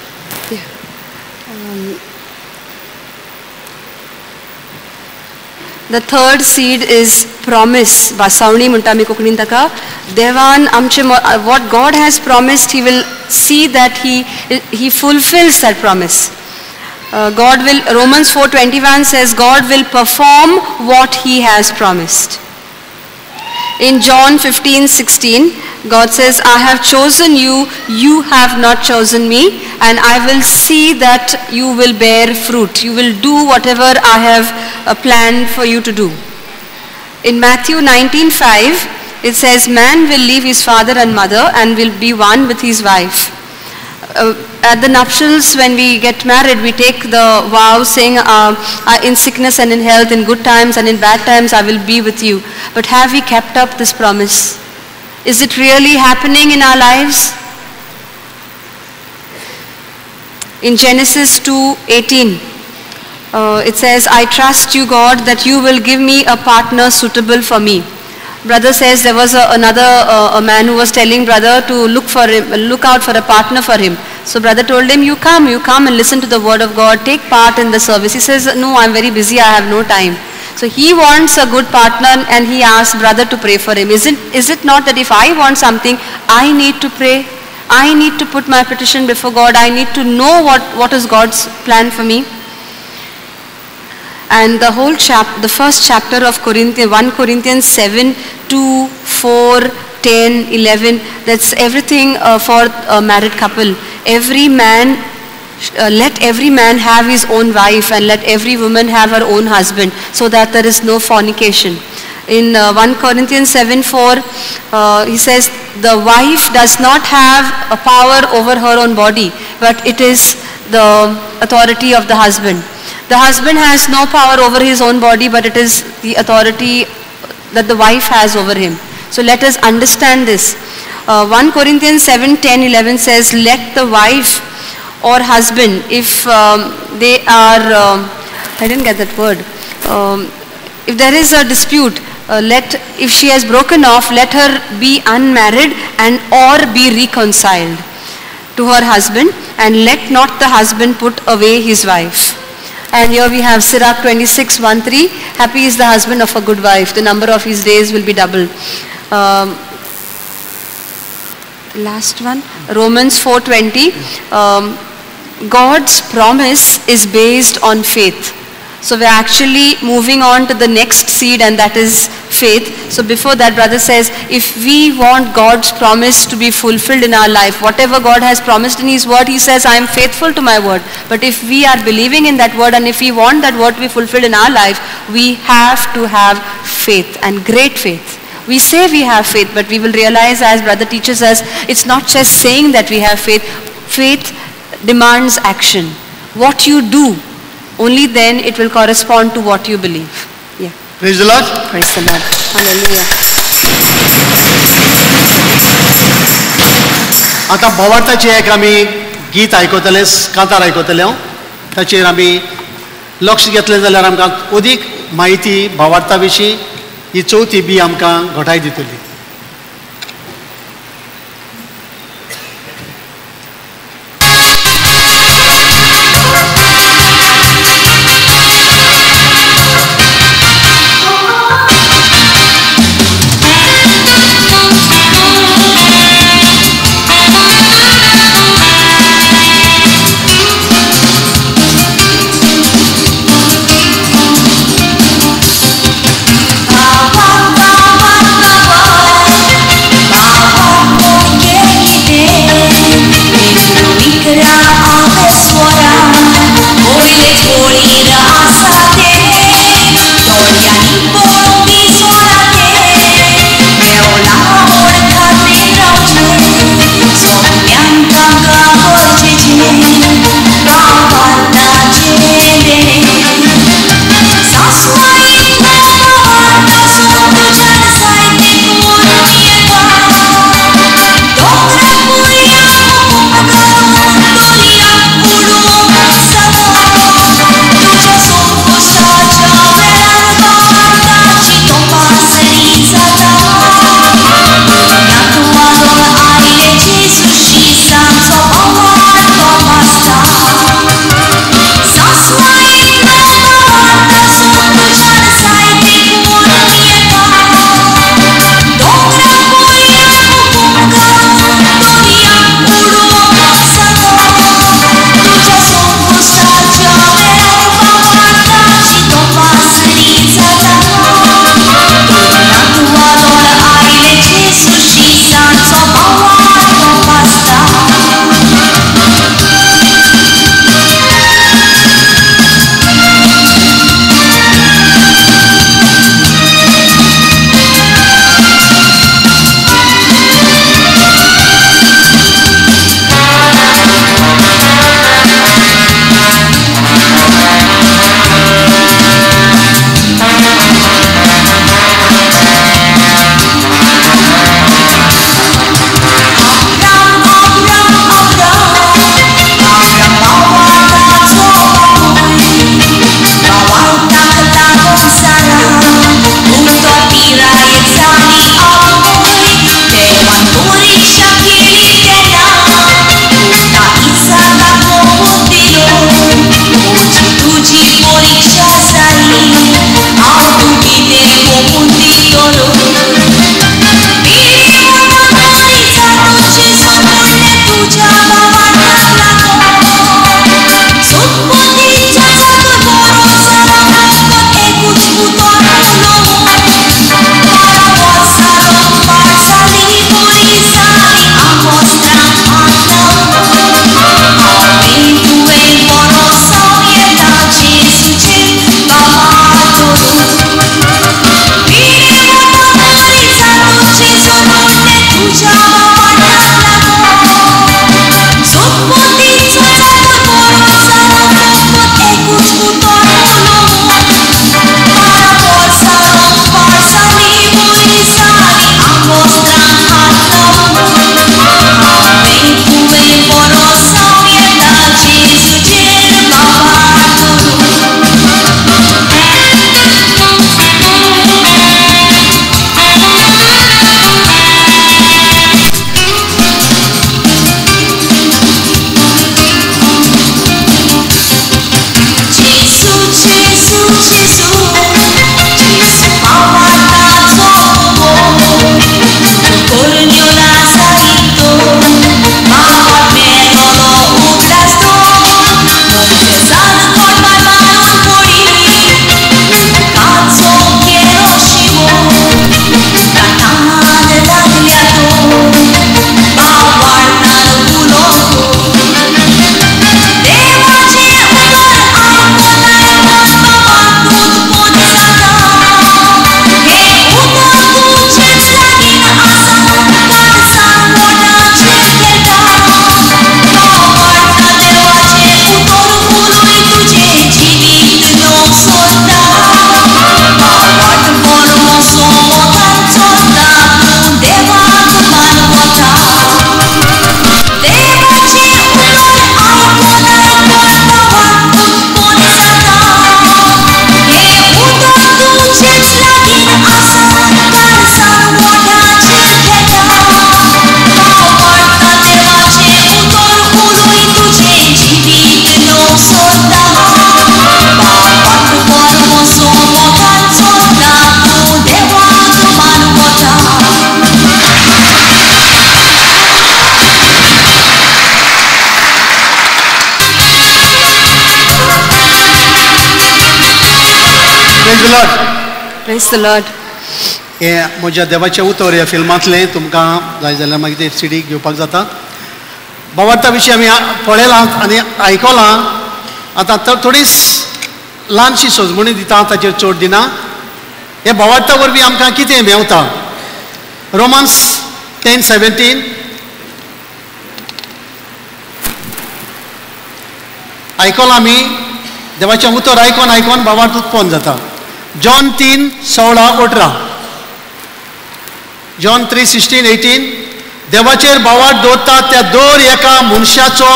The third seed is promise. भासावणी म्हणटा आमी कोंकणीन ताका. देवान आमचे what God has promised, he will see that he fulfills that promise. God will, Romans 4:21 says, God will perform what he has promised. In John 15:16, God says, I have chosen you, you have not chosen me, and I will see that you will bear fruit. You will do whatever I have planned for you to do. In Matthew 19:5, it says, man will leave his father and mother and will be one with his wife. At the nuptials, when we get married, we take the vow saying, in sickness and in health, in good times and in bad times, I will be with you. But have we kept up this promise? Is it really happening in our lives? In Genesis 2:18, it says, I trust you, God, that you will give me a partner suitable for me. Brother says there was a man who was telling brother to look out for a partner for him. So brother told him, you come and listen to the word of God, take part in the service. He says, no, I'm very busy, I have no time. So he wants a good partner and he asks brother to pray for him. Is it not that if I want something, I need to pray? I need to put my petition before God. I need to know what is God's plan for me. And the whole the first chapter of 1 Corinthians 7, 2, 4, 10, 11, that's everything for a married couple. Every man, let every man have his own wife and let every woman have her own husband, so that there is no fornication. In 1 Corinthians 7:4, he says, the wife does not have a power over her own body, but it is the authority of the husband. The husband has no power over his own body, but it is the authority that the wife has over him. So let us understand this. 1 Corinthians 7:10-11 says, let the wife or husband, if they are, I didn't get that word, if there is a dispute, if she has broken off, let her be unmarried and or be reconciled to her husband, and let not the husband put away his wife. And here we have Sirach 26:1-3, happy is the husband of a good wife, the number of his days will be double. Last one, Romans 4:20, God's promise is based on faith. So we are actually moving on to the next seed, and that is faith. So before that, brother says, if we want God's promise to be fulfilled in our life, whatever God has promised in his word, he says, I am faithful to my word. But if we are believing in that word and if we want that word to be fulfilled in our life, we have to have faith, and great faith. We say we have faith, but we will realize, as brother teaches us, it's not just saying that we have faith. Faith demands action. What you do, only then it will correspond to what you believe. Yeah. Praise the Lord. Praise the Lord. Hallelujah. आता भावार्थाचे एक आमी गीत आयकतले, कांतार आयकतले, ताचेर आमी लक्ष घेतलें जाल्यार आमकां अदीक म्हायती भावार्था विशीं ही चवथी बी आमकां घटाय दितली. Baba, Baba, Baba. Praise the Lord. Praise the Lord. हे म्हज्या देवाचें उतर ह्या फिल्मांतलें तुमकां जाय जाल्यार मागीर ते सिडी घेवपाक जाता. भावार्था विशीं आमी पळयलां आनी आयकलां. आतां तर थोडीच ल्हानशी सजमणी दिता, ताचेर चड दिना. हे भावार्था वरवीं आमकां कितें मेवता? रोमन्स 10:17. आयकलां आमी देवाचें उतर आयकोन आयकोन भावार्थ उत्पन्न जाता. John 3:16-18, John 3:16-18. देवाचेर भावार्थ दवरता त्या दर एका मनशाचो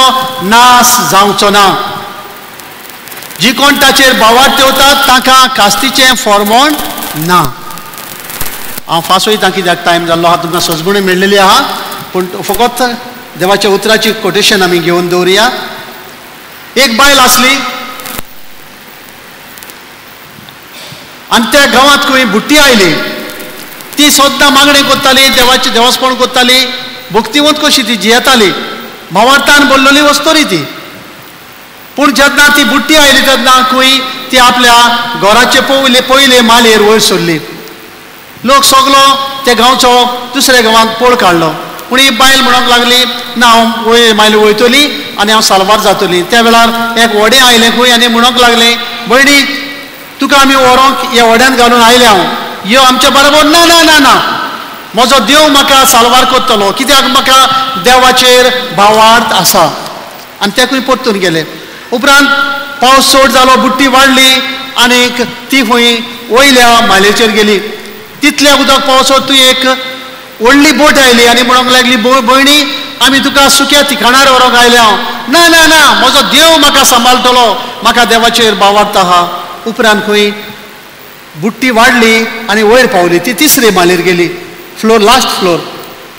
नाश जावचो ना. जी कोण ताचेर भावार्थ दवरतात तांकां कास्तीचें फॉर्मोण ना. हांव फास्ट वयता कित्याक टायम जाल्लो आहा, तुमकां सजमणी मेळ्ळेली आहा. पूण फकत देवाच्या उतराची कोटेशन आमी घेवन दवरुया. एक बायल आसली आनी त्या गांवांत खंय बुट्टी आयली. ती सद्दां मागणें करताली, देवाचें देवस्पण करताली, भक्तिवंत कशी ती जियेताली, भावार्थान बोल्लोली वस्तोरी ती. पूण जेन्ना ती बुट्टी आयली तेन्ना खंय ती आपल्या घराचे पयले पयले मालयेर वयर सरली. लोक सगलो त्या गांवचो दुसऱ्या गांवांत पळ काडलो. पूण ही बायल म्हणूंक लागली, ना हांव वयर मायले वयतली आनी हांव साल्वार जातली. त्या वेळार एक व्हडें आयलें खंय आनी म्हणूंक लागलें, भयणी तुका आमी व्हरोंक ह्या व्हड्यान घालून आयले हांव, यो आमच्या बरोबर. ना ना ना ना, म्हजो देव म्हाका साल्वार करतलो, कित्याक म्हाका देवाचेर भावार्थ आसा. आनी ते खंय परतून गेले. उपरांत पावस चड जालो, बुट्टी वाडली आनीक ती खंय वयल्या मालेचेर गेली. तितल्या उदक पावसो तूं एक व्हडली बोट आयली आनी म्हणूंक लागली, भयणी आमी तुका सुक्या ठिकाणार व्हरोंक आयले हांव. ना ना ना, म्हजो देव म्हाका सांबाळटलो, म्हाका देवाचेर भावार्थ आहा. उपरांत खंय बुट्टी वाडली आनी वयर पावली. ती तिसरे मालेर गेली, फ्लोर, लास्ट फ्लोर.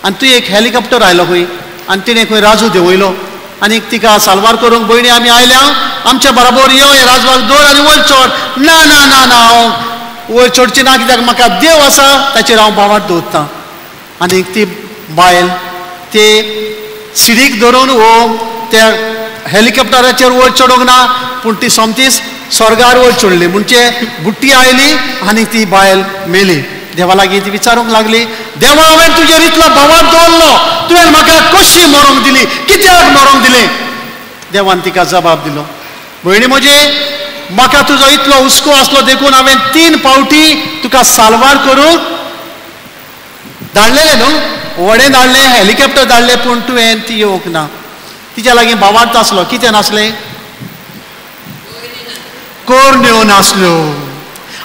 आनी तूं एक हेलिकॉप्टर आयलो खंय आनी तिणें खंय राजू देंवयलो आनी तिका साल्वार करूंक, भयणी आमी आयल्या आमच्या बरोबर यो, हे राजवाक दवर आनी वयर चड. ना ना ना ना, हांव वयर चडची ना, कित्याक म्हाका देव आसा, ताचेर हांव भावार्थ दवरतां. आनी ती बायल ते सिडीक धरून वो त्या हेलिकॉप्टराचेर वयर चडूंक ना, पूण ती सोमतीच स्वर्गार वयर चडली. म्हणजे बुट्टी आयली आनी ती बायल मेली. देवा लागीं ती विचारूंक लागली, देवा हांवें तुजेर इतलो भावार्थ दवरलो, तुवें म्हाका कशी मरोंक दिली, कित्याक मरोंक दिली? देवान तिका जबाब दिलो, भयणी म्हजे, म्हाका तुजो इतलो हुस्को आसलो देखून हांवें 3 फावटी तुका साल्वार करूंक धाडलेलें न्हू, व्हडें धाडलें, हेलिकॉप्टर धाडलें, पूण तुवें ती येवंक ना. तिच्या लागीं भावार्थ आसलो, कितें नासलें? कोरण्यो नासल्यो.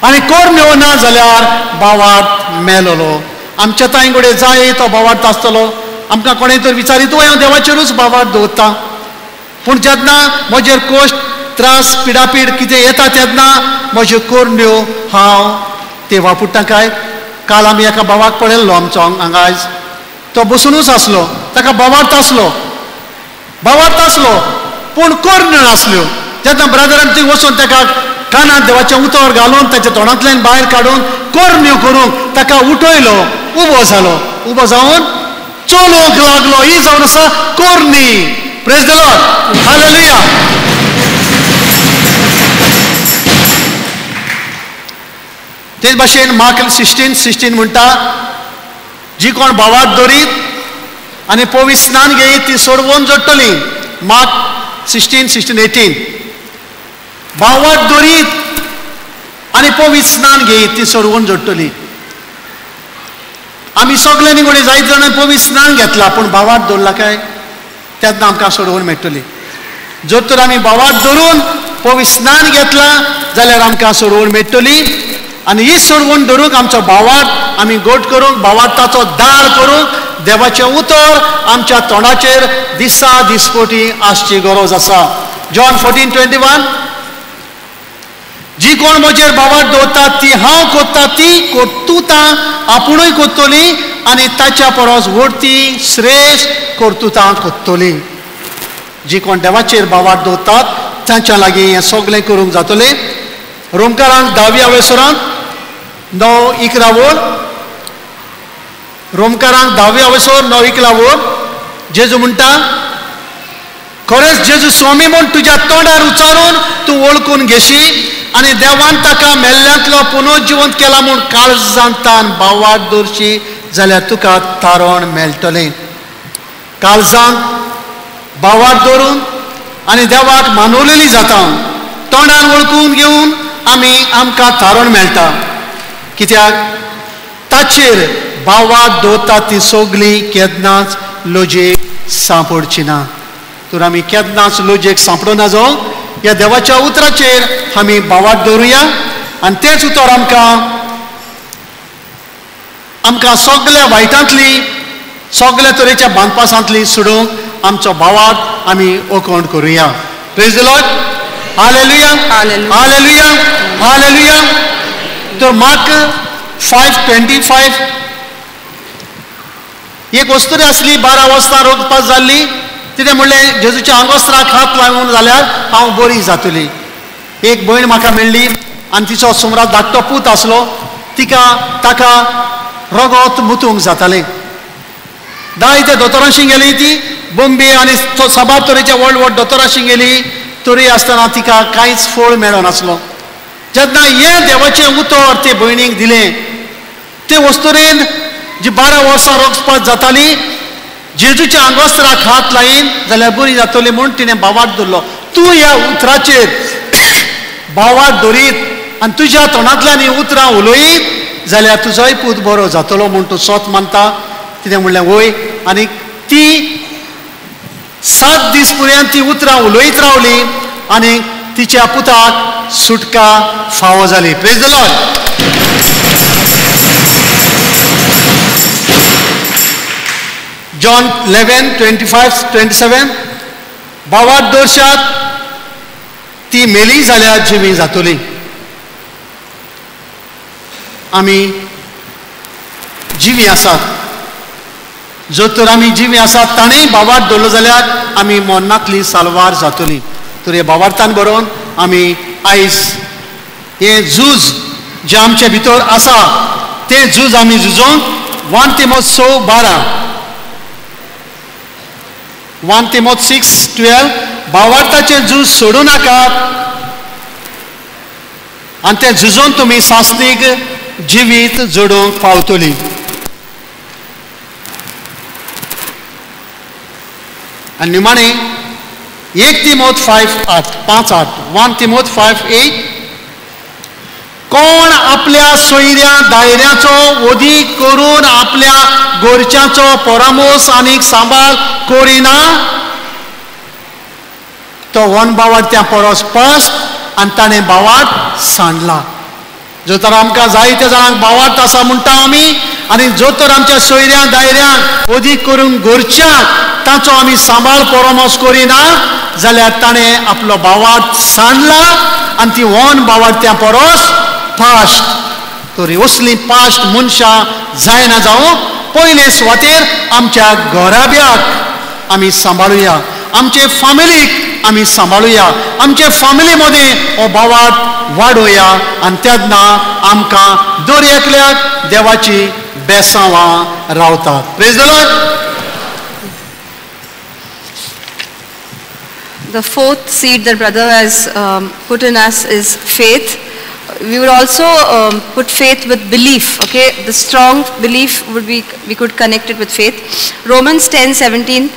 आनी कोरण्यो ना जाल्यार भावार्थ मेलोलो. आमच्या तांय कडेन जाय तो भावार्थ आसतलो. आमकां कोणें तर विचारी, तूं हांव देवाचेरूच भावार्थ दवरता, पूण जेन्ना म्हजेर कश्ट, त्रास, पिडापीड कितें येता तेन्ना म्हज्यो कोरण्यो हांव ते वापुडटा काय? काल आमी एका भावाक पळयल्लो आमचो हांगा आयज, तो बसुनूच आसलो, ताका भावार्थ आसलो, भावार्थ आसलो, पूण कोरण्यो नासल्यो. जेन्ना ब्रदरान थंय वचून ताका कानांत देवाचें उतर घालून ताच्या तोंडांतल्यान भायर काडून कोरण्यो करूंक ताका उठयलो, उबो जालो, उबो जावन चलोवंक लागलो. ही जावन आसा कोरणी. Praise the Lord, hallelujah. तेच भाशेन मार्क 16:16 म्हणटा, जी कोण भावार्थ दवरीत आनी पवित्र स्नान घेयत ती सोडवून जोडटली. मार्क 16:16-18. भावार्थ दवरीत आनी पवित्र स्नान घेयत ती सोडवून जोडटली. आमी सगल्यांनी कोणी जायत जाणां पवित्र स्नान घेतला, पूण भावार्थ दवरला काय? तेन्ना आमकां सोडवून मेळटली. जर तर आमी भावार्थ धरून पवित्र स्नान घेतला जाल्यार आमकां सोडवून मेळटली. आनी ही सोडवून धरूंक आमचो भावार्थ आमी गोट करूंक, भावार्थाचो दार करूंक देवाचें उतर आमच्या तोंडाचेर दिसा दिसपोटी आसची गरज आसा. जॉन 14:21. जी कोण म्हजेर भावार्थ दवरता ती हांव करता, ती कर्तुतां आपुणूय करतली आनी ताच्या परस व्हडती श्रेश्ठ कर्तुतां करतली. जी कोण देवाचेर भावार्थ दवरतात तांच्या लागीं हें सगळें करूंक जातलें. रोमकारांक 10व्या वेसरांत 9-11 वोळ, रोमकारांक 10व्या वेसर 9-11 वोळ, जेजू म्हणटा, खरेंच जेजू स्वामी म्हूण तुज्या तोंडार उच्चारून तूं वळखून घेशी आनी देवान ताका मेल्ल्यांतलो पुनर्जिवंत केला म्हूण काळजांतान भावार्थ दवरशी जाल्यार तुका तारण मेळटलें. काळजांत भावार्थ दवरून आनी देवाक मानवलेली जाता, तोंडान वळखून घेवन आमी आमकां तारण मेळटा. कित्याक ताचेर भावार्थ दवरता ती सगळी केन्नाच लजेक सांपडची ना. तर आमी केन्नाच लजेक सांपडना जावं ह्या देवाच्या उतराचेर आमी भावार्थ दवरुया आनी तेंच उतर आमकां आमकां सगल्या वायटांतली सगल्या तरेच्या बांदपासांतली सोडूंक आमचो भावार्थ आमी ओकोण करुया. Praise the Lord. Hallelujah, hallelujah, hallelujah. तर मार्क 5:25 एक वस्तुरी आसली 12 वर्सां रोगपास जाल्ली. तिणें म्हणलें जेजूच्या आंगवस्त्राक हात लावन जाल्यार हांव बरी जातली. एक भयण म्हाका मेळ्ळी आनी तिचो सुमराक धाकटो पूत आसलो. तिका ताका रगत मुतूंक जातालें. जायते दोतोरांशी गेली ती बॉम्बे आनी साबार तरेच्या व्हड व्हड दोतोरांशी गेली, तरी आसतना तिका कांयच फळ मेळनासलो. जेन्ना हें देवाचें उतर ते भयणीक दिलें, ते वस्तुरेन जी 12 वर्सां रगतपात जाताली जेजूच्या आंगवस्त्राक हात लायन जाल्यार बरी जातली म्हूण तिणें भावार्थ दवरलो. तूं ह्या उतराचेर भावार्थ दवरीत आनी तुज्या तोंडांतल्यान हीं उतरां उलयत जाल्यार तुजोय पूत बरो जातलो म्हूण तूं सोत मानता. तिणें म्हणलें वय. आनी ती 7 दीस पर्यंत ती उतरां उलयत रावली आनी तिच्या पुताक सुटका फावो जाली. Praise the Lord. John 11:25-27 भावार्थ दवरशात ती मेली जाल्यार जिवी जातली. आमी जिवी आसात, जर तर आमी जिवी आसात ताणें भावार्थ दवरलो जाल्यार आमी मरणांतली साल्वार जातली. तर हे भावार्थान बरोवन आमी आयज हें झूज जें आमचे भितर आसा तें झूज आमी झुजोवन 1 तिमोत 6:12 1 तिमोत 6:12 भावार्थाचें झूज सोडूं नाकात आनी तें झुजोवन तुमी सासणीक जिवीत जोडूंक पावतली. आनी निमाणें 1 तिमोत 5:8 1 तिमोत 5:8 कोण आपल्या सोयऱ्या दायऱ्याचो वदीक करून आपल्या गोरच्यांचो परामोस आनी सांबाळ करिना तो वन भावार्थ त्या परस पस्ट आनी ताणें भावार्थ सांडला. जो तर आमकां जायत्या जाणांक भावार्थ आसा म्हणटा आमी, आनी जो तर आमच्या सोयऱ्या दायऱ्यांक वदीक करून गोरच्यांक ताचो आमी सांबाळ परामोस करिना जाल्यार ताणें आपलो भावार्थ सांडला आनी ती वन भावार्थ त्या परस पास्ट. तर असली पास्ट मनशां जायना जावं पयले सुवातेर आमच्या घराब्याक आमी सांबाळुया, आमचे फामिलीक आमी सांबाळुया, आमचे फामिली मदें हो भावार्थ वाडोवया आनी तेन्ना आमकां दर एकल्याक देवाची बेसांवां रावतात. Praise the Lord. The fourth seed that brother has put in us is faith. We would also put faith with belief, okay? The strong belief would be, we could connect it with faith. Romans 10:17,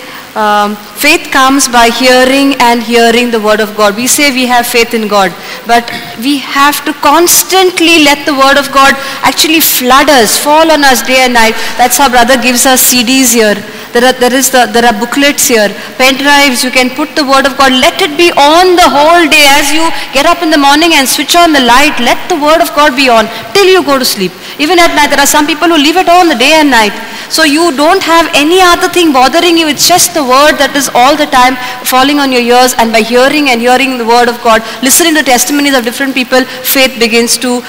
faith comes by hearing and hearing the word of God. We say we have faith in God, but we have to constantly let the word of God actually flood us, fall on us day and night. That's how brother gives us CDs here. There are booklets here, pen drives. You can put the word of God. Let it be on the whole day. As you get up in the morning and switch on the light, let the word of God be on till you go to sleep. Even at night, there are some people who leave it on the day and night. So you don't have any other thing bothering you. It's just the word that is all the time falling on your ears, and by hearing and hearing the word of God, listening to testimonies of different people, faith begins to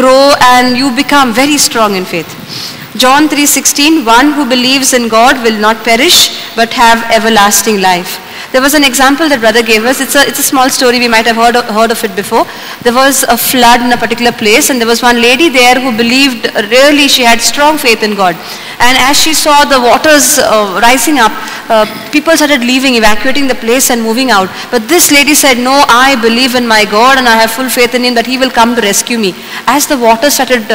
grow and you become very strong in faith. John 3:16, one who believes in God will not perish but have everlasting life. There was an example that brother gave us. It's a small story. We might have heard of it before. There was a flood in a particular place, and there was one lady there who believed, really she had strong faith in God. And as she saw the waters rising up, people started leaving, evacuating the place and moving out. But this lady said, no, I believe in my God and I have full faith in him that he will come to rescue me. As the water started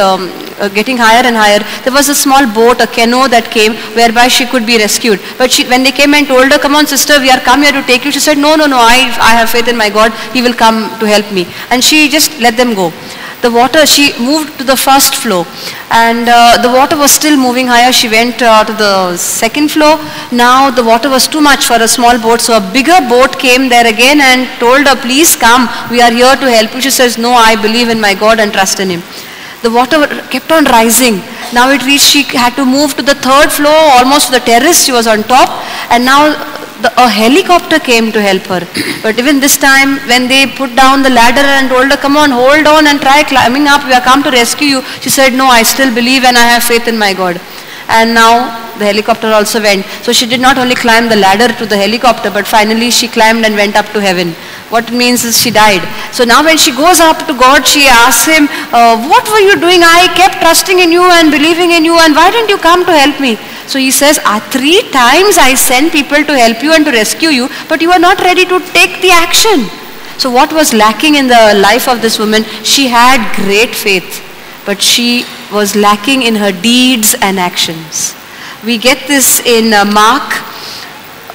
getting higher and higher, there was a small boat, a canoe that came whereby she could be rescued. But when they came and told her, come on sister, we are come here to take you, she said, no, no, no, I have faith in my God, he will come to help me. And she just let them go. The water, she moved to the first floor, and the water was still moving higher. She went to the second floor. Now the water was too much for a small boat, so a bigger boat came there again and told her, please come, we are here to help you. She says, no, I believe in my God and trust in him. The water kept on rising. Now it reached, she had to move to the third floor, almost to the terrace. She was on top, and now a helicopter came to help her. But even this time, when they put down the ladder and told her, come on, hold on and try climbing up, we are come to rescue you. She said, no, I still believe and I have faith in my God. And now the helicopter also went. So she did not only climb the ladder to the helicopter, but finally she climbed and went up to heaven. What it means is she died. So now when she goes up to God, she asks him, what were you doing? I kept trusting in you and believing in you, and why didn't you come to help me? So he says, 3 times I sent people to help you and to rescue you, but you are not ready to take the action. So what was lacking in the life of this woman? She had great faith, but she was lacking in her deeds and actions. We get this in Mark,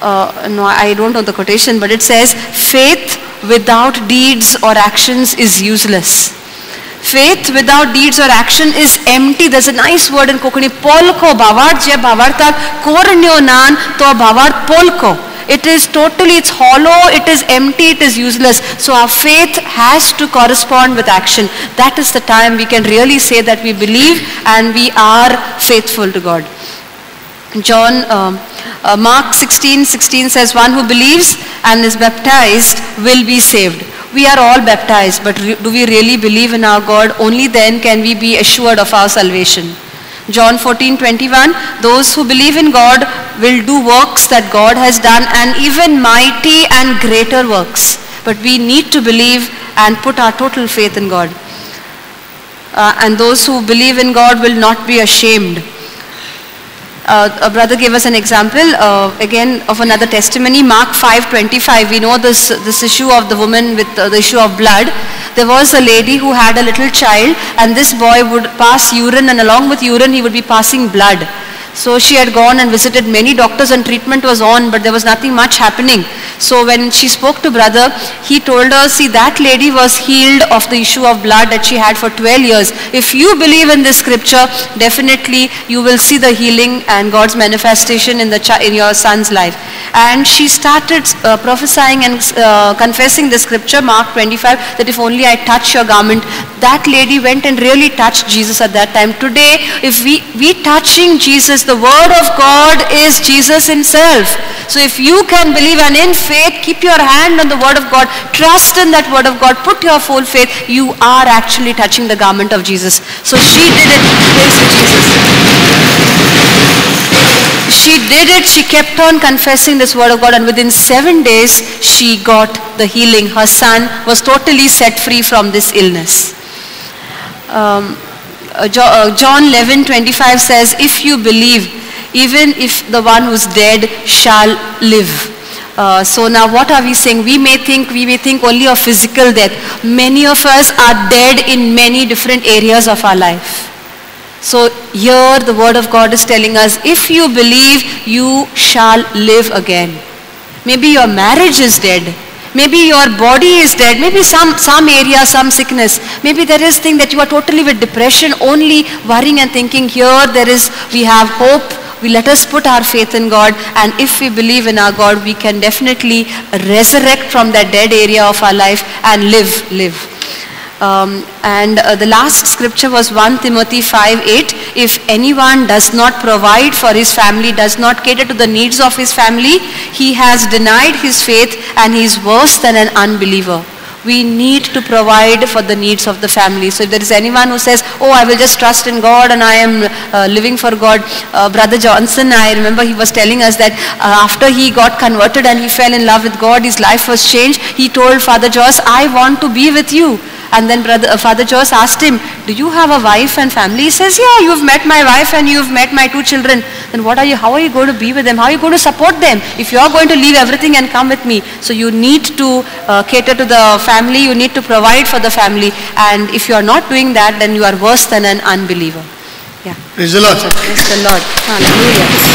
no, I don't know the quotation, but it says, faith without deeds or actions is useless. Faith without deeds or action is empty. There's a nice word in Kokani, polko, bhavart je bhavartat kornyo nan to bhavart polko. It is totally, it's hollow, it is empty, it is useless. So our faith has to correspond with action. That is the time we can really say that we believe and we are faithful to God. Mark 16:16 says, one who believes and is baptized will be saved. We are all baptized, but do we really believe in our God? Only then can we be assured of our salvation. John 14:21, those who believe in God will do works that God has done, and even mighty and greater works. But we need to believe and put our total faith in God. And those who believe in God will not be ashamed. A brother gave us an example again of another testimony, Mark 5:25. We know this issue of the woman with the issue of blood. There was a lady who had a little child, and this boy would pass urine, and along with urine he would be passing blood. So she had gone and visited many doctors and treatment was on, but there was nothing much happening. So when she spoke to brother, he told her, see, that lady was healed of the issue of blood that she had for 12 years. If you believe in this scripture, definitely you will see the healing and God's manifestation in in your son's life. And she started prophesying and confessing the scripture, Mark 25, that if only I touch your garment. That lady went and really touched Jesus at that time. Today, if we touching Jesus, the word of God is Jesus himself. So if you can believe and in faith, keep your hand on the word of God, trust in that word of God, put your full faith, you are actually touching the garment of Jesus. So she did it. Praise to Jesus. She did it. She kept on confessing this word of God, and within 7 days, she got the healing. Her son was totally set free from this illness. John 11:25 says, if you believe, even if the one who's dead shall live. So now what are we saying? We may think only of physical death. Many of us are dead in many different areas of our life. So here the word of God is telling us, if you believe, you shall live again. Maybe your marriage is dead. Maybe your body is dead. Maybe some area, some sickness. Maybe there is thing that you are totally with depression, only worrying and thinking. Here there is, we have hope. We let us put our faith in God, and if we believe in our God, we can definitely resurrect from that dead area of our life and live. And the last scripture was 1 Timothy 5:8. If anyone does not provide for his family, does not cater to the needs of his family, he has denied his faith and he is worse than an unbeliever. We need to provide for the needs of the family. So if there is anyone who says, oh, I will just trust in God and I am living for God. Brother Johnson, I remember he was telling us that after he got converted and he fell in love with God, his life was changed. He told Father Joss, I want to be with you. And then Father Joss asked him, do you have a wife and family? He says, yeah, you've met my wife and you've met my 2 children. Then what are you, how are you going to be with them? How are you going to support them if you are going to leave everything and come with me? So you need to cater to the family, you need to provide for the family. And if you are not doing that, then you are worse than an unbeliever. Yeah. Praise the Lord. Praise the Lord. Hallelujah.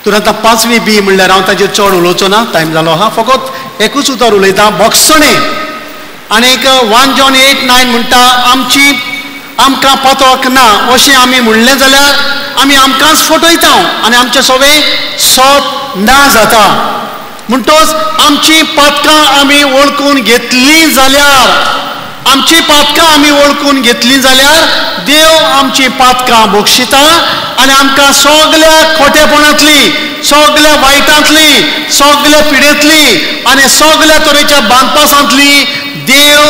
तर आतां पांचवी बी म्हणल्यार हांव ताजेर चड उलोवचो ना, time जालो आहा, फकत एकूच उतर उलयता, भोगसणें. आनीक 1 John 8:9 म्हणटा, आमची आमकां पातक ना अशें आमी म्हणलें जाल्यार आमी आमकांच फटयता आनी आमचें सगळें सत ना जाता. म्हणटोच आमची पातकां आमी वळखून घेतलीं जाल्यार, आमची पातकां आमी वळखून घेतलीं जाल्यार देव आमची पातकां बक्षिता आनी आमकां सगल्या खोटेपणांतली, सगल्या वायटांतली, सगल्या पिडेंतली आनी सगल्या तरेच्या बांदपासांतली देव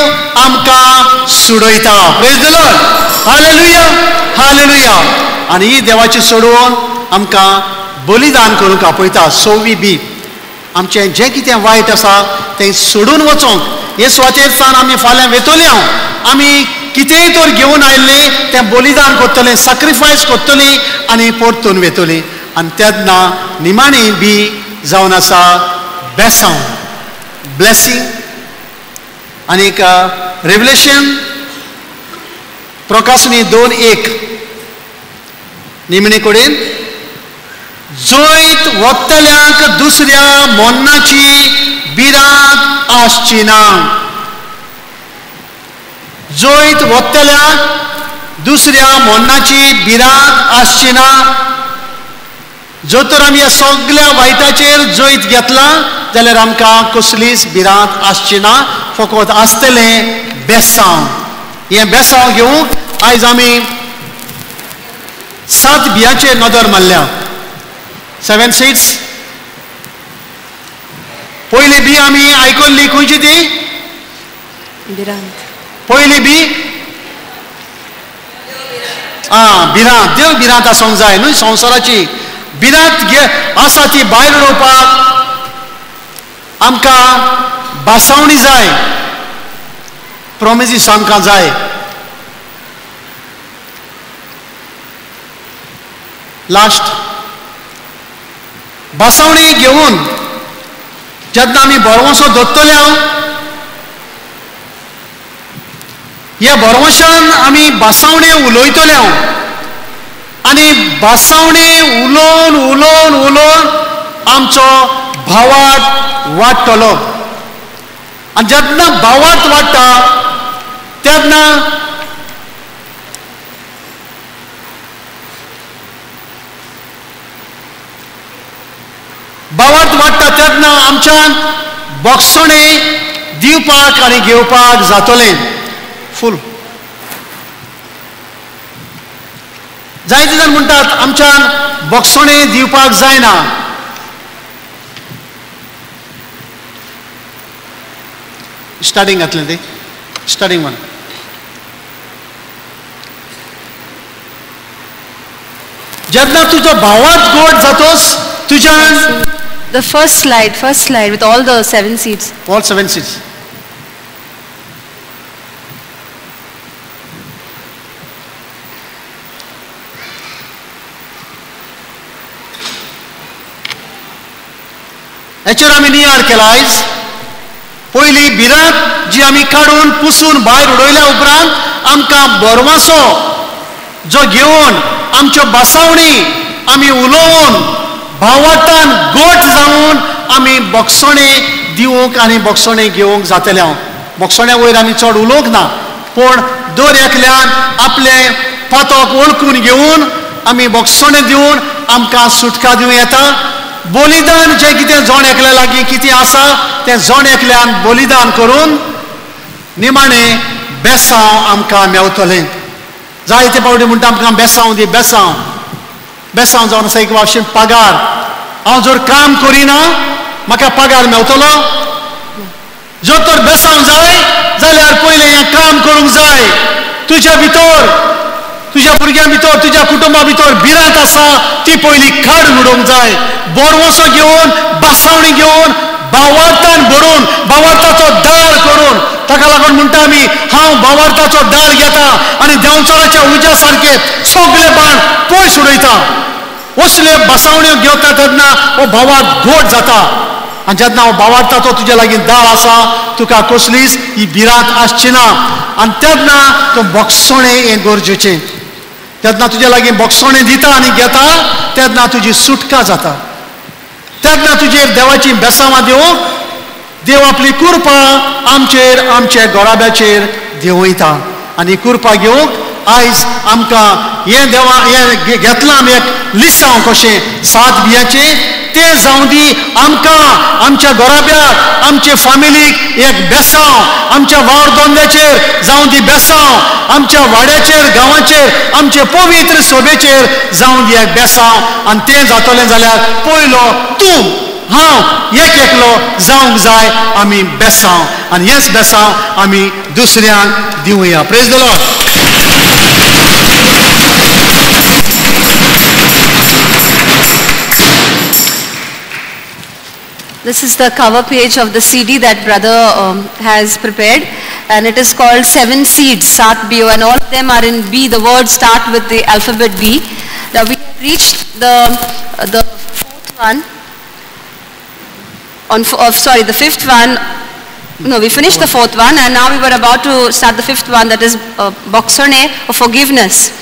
आमकां सुडयता. Praise the Lord. Hallelujah, hallelujah. आनी ही देवाची सोडोवन आमकां बलिदान करूंक आपयता. 6वी बी, आमचें जें कितें वायट आसा तें सोडून वचोंक हे सुवातेर सावन आमी फाल्यां वेतोली. हांव आमी कितेंय तर घेवन आयिल्लें तें बलिदान करतलें, सॅक्रिफायस करतलीं आनी परतून वेतोली. आनी तेन्ना निमाणी बी जावन आसा बेसांव, ब्लेसींग. आनीक रेवलेशन प्रकाशनी 2:1 निमणे कडेन जैत वतल्यांक दुसऱ्या मरणाची भिरांत आसची ना. जैत वतल्यांक दुसऱ्या मरणाची भिरांत आसची ना. जर तर आमी ह्या सगल्या वायटाचेर जैत घेतला जाल्यार आमकां कसलीच भिरांत आसची ना, फकत आसतलें बेसांव. हें बेसांव घेवंक आयज आमी 7 बियांचेर नदर मारल्या, 7 सीड्स. पयली बी आमी आयकल्ली, खंयची ती? भिरांत. पयली बी आं भिरांत, देव भिरांत आसूंक जाय न्हय, संवसाराची भिरांत घे आसा ती भायर उडोवपाक आमकां बासावणी जाय, प्रोमिजीस आमकां जाय. लास्ट बासावणी घेवन जेन्ना आमी भरवंसो दवरतले, हांव ह्या भरवंशान आमी बासावणे उलयतले हांव आनी बासावणे उलोवन उलोवन उलोवन आमचो भावार्थ वाडटलो. आनी जेन्ना भावार्थ वाडटा तेन्ना भावार्थ वाडटा तेन्ना आमच्यान बक्षणे दिवपाक आनी घेवपाक जातलें. फूल जायते जाण म्हणटात आमच्यान बक्षणे दिवपाक जायना. स्टार्टींग घातलें तें, स्टार्टींग वन. जेन्ना तुजो भावार्थ गोड जातोस तुज्यान. The first slide with all the 7 seeds. All 7 seeds. हेचेर आमी नियाळ केला आयज. पयली भिरांत जी आमी काडून पुसून भायर उडयल्या उपरांत आमकां भरवंसो जो घेवन आमच्यो बासावणी आमी उलोवन भावार्थान गोट जावन आमी बक्षणे दिवंक आनी बक्षणे घेवंक जातले. हांव बक्षण्या वयर आमी चड उलोवंक ना, पूण दर एकल्यान आपलें पातक वळखून घेवन आमी बक्षणे दिवन आमकां सुटका दिवं येता. बलिदान जें कितें जण एकल्या लागीं कितें आसा तें जण एकल्यान बलिदान करून निमाणें बेसांव आमकां मेवतलें. जायते फावटी म्हणटा आमकां बेसांव दी, बेसांव बेसांव जावन आसा एक भाशेन पगार. हांव जर काम करिना म्हाका पगार मेवतलो? जर तर बेसांव जाय जाल्यार पयलें हें काम करूंक जाय. तुज्या भितर, तुज्या भुरग्यां भितर, तुज्या कुटुंबा भितर भिरांत आसा ती पयली काडून उडोवंक जाय. बोरवसो घेवन, बासावणी घेवन, भावार्थान भरून, भावार्थाचो दाळ करून. ताका लागून म्हणटा आमी, हांव भावार्थाचो दाळ घेता आनी देंवचाराच्या उज्या सारके सगळे बाण पयस उडयता. असले बसावण्यो घेवता तेन्ना हो भावार्थ गोड जाता. आनी जेन्ना हो भावार्थाचो तुज्या लागीं दाळ आसा तुका कसलीच ही भिरांत आसची ना. आनी तेन्ना तूं बोगसणें हें गरजेचें. तेन्ना तुज्या लागीं बोगसणें दिता आनी घेता तेन्ना तुजी सुटका जाता. तेन्ना तुजेर देवाची बेसांवां दिवंक देव आपली कृपा आमचेर, आमच्या गोराब्याचेर देंवयता. आनी कृपा घेवंक आयज आमकां हें देवा हें घेतलां आमी एक लिसांव कशें 7 बियांचें, तें जावं दी आमकां, आमच्या घराब्याक, आमचे फामिलीक एक बेसांव, आमच्या वावर धंद्याचेर जावं दी बेसांव, आमच्या वाड्याचेर, गांवाचेर, आमचे पवित्र सोबेचेर जावं दी एक बेसांव. आनी तें जातलें जाल्यार पयलो तूं, हांव एक एकलो जावंक जाय आमी बेसांव. आनी हेच बेसांव आमी दुसऱ्यांक दिवया. Praise the Lord. This is the cover page of the CD that brother has prepared, and it is called 7 Seeds, Sat Bio, and all of them are in B. The words start with the alphabet B. Now we have reached the fourth one. The fifth one. No, we finished the fourth one, and now we were about to start the fifth one, that is boxone, or forgiveness.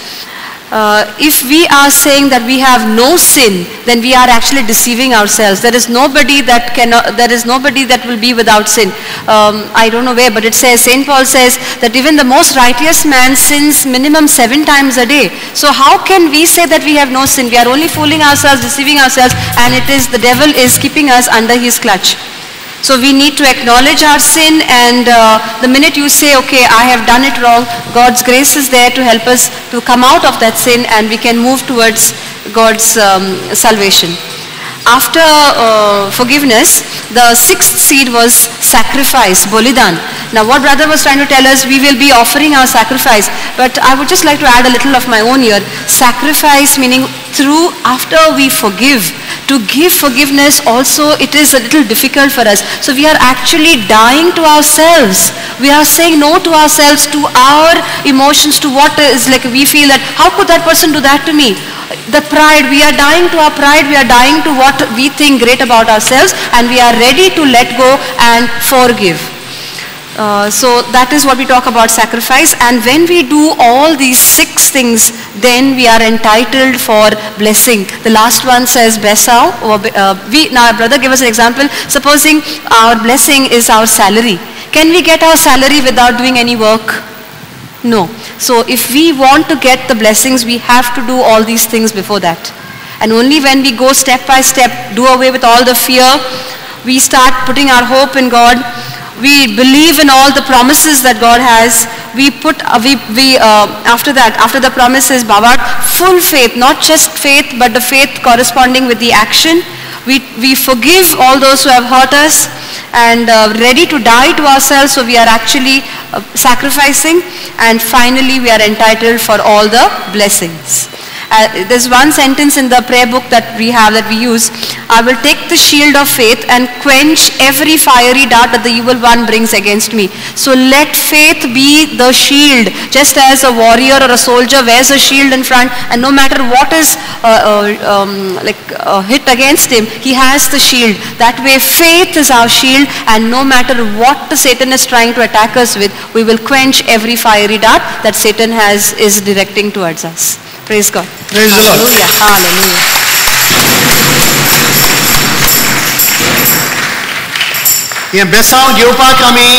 If we are saying that we have no sin, then we are actually deceiving ourselves. There is nobody that cannot, there is nobody that will be without sin. I don't know where, but it says, St. Paul says that even the most righteous man sins minimum 7 times a day. So how can we say that we have no sin? We are only fooling ourselves, deceiving ourselves, and it is the devil is keeping us under his clutch. So we need to acknowledge our sin, and the minute you say, okay, I have done it wrong, God's grace is there to help us to come out of that sin, and we can move towards God's salvation. After forgiveness, the 6th seed was sacrifice, bolidan. Now what brother was trying to tell us, we will be offering our sacrifice. But I would just like to add a little of my own here. Sacrifice meaning through, after we forgive, to give forgiveness also, it is a little difficult for us. So we are actually dying to ourselves. We are saying no to ourselves, to our emotions, to what is like we feel that, how could that person do that to me? The pride, we are dying to our pride, we are dying to what we think great about ourselves, and we are ready to let go and forgive. So that is what we talk about sacrifice. And when we do all these 6 things, then we are entitled for blessing. The last one says besao. Or, now brother gave us an example. Supposing our blessing is our salary. Can we get our salary without doing any work? No. So if we want to get the blessings, we have to do all these things before that. And only when we go step by step, do away with all the fear, we start putting our hope in God, we believe in all the promises that God has, we put, after that, after the promises, Bhavat, full faith, not just faith, but the faith corresponding with the action. We forgive all those who have hurt us, and ready to die to ourselves, so we are actually sacrificing, and finally we are entitled for all the blessings. There's one sentence in the prayer book that we have, that we use. I will take the shield of faith and quench every fiery dart that the evil one brings against me. So let faith be the shield. Just as a warrior or a soldier wears a shield in front, and no matter what is hit against him, he has the shield. That way faith is our shield, and no matter what the Satan is trying to attack us with, we will quench every fiery dart that Satan is directing towards us. Praise God. Praise the Lord. Hallelujah. Hallelujah. हे बेसांव घेवपाक आमी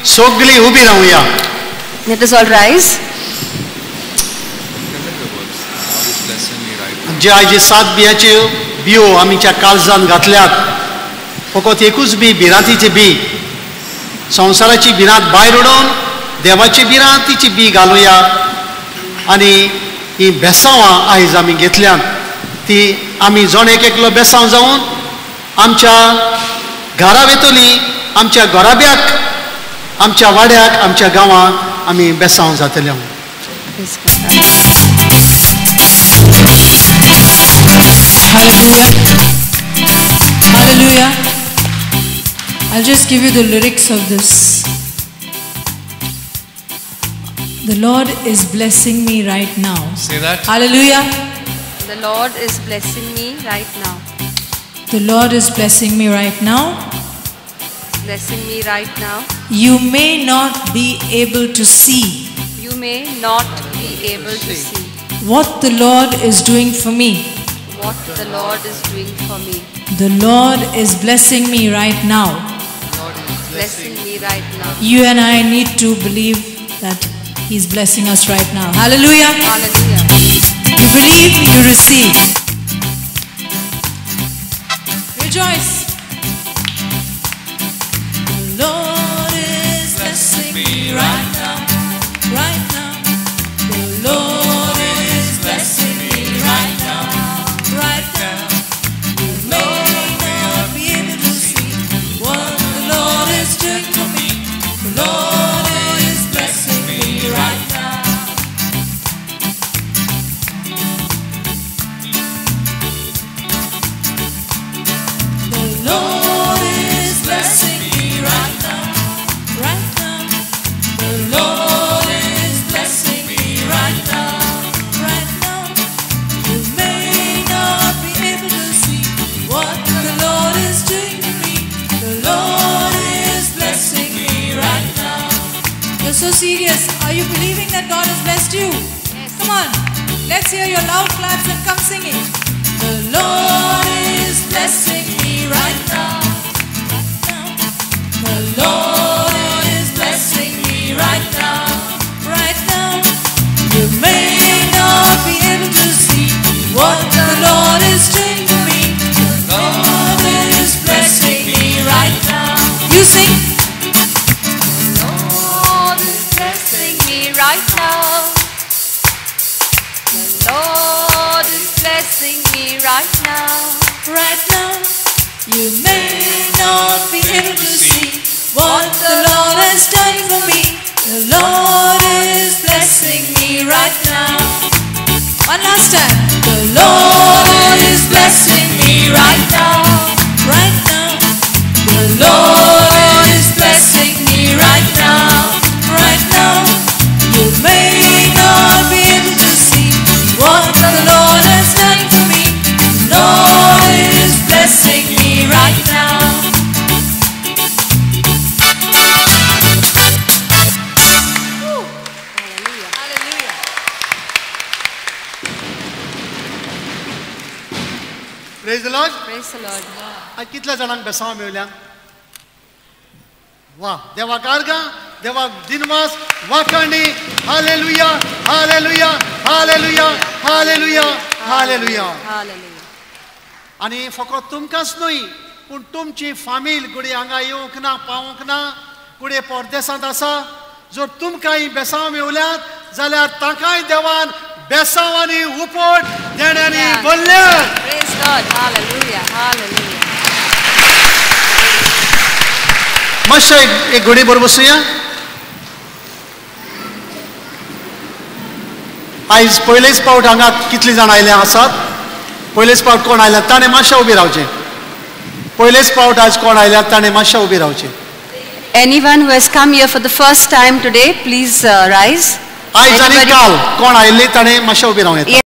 सगळीं उबी रावया. Let us all rise. जे आयजे 7 बियाच्यो बियो आमच्या काळजान घातल्यात, फकत एकूच बी, भिरांतीची बी, संवसाराची भिरांत भायर उडोवन देवाची भिरांतीची बी घालुया. आनी ही बेसांवां आयज आमी घेतल्यात. ती आमी जण एक एकलो बेसांव जावन आमच्या घरा वेतली, आमच्या घराब्याक, आमच्या वाड्याक, आमच्या गांवाक आमी बेसांव जातले. Hallelujah. Hallelujah. I'll just give you the lyrics of this. The Lord is blessing me right now. Say that. Hallelujah. The Lord is blessing me right now. The Lord is blessing me right now. Blessing me right now. You may not be able to see. You may not be able to see. What the Lord is doing for me. What the Lord is doing for me. The Lord is blessing me right now. The Lord is blessing me right now. You and I need to believe that He's blessing us right now. Hallelujah. Hallelujah. You believe, you receive. Rejoice. The Lord is blessing me right now. Right now. The Lord is blessing me right now. Right now. You may not be able to see what the Lord is doing for me. The Lord is blessing me right now. The Lord is blessing me right now. Right now. The Lord is blessing me right now. Right now. You may not be able to see what the Lord is doing to me. The Lord is blessing me right now. You're so serious. Are you believing that God has blessed you? Yes. Come on. Let's hear your loud claps and come singing. The Lord is blessing me right now. Right now. The Lord is blessing me right now. Right now. You may not be able to see what the Lord is doing for me. The Lord is blessing me right now. You sing. The Lord is blessing me right now. The Lord is blessing me right now. Right now. You may not be able to see what the Lord has done for me. The Lord is blessing me right now. One last time. The Lord is blessing me right now. Right now. The Lord is blessing me right now. Right now. You may not be able to see what the Lord has done for me. The Lord is blessing me right now. Hallelujah. Hallelujah. Praise the Lord. Praise the Lord. आज कितल्या जाणांक बेसांव मेवल्या? वा, देवाक आर्गां, देवाक दिनवास, वाखाणी. Hallelujah, hallelujah, hallelujah, hallelujah, hallelujah. Hallelujah. आनी फकत तुमकांच न्हय पूण तुमची फामील घडये हांगा येवंक ना, पावूंक ना, घडये परदेसांत आसा, जर तुमकां ही बेसांव मेवल्यात जाल्यार तांकांय देवान बेसांव आनी उपट देण्यांनी भरल्यात. Praise God. Hallelujah. Hallelujah. मातशें एक घडी बरोबर बसुया. आयज पयलेच पावट हांगा कितली जाणां आयल्या आसात? पयलेच पावट कोण आयल्या ताणें मातशें उबी रावचें. पयलेच पावट आज कोण आयल्या ताणें मातशें उबी रावचें. Anyone who has come here for the first time today, please rise. आयज आनी काल कोण आयिल्ली ताणें मातशें उबी रावं येता.